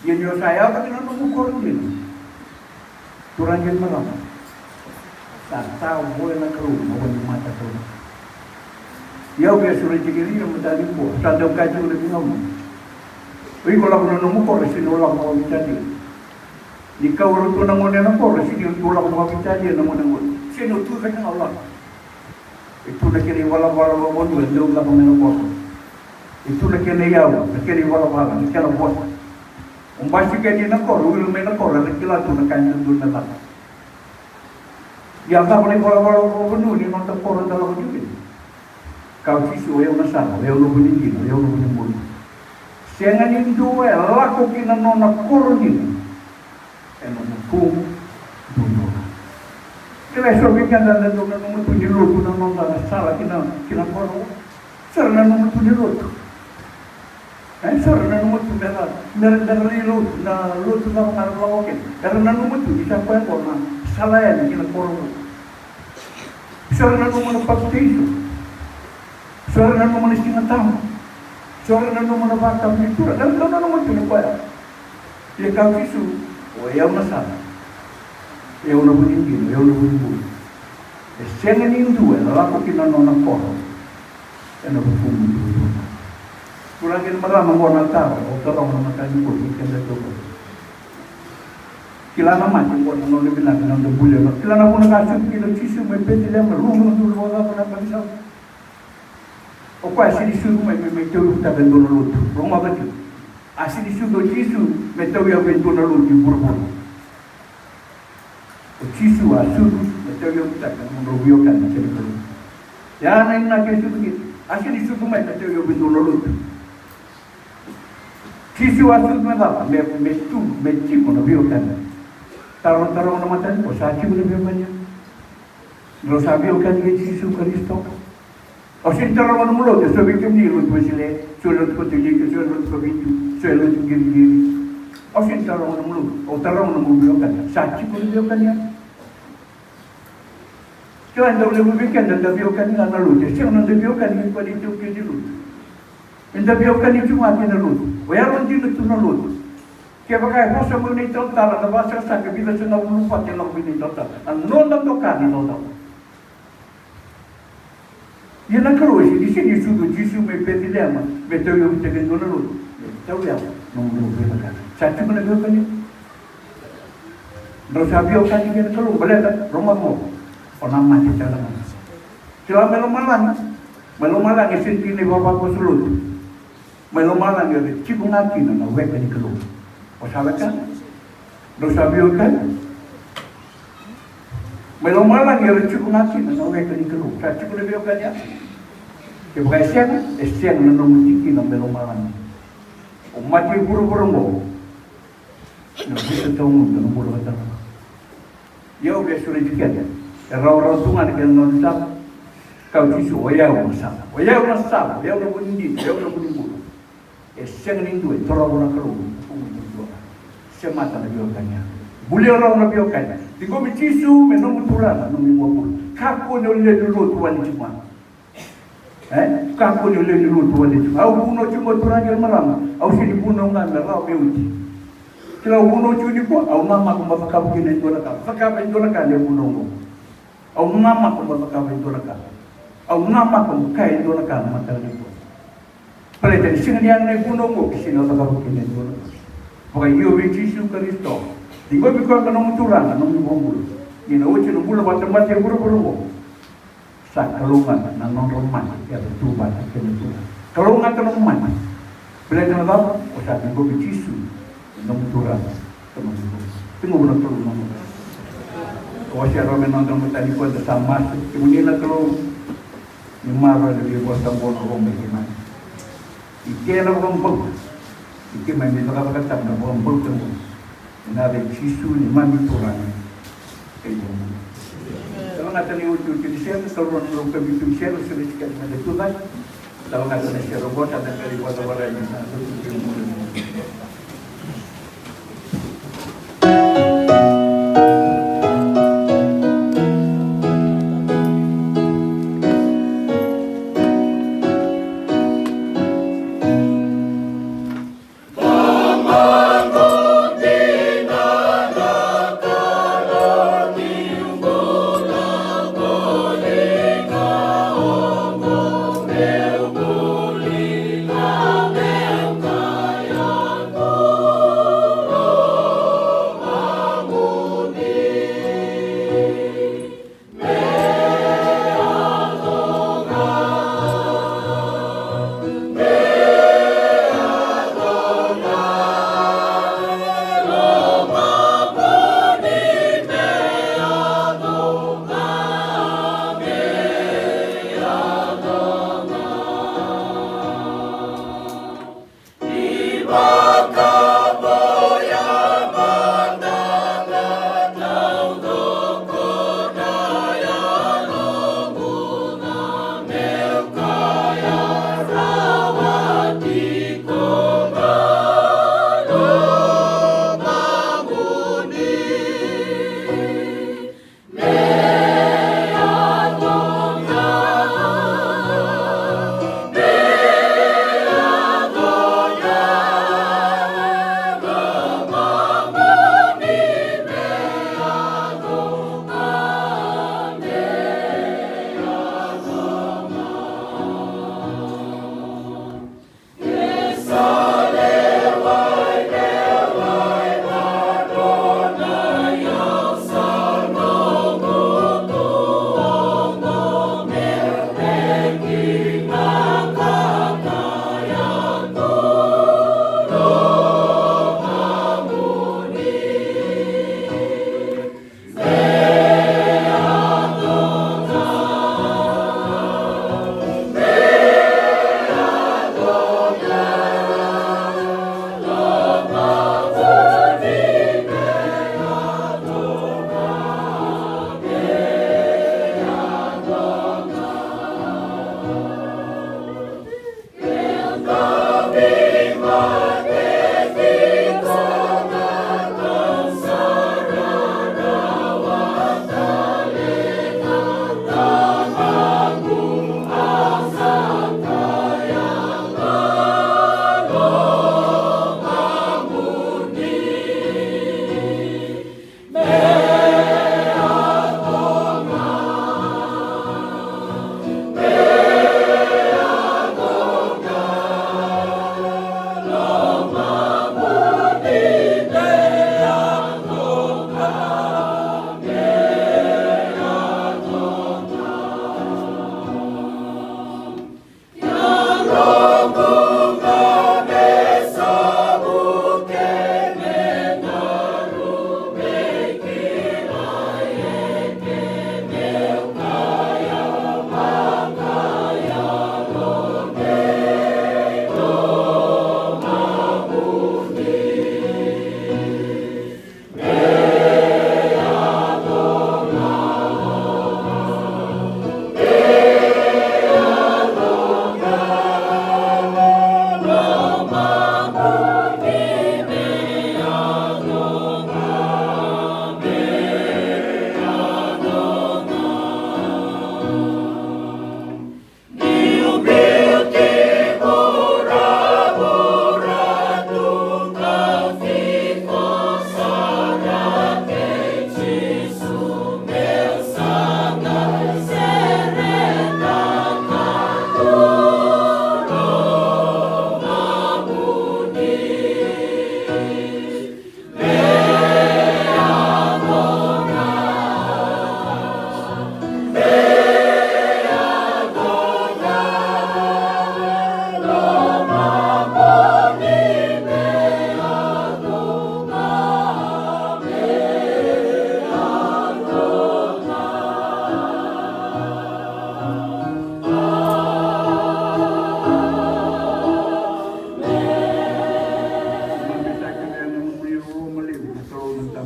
Ia ni o sa yaco ki na nomu koro dina. Turaga kei na marama. Sa tavoya na Kalou na wai ni mata Kalou. Ia au via sureti kemuni na mataka nikua. Sa dau kaya tiko na veigauna. O iko lako na nomu koro, sini o lako na wavitalia. Ni kau ratou na gone na koro, sini o tu lako na wavitalia na gone gone. Sini o tu cake ga o lako. E tu na kena ivalavala vakavanua e dau caka mai na koro. E tu na kena iyau, na kena ivalavala, na kena vosa. O basika yani na koro, o wili mai na koro, era kila tu na ka e dodonu me caka. Ia cava na ivalavala vakavanua ni noda koro eda lako tiko kina? Kaya o Jisu, o yau na sala, o yau na vu ni dina, o yau na vu ni bula. Sega ni dua e lako ki na nona koro dina ena vukuqu duadua ga. Kila, e so vei keda eda dau nanuma tu ni lotu na noda na sala ki na, ki na koro. So era nanuma tu ni lotu. E so era nanuma tu me ra, me ra, me ra lai lotu, na lotu cava ga era lako kina. Era nanuma tu ni sa koya qo na sala yani ki na koro. So era nanuma na papitaiso. So era nanuma na Siga Tabu. So era nanuma na vakatau ni Turaga. Era dau nanuma tu ni koya. Ia kaya o Jisu, o yau na sala. O yau na vu ni dina, o yau na vu ni bula. E sega ni dua ena lako ki na nona koro ena vukuqu duadua ga. Turaga kei na marama, qo na taro au taroga na mataka nikua vei keda taucoko. Kila na mate qo na gauna vinaka na noda bulia. Kila na vuna ka sucu kina o Jisu mai Peceliema, rua na udolu ruasagavulu ka ciwasagavulu. O koya a sini sucu mai me, me tauyavutaka e dua na lotu. Rogoca tiko. A sini sucu o Jisu me tauyavu e dua na lotu i vuravura. O Jisu a sucu me tauyavutaka na nodrau veiwekani na kena Kalou. Ia na inaki e sucu kina, a sini sucu mai me tauyavu e dua na lotu. Jisu a sucu me cava? Me, me tu, me tiko na veiwekani. Taro, taroga na mataka nikua, sa tiko na veiwekani ya? Drau sa veiwekani kei Jisu Karisito? Au sini taroga nomu lotu, e so vei kemuni e lotu Wesele, so e lotu Katolika, so e lotu Kavitu, so e lotu Qiriqiri. Au sini taroga nomu lotu, au taroga nomu veiwekani. Sa tiko na veiwekani ya? Kila, e dau levu vei keda da veiwekani ga na lotu, e sega na noda veiwekani kei koya na itaukei ni lotu. Eda veiwekani tu ga kei na lotu. O yalodina tu na lotu. Kevaka e vosa mai na italatala, na vakasakasaka e vica sagavulu vata e lako mai na italatala. Na noda doka ni italatala. Ia na Kalou e sini, sini sucu o Jisu mai Peceliema me tauyavutaka e dua na lotu. Me tauyavu na nomu veiwekani. Sa tiko na veiwekani? Drau sa veiwekani kei na Kalou, baleta, rogoca qo, o na mate tale ga. Kila, mai lomalagi, mai lomalagi e sega ni dua na ivavakoso lotu. Mai lomalagi era tiko ga kina na weka ni Kalou. O sa wekana? Drau sa veiwekani? Mai lomalagi era tiko ga kina na weka ni Kalou. Sa tiko na veiwekani ya? Kevaka e sega, e sega na nomu tikina mai lomalagi. O mate i vuravura oqo. Na vuta tawamudu na bula vata. Ia au via sureti keda. E rawarawa tu ga na kena gauna sara. Kaya o Jisu, o yau na sala. O yau na sala, o yau na vu ni dina, o yau na vu ni bula. E sega ni dua e toroka na Kalou. Semata na veiwekani ya. Bulia rawa na veiwekani. Ciqomi Jisu me nomu Turaga, nomu iVakabula. Kakua ni o lewe ni lotu wale tiko ga. E? Kakua ni o lewe ni lotu wale tiko. Au vunau tiko, turaga kei na marama. Au sega ni vunau ga me rawa me oti. Kila, au vunau tiko nikua, au namaka mo cakava kina e dua na ka. Cakava e dua na ka na ivunau oqo. Au namaka mo cakava e dua na ka. Au namaka mo kaya e dua na ka na mataka nikua. Baleta ni sega ni yaga na ivunau oqo ke sega ni cakava kina e dua na ka. Vakaio vei Jisu Karisito. Ciqomi koya me nomu Turaga, nomu iVakabula. Ni na oti na bula vakatamata e vuravura oqo. Sa kalougata na nodra mate era tu vata kei na Turaga. Kalougata na nomu mate. Baleta na cava? O sa ciqomi Jisu, nomu Turaga, ka nomu iVakabula. Ciqoma na Kalou na nomu. Ka wasea rawa mai na noda mataka nikua, da sa masu. Kemuni na Kalou, ni maroroya na veivosota oqo na loma i keimami. I kena vakabauta, i keimami cakacakataka na vakabauta oqo. Ena yaca i Jisu neimami Turaga. Emeni. Talega na iotioti ni sere, sa rua na drau ka vitu ni sere, sa veisikali meda tucake. Talega na sere oqo, sa da qai vakavakarau ena lotu.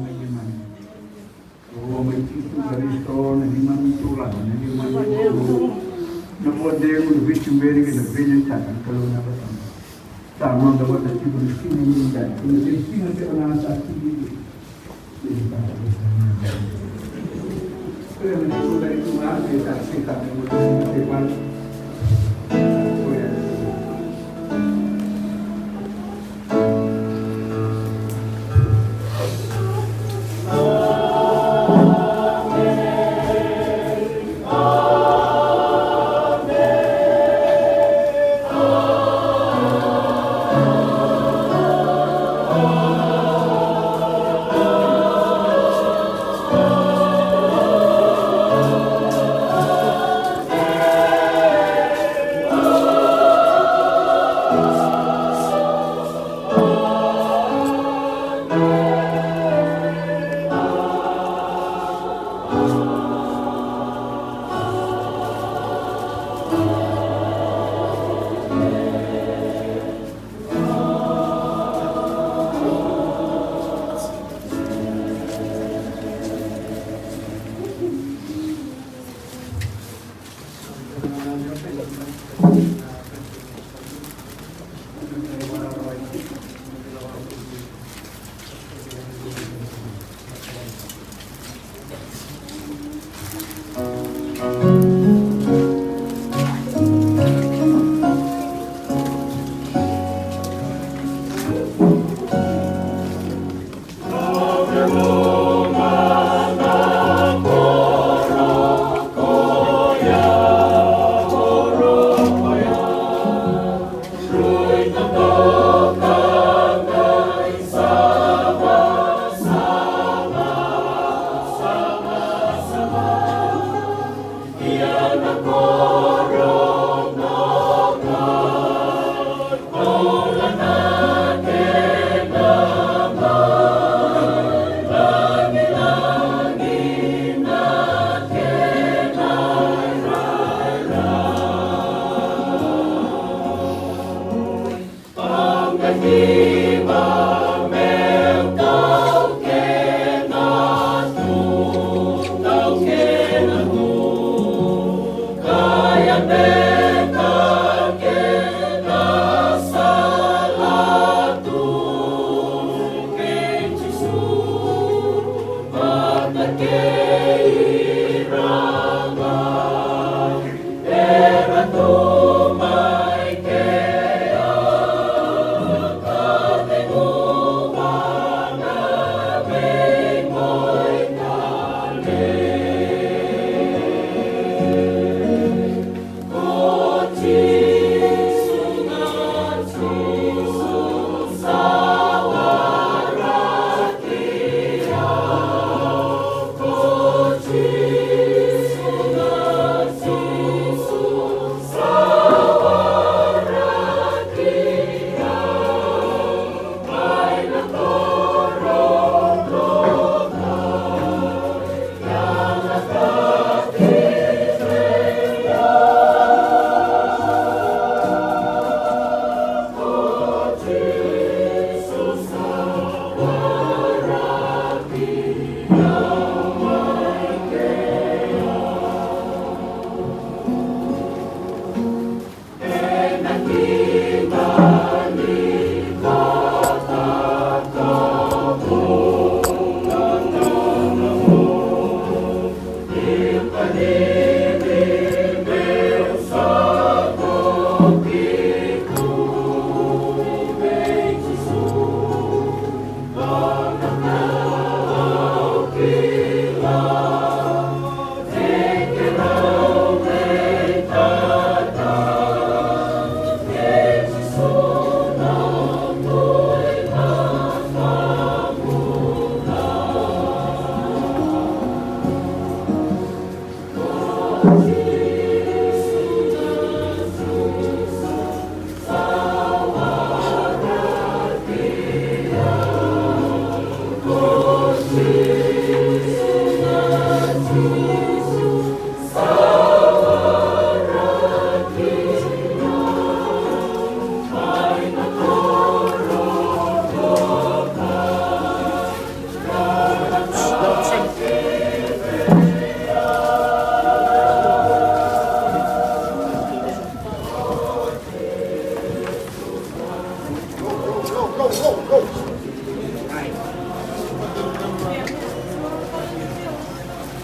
Io mai tiko Karisito na neimami turaga, na neimami Kalou. Na vodegu, na veituberi kei na veinuitaki ni Kalou na Tamada. Sa noda vata tiko na siga ni dai, na siga tiko na sa tiko.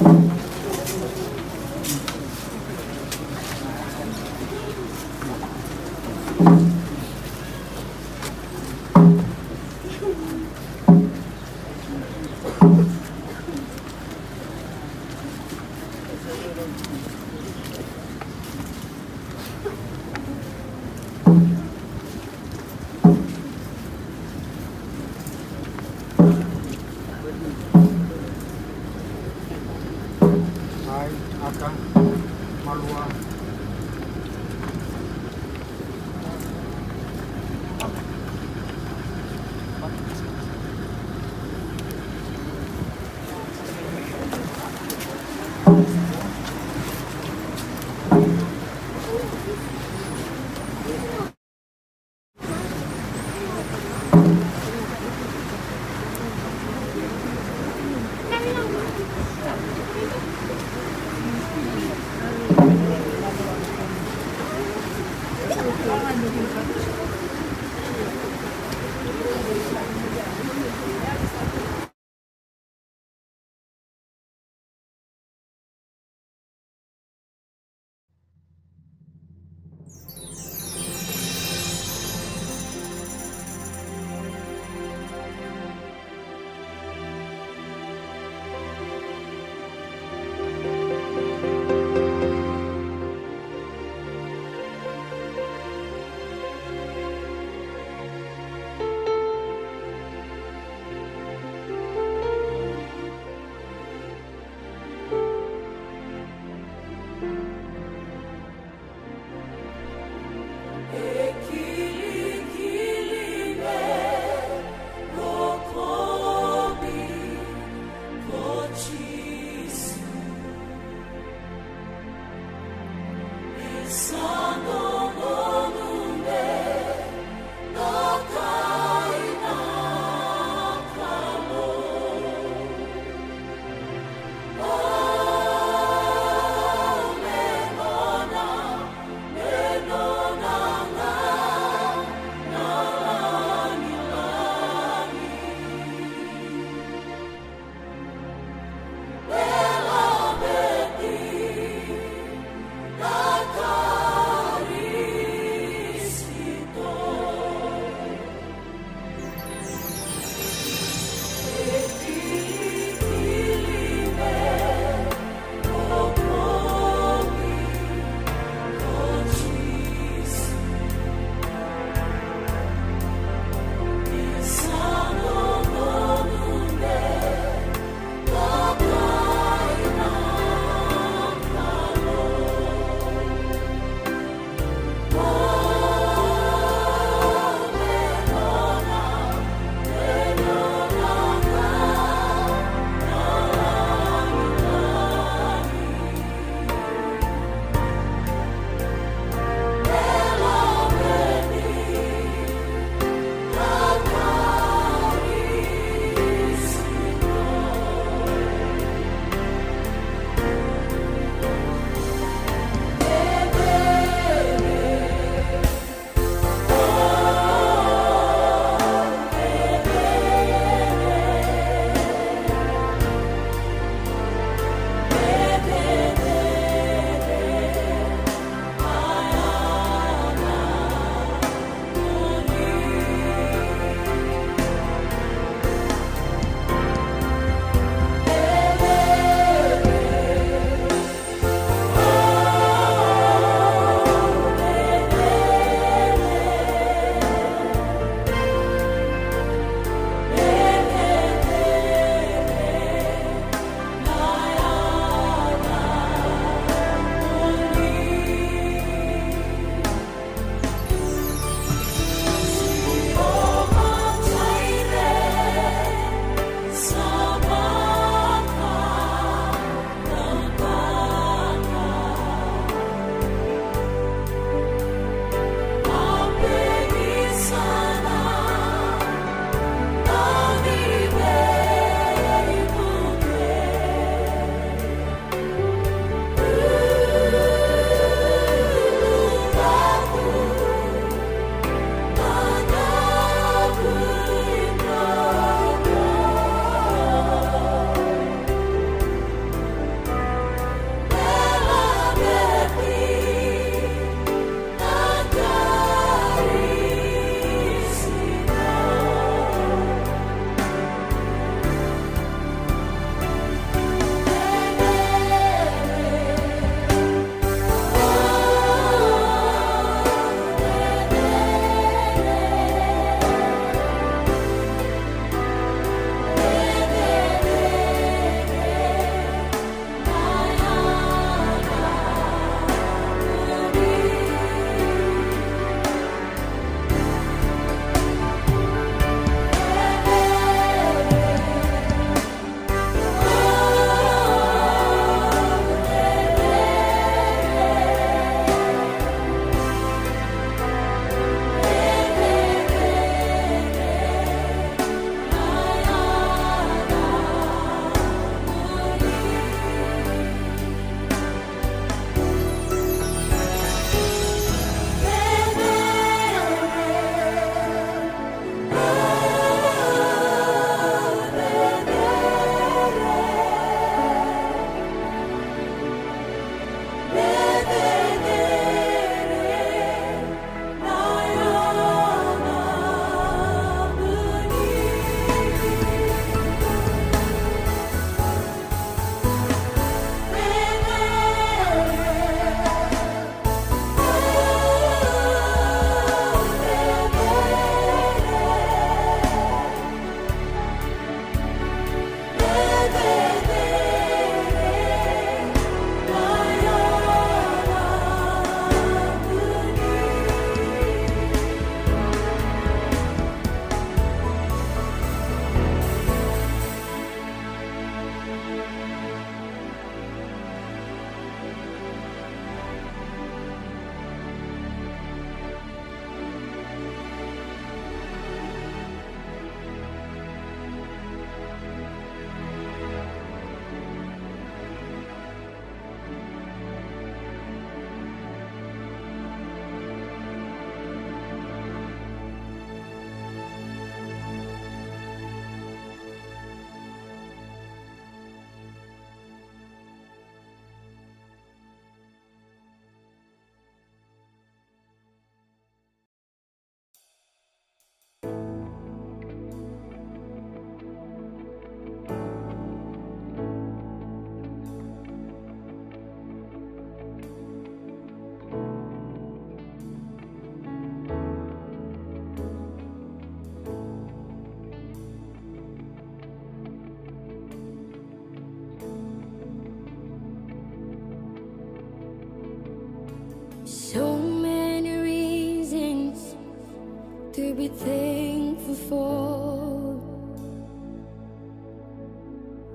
Ai, aka, malua. be thankful for.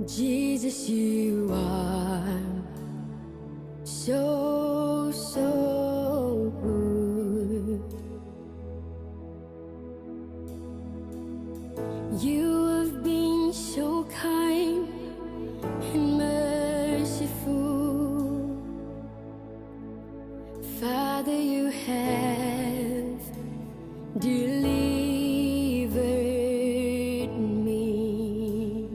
Jesus, you are so, so good. You have been so kind and merciful. Father, you have delivered me.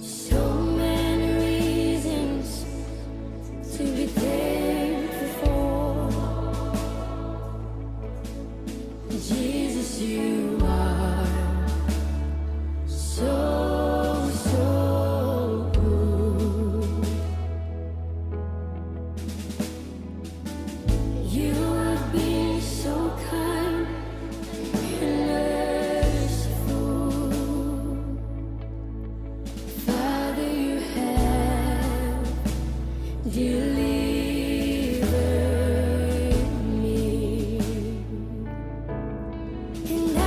So many reasons to be thankful for. Jesus, you are so, so good. You have been so kind and merciful. Father, you have delivered me. And I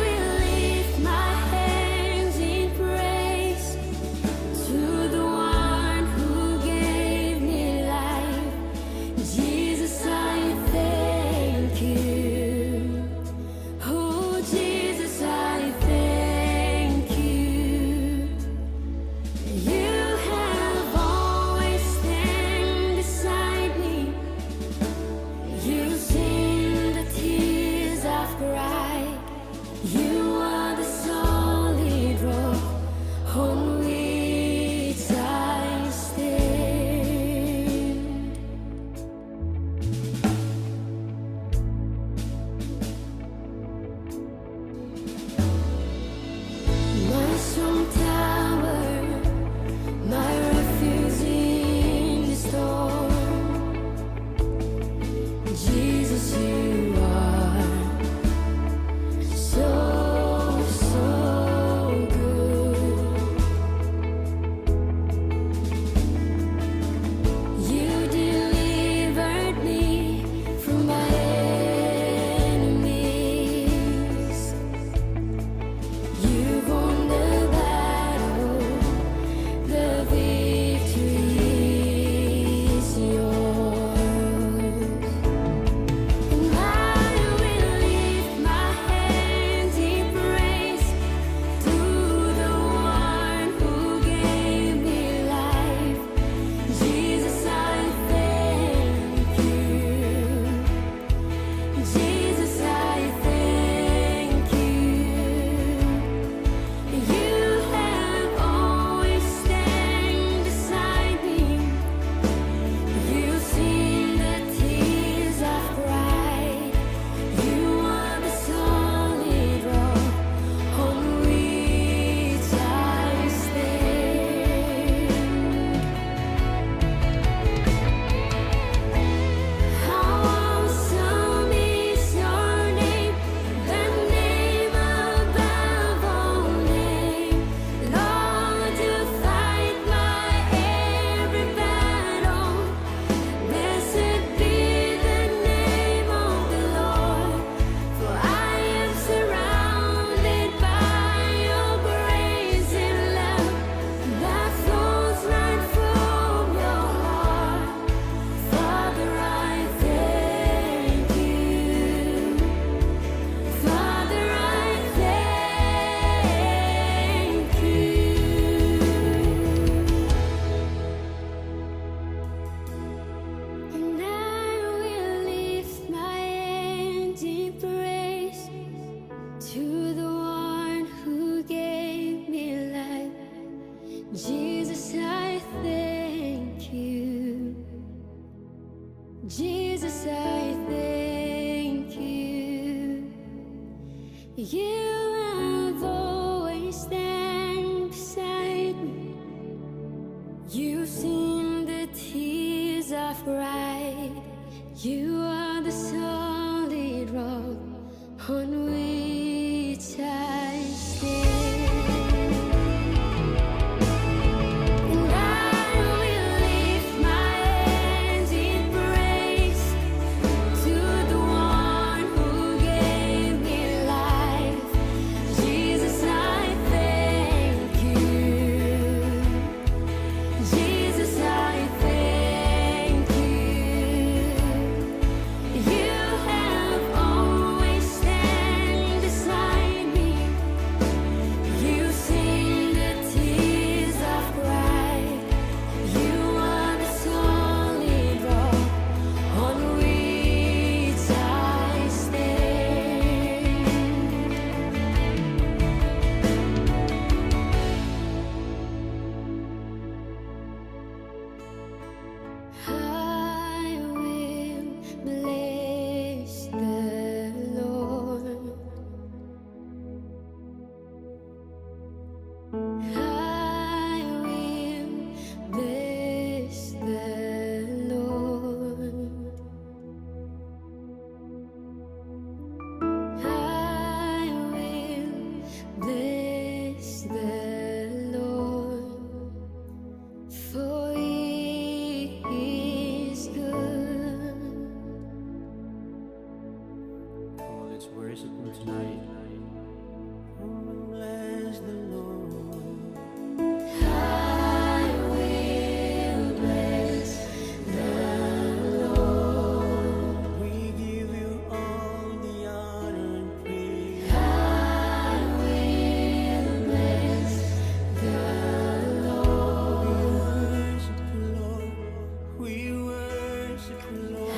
will lift my hands in praise to the one who gave me life. Jesus, I thank you. Oh, Jesus, I thank you. You have always stand beside me. You've seen the tears I've cried. You are the solid rock on which I stand. My strong tower, my refuge in the storm. Jesus, you are so, so good. You delivered me from my enemies. You've won the battle, the victory is yours. And I will lift my hands in praise to the one who gave me life. Jesus, I thank you. Jesus, I thank you. You have always stand beside me. You've seen the tears I've cried. You are the solid rock on which I stand. How awesome is your name, the name above all names. Lord, you fight my every battle. Blessed be the name of the Lord, for I am surrounded by your grace and love that flows right from your heart. Father, I thank you. Father, I thank you. And I will lift my hands in praise to the one who gave me life. Jesus, I thank you. Jesus, I thank you. You have always stand beside me. You've seen the tears I've cried. You are the solid rock on which I stand. And I will Let's worship Him tonight. Come and bless the Lord. We give you all the honor and praise. We worship you, Lord. We worship you, Lord.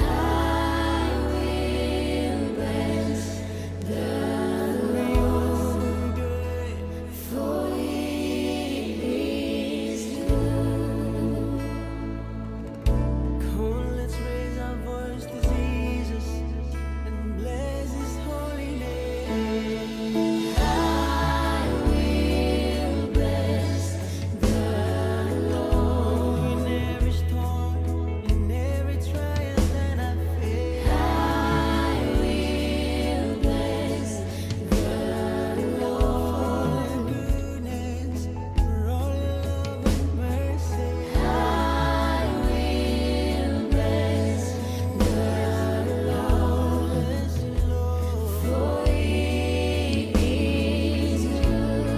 Come on, let's raise our voice to Jesus and bless His holy name. In every storm, in every trial that I face, for your goodness, for all your love and mercy.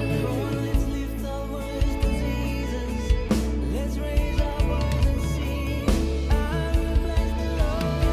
Come on, let's lift our voice to Jesus. Let's raise our voice and sing. I will bless the Lord.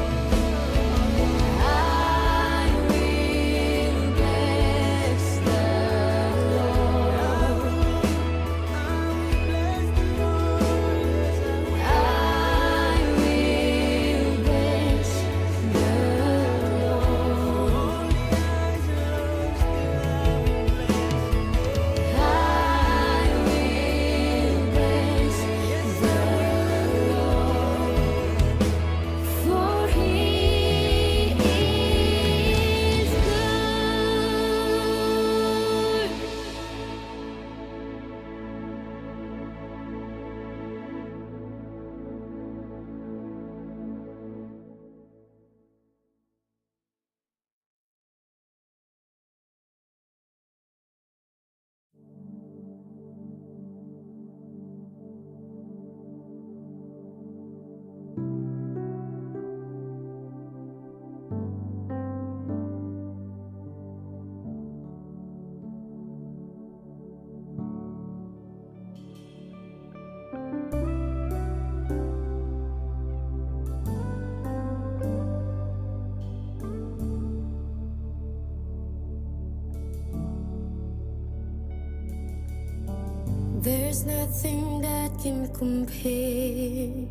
There's nothing that can compare.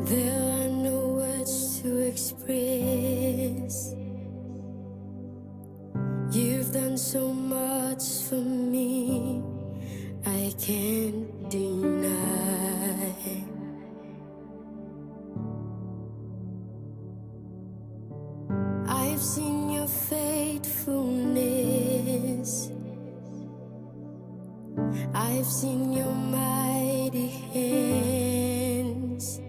There are no words to express. You've done so much for me, I can't deny. I've seen your faithfulness. I've seen your mighty hands.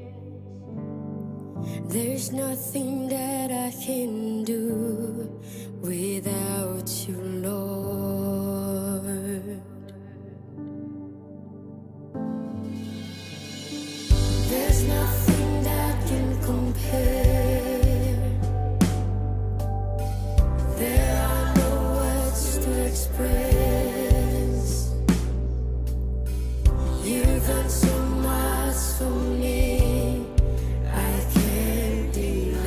There's nothing that I can do without you, Lord. There's nothing that can compare. There are no words to express. You've done so much for me, I can't deny.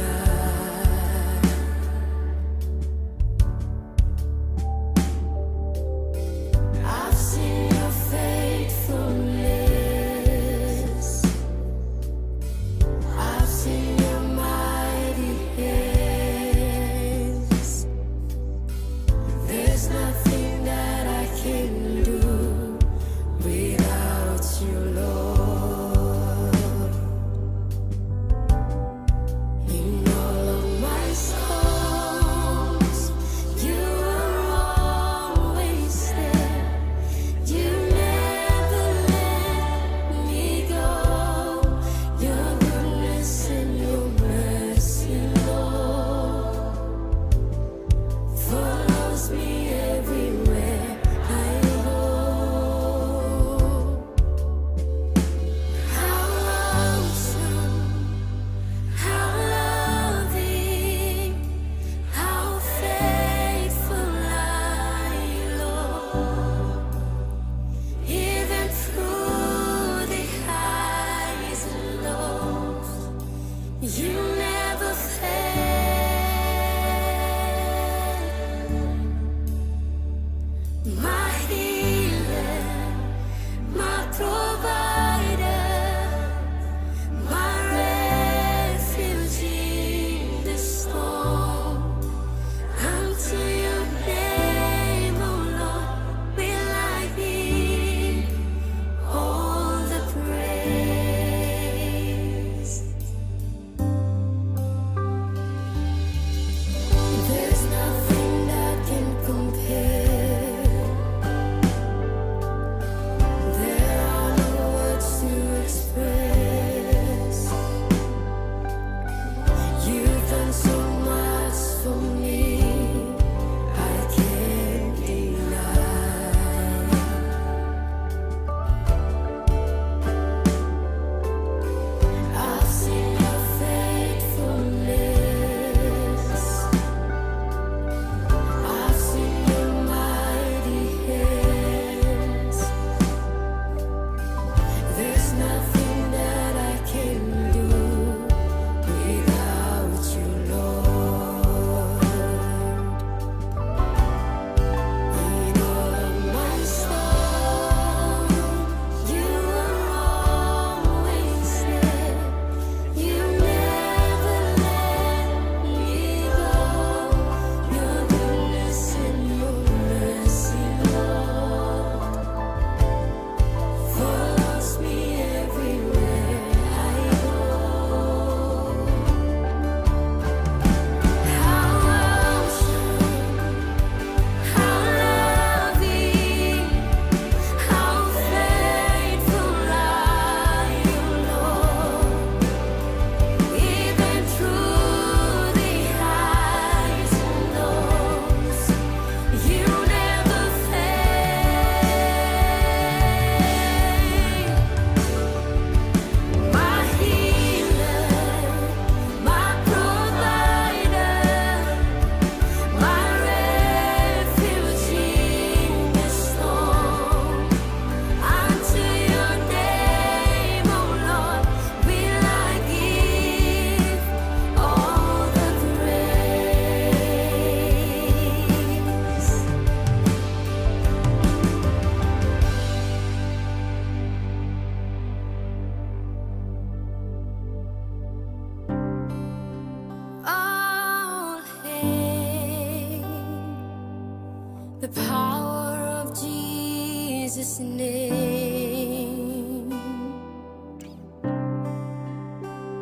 His name.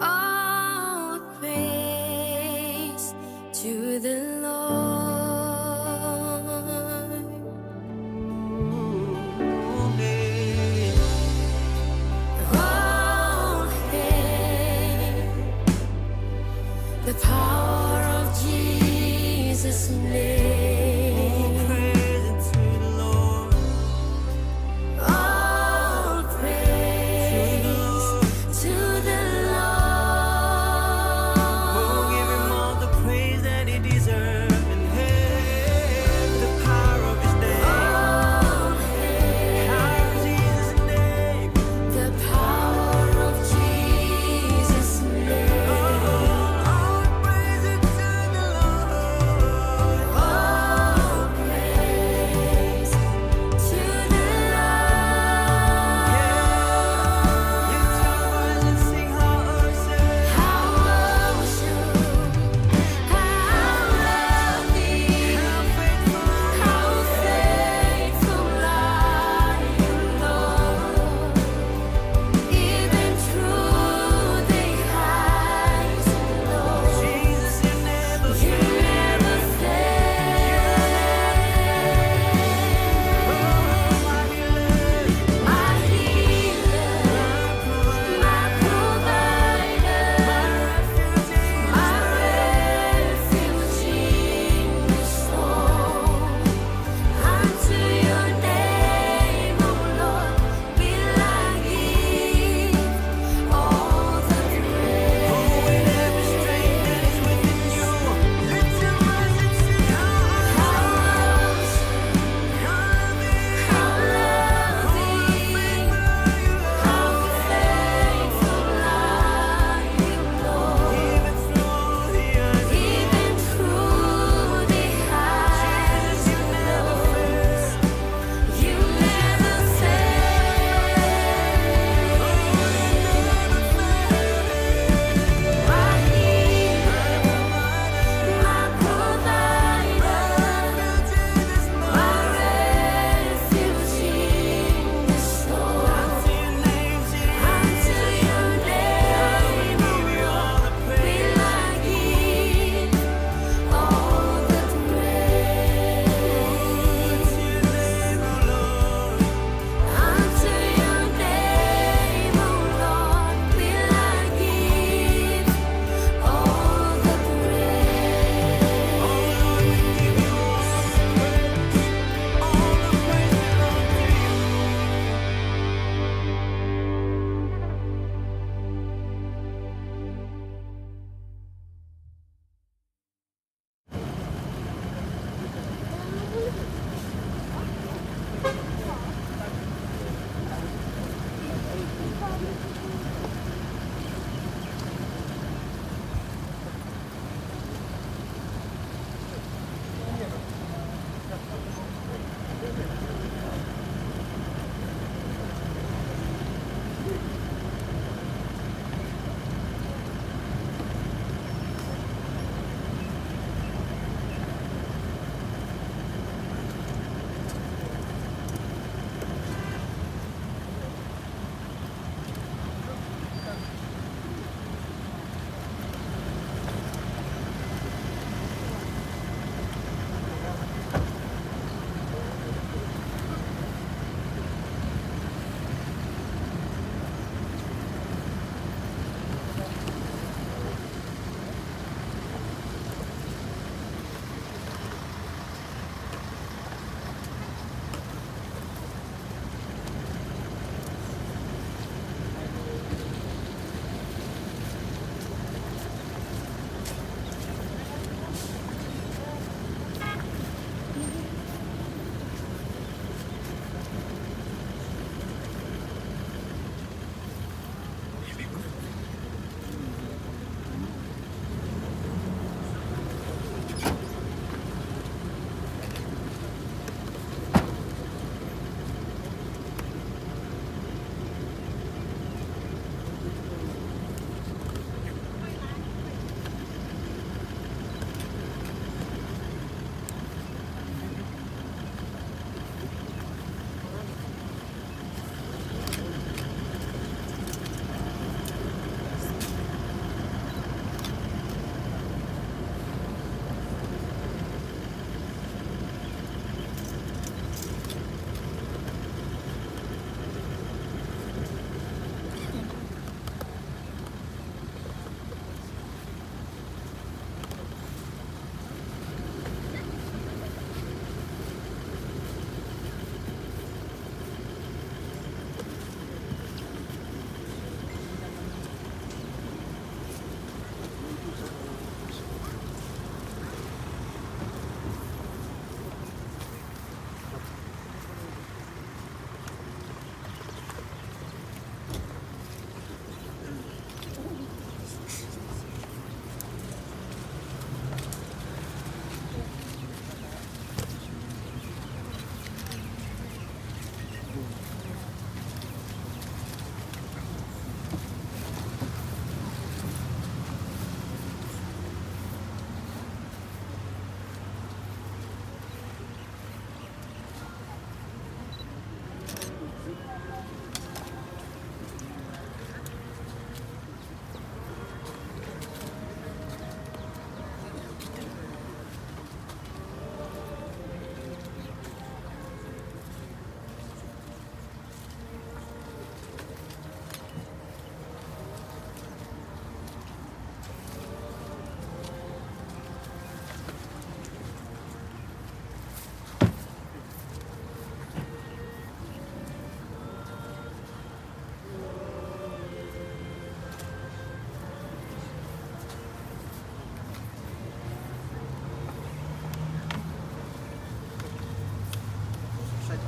All praise to the Lord. Oh, hail the power of Jesus' name. All praise to the Lord. All praise to the Lord. Oh, give him all the praise that he deserves. And hail the power of his name. Oh, hail the power of Jesus' name. The power of Jesus' name. Oh, all praises to the Lord. Oh,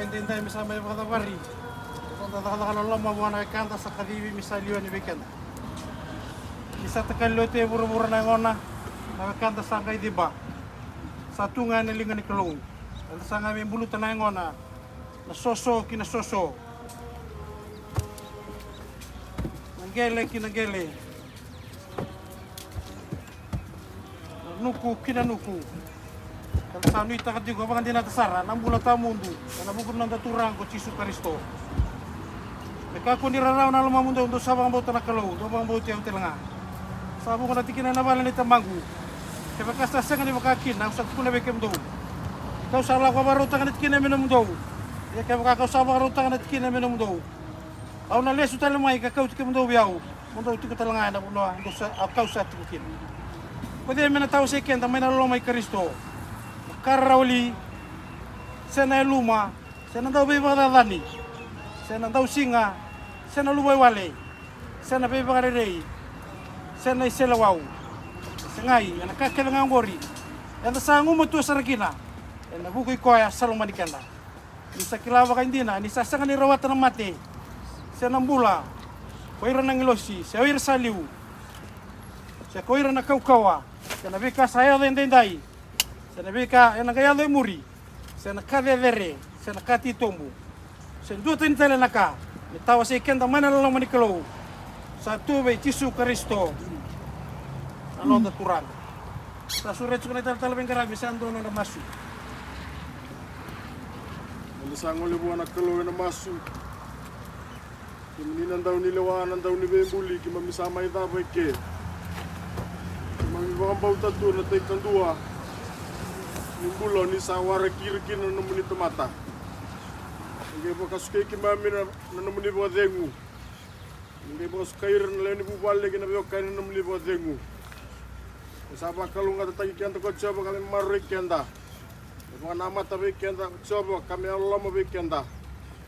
Edaidai me sa mai vakacavari na noda cakacaka loloma vua na wekada sa kacivi me sa liwa yani vei keda. Ni sa takali oti e vuravura na yagona, na wekada sa qai ciba. Sa tu ga ena liga ni Kalou. Eda sa qai mai buluta na yagona, na soso ki na soso, na qele ki na qele, na nuku ki na nuku. Eda sa nuitaka tiko vakadinata sara na bula tawamudu ena vuku ni noda Turaga ko Jisu Karisito. Me kakua ni rarawa na lomamudou, dou sa vakabauta na Kalou, dou vakabauti au tale ga. Sa vuqa na tikina ena vale nei tamaqu. Kevaka sa sega ni vaka kina, au sa tukuna vei kemudou, kau sa lako vakarautaka na tikina me nomudou. Ia kevaka kau sa vakarautaka na tikina me nomudou, au na lesu tale mai ka kauti kemudou vei au, mo dou tiko tale ga ena vanua dou sa, a kau sa tiko kina. Ko cei me na tawasei keda mai na loloma i Karisito? Na ka rarawa li, se na yaluma, se na dauveivakacacani, se na dausiga, se na luvaiwale, se na veivakarerei, se na iseleiwau? Segai, ena ka kece ga oqori eda sa gumatua sara kina ena vuku i koya sa lomani keda. Ni sa kila vakaidina ni sa sega ni rawata na mate, se na bula, ko ira na agilosi, se o ira sa liu, se ko ira na kaukauwa, se na veika sa yaco edaidai, se na veika ena qai yaco e muri, se na ka cecere, se na ka titobu, se dua tani tale na ka, me tawasei keda mai na loloma ni Kalou sa tu vei Jisu Karisito na noda Turaga. Sa sureti tiko na italatala veiqaravi, sa dua na nodra masu. Eda sa gole vua na Kalou ena masu. Kemuni na daunilewa, na dauniveibuli, keimami sa mai cava eke. Keimami vakabauta tu na tai kadua ni bula ni sa waraki ira kina na nomuni tamata. Ni qai vakasukai keimami na, na nomuni vakacegu. Ni qai vakasukai ira na lewe ni vuvale kei na veiwekani na nomuni vakacegu. Ni sa vakalougatataki keda ko Jiova ka me maroroi keda. Me vakanamata vei keda ko Jiova ka me yalololoma vei keda.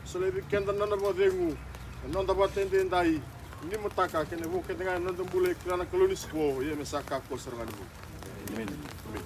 Solia vei keda na nona vakacegu ena noda vata edaidai. Ni mataka kei na vo kece ga ena noda bula e kila na Kalou ni sipo, ia me sa kakua sara ga ni bula. Emeni. Emeni.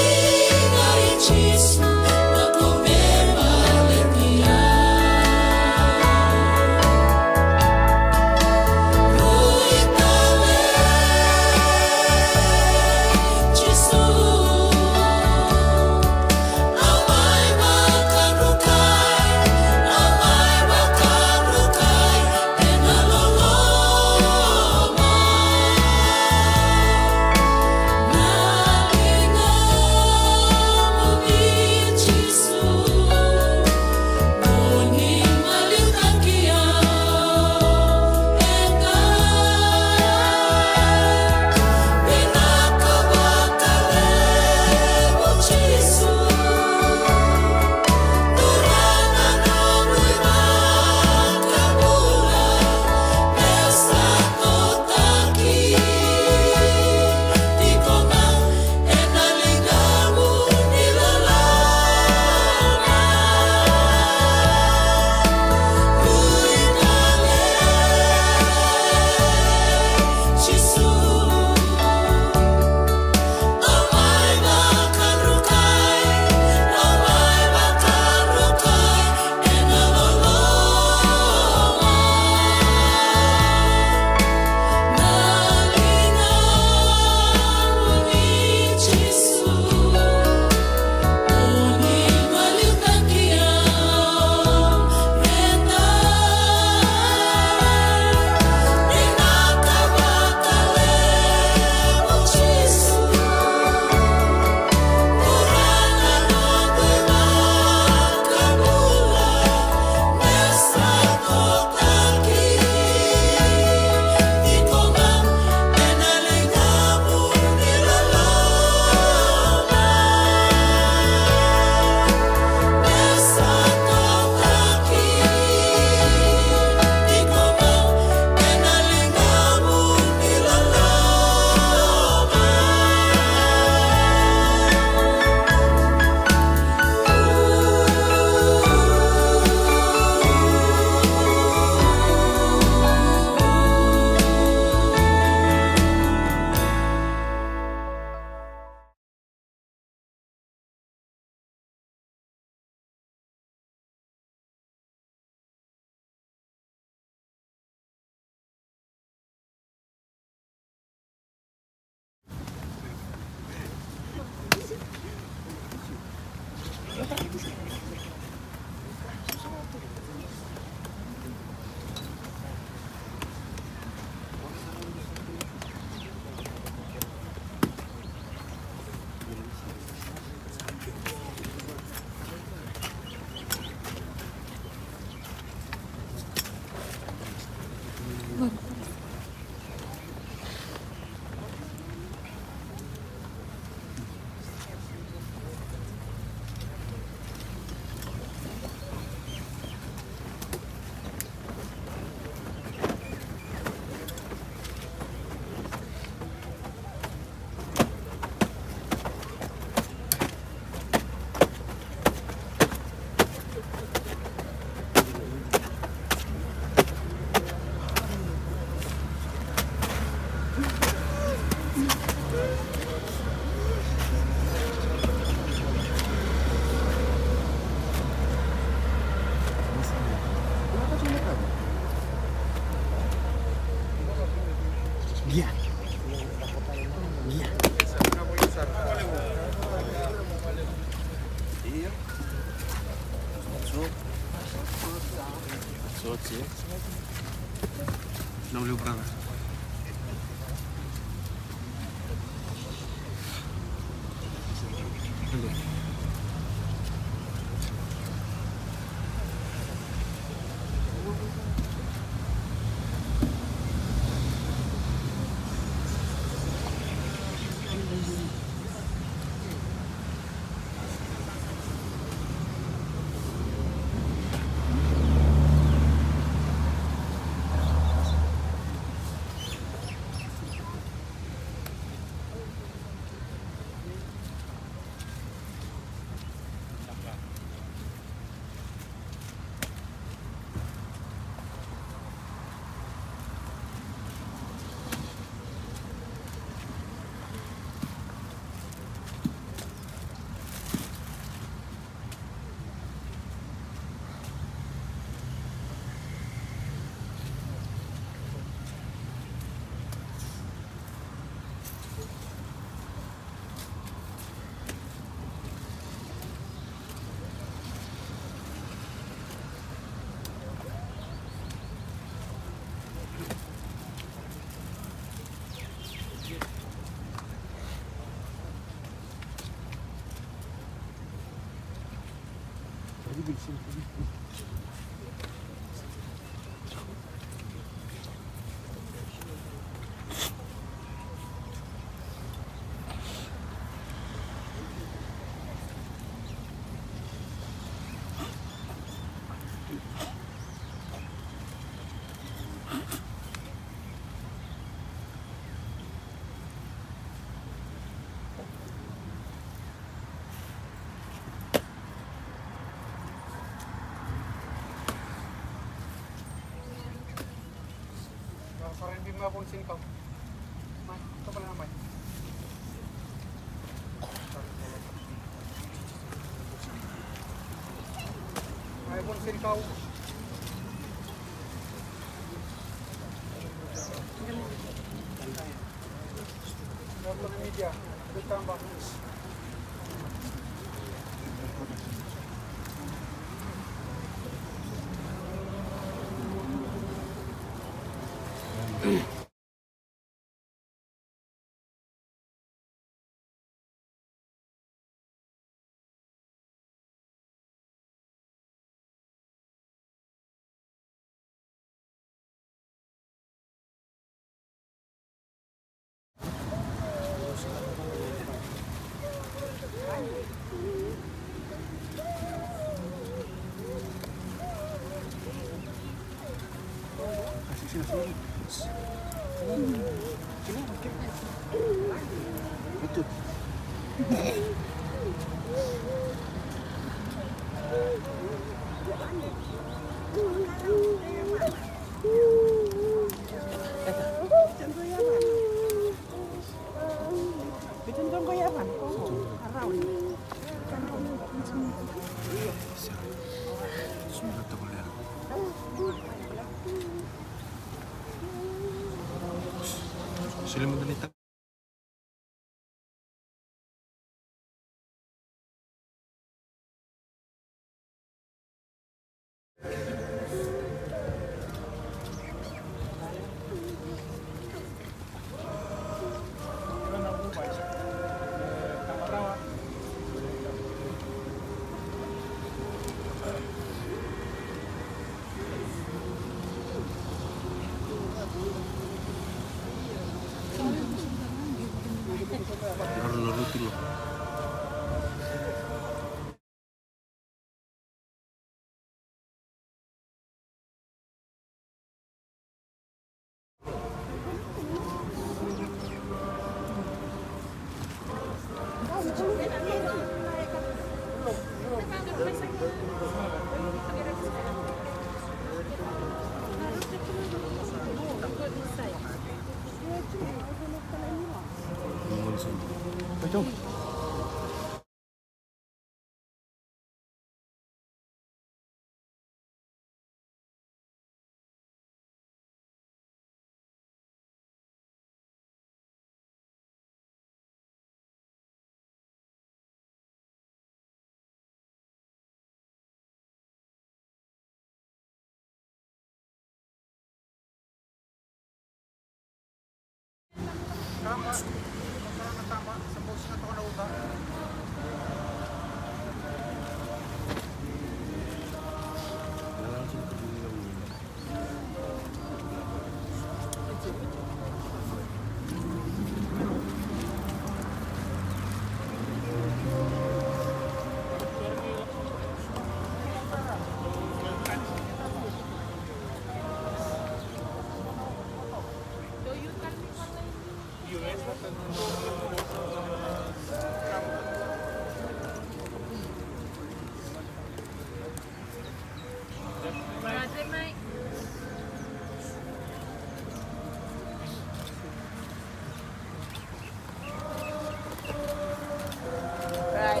Right.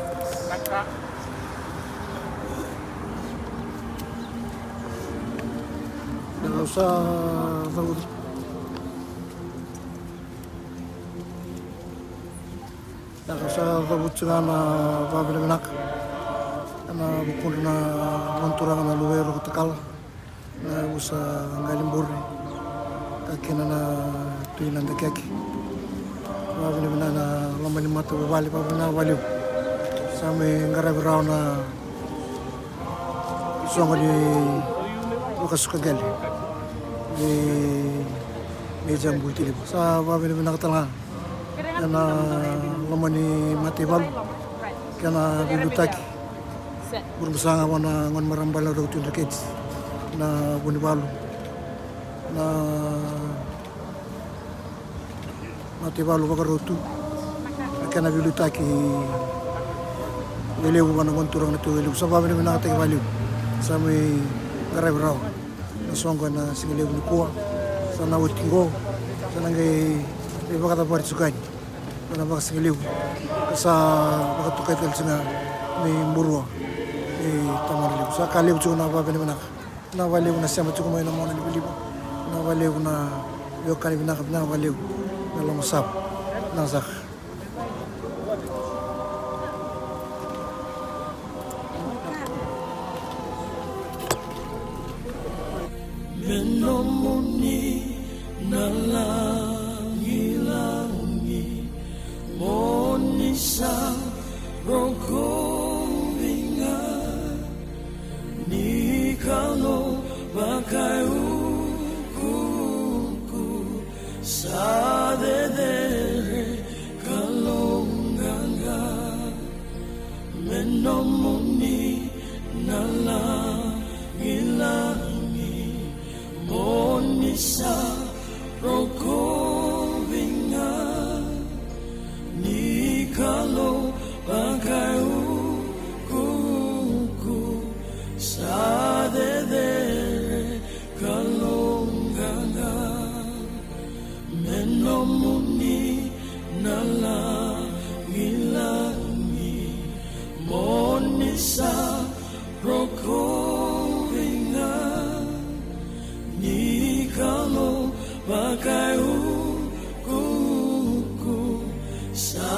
Sa cavuta. Ia, sa cavuta tiko ga na vakavinavinaka ena vukudra na gone turaga na Luve Roko Takala, na yavusa Qaliburi, ka kina na Tui Nadakeke. Vakavinavinaka na loma ni matavuvale, vakavinavinaka vakalevu. Sa mai qaravi rawa na soqo ni vakasuka qele ni Meja Bulutiliva. Sa vakavinavinaka tale ga ena loma ni mataivalu kei na veiliutaki. Vakarusa ga vua na gone marama bale na Roko Tui Dreketi na Vunivalu, na mataivalu vakarau tu, na kena veiliutaki vakalevu vua na gone turaga na Tui Wailevu. Sa vakavinavinakataki vakalevu. Sa mai qaravi rawa na soqo ena siga levu nikua. Sa na oti qo, sa na qai mai vakacavari tiko yani na vakasigalevu. Sa vakatokai tale tiko ga ni Burua ni Tamana Levu. Sa ka levu tiko na vakavinavinaka. Vinaka vakalevu na sema tiko mai na mona livaliva. Vinaka vakalevu na veiwekani vinaka, vinaka vakalevu na lomasava. Vinaka saka. Me nomuni na lagilagi, mo ni sa rokovi ga. Ni Kalou vakaiukuuku, sa cecere Kalou qaqa. Me nomuni na lagilagi, mo ni sa rokovi ga. Ni Kalou vakaiukuuku, sa cecere Kalou qaqa. Me nomuni na lagilagi, mo ni sa rokovi ga. Ni Kalou vakaiukuuku, sa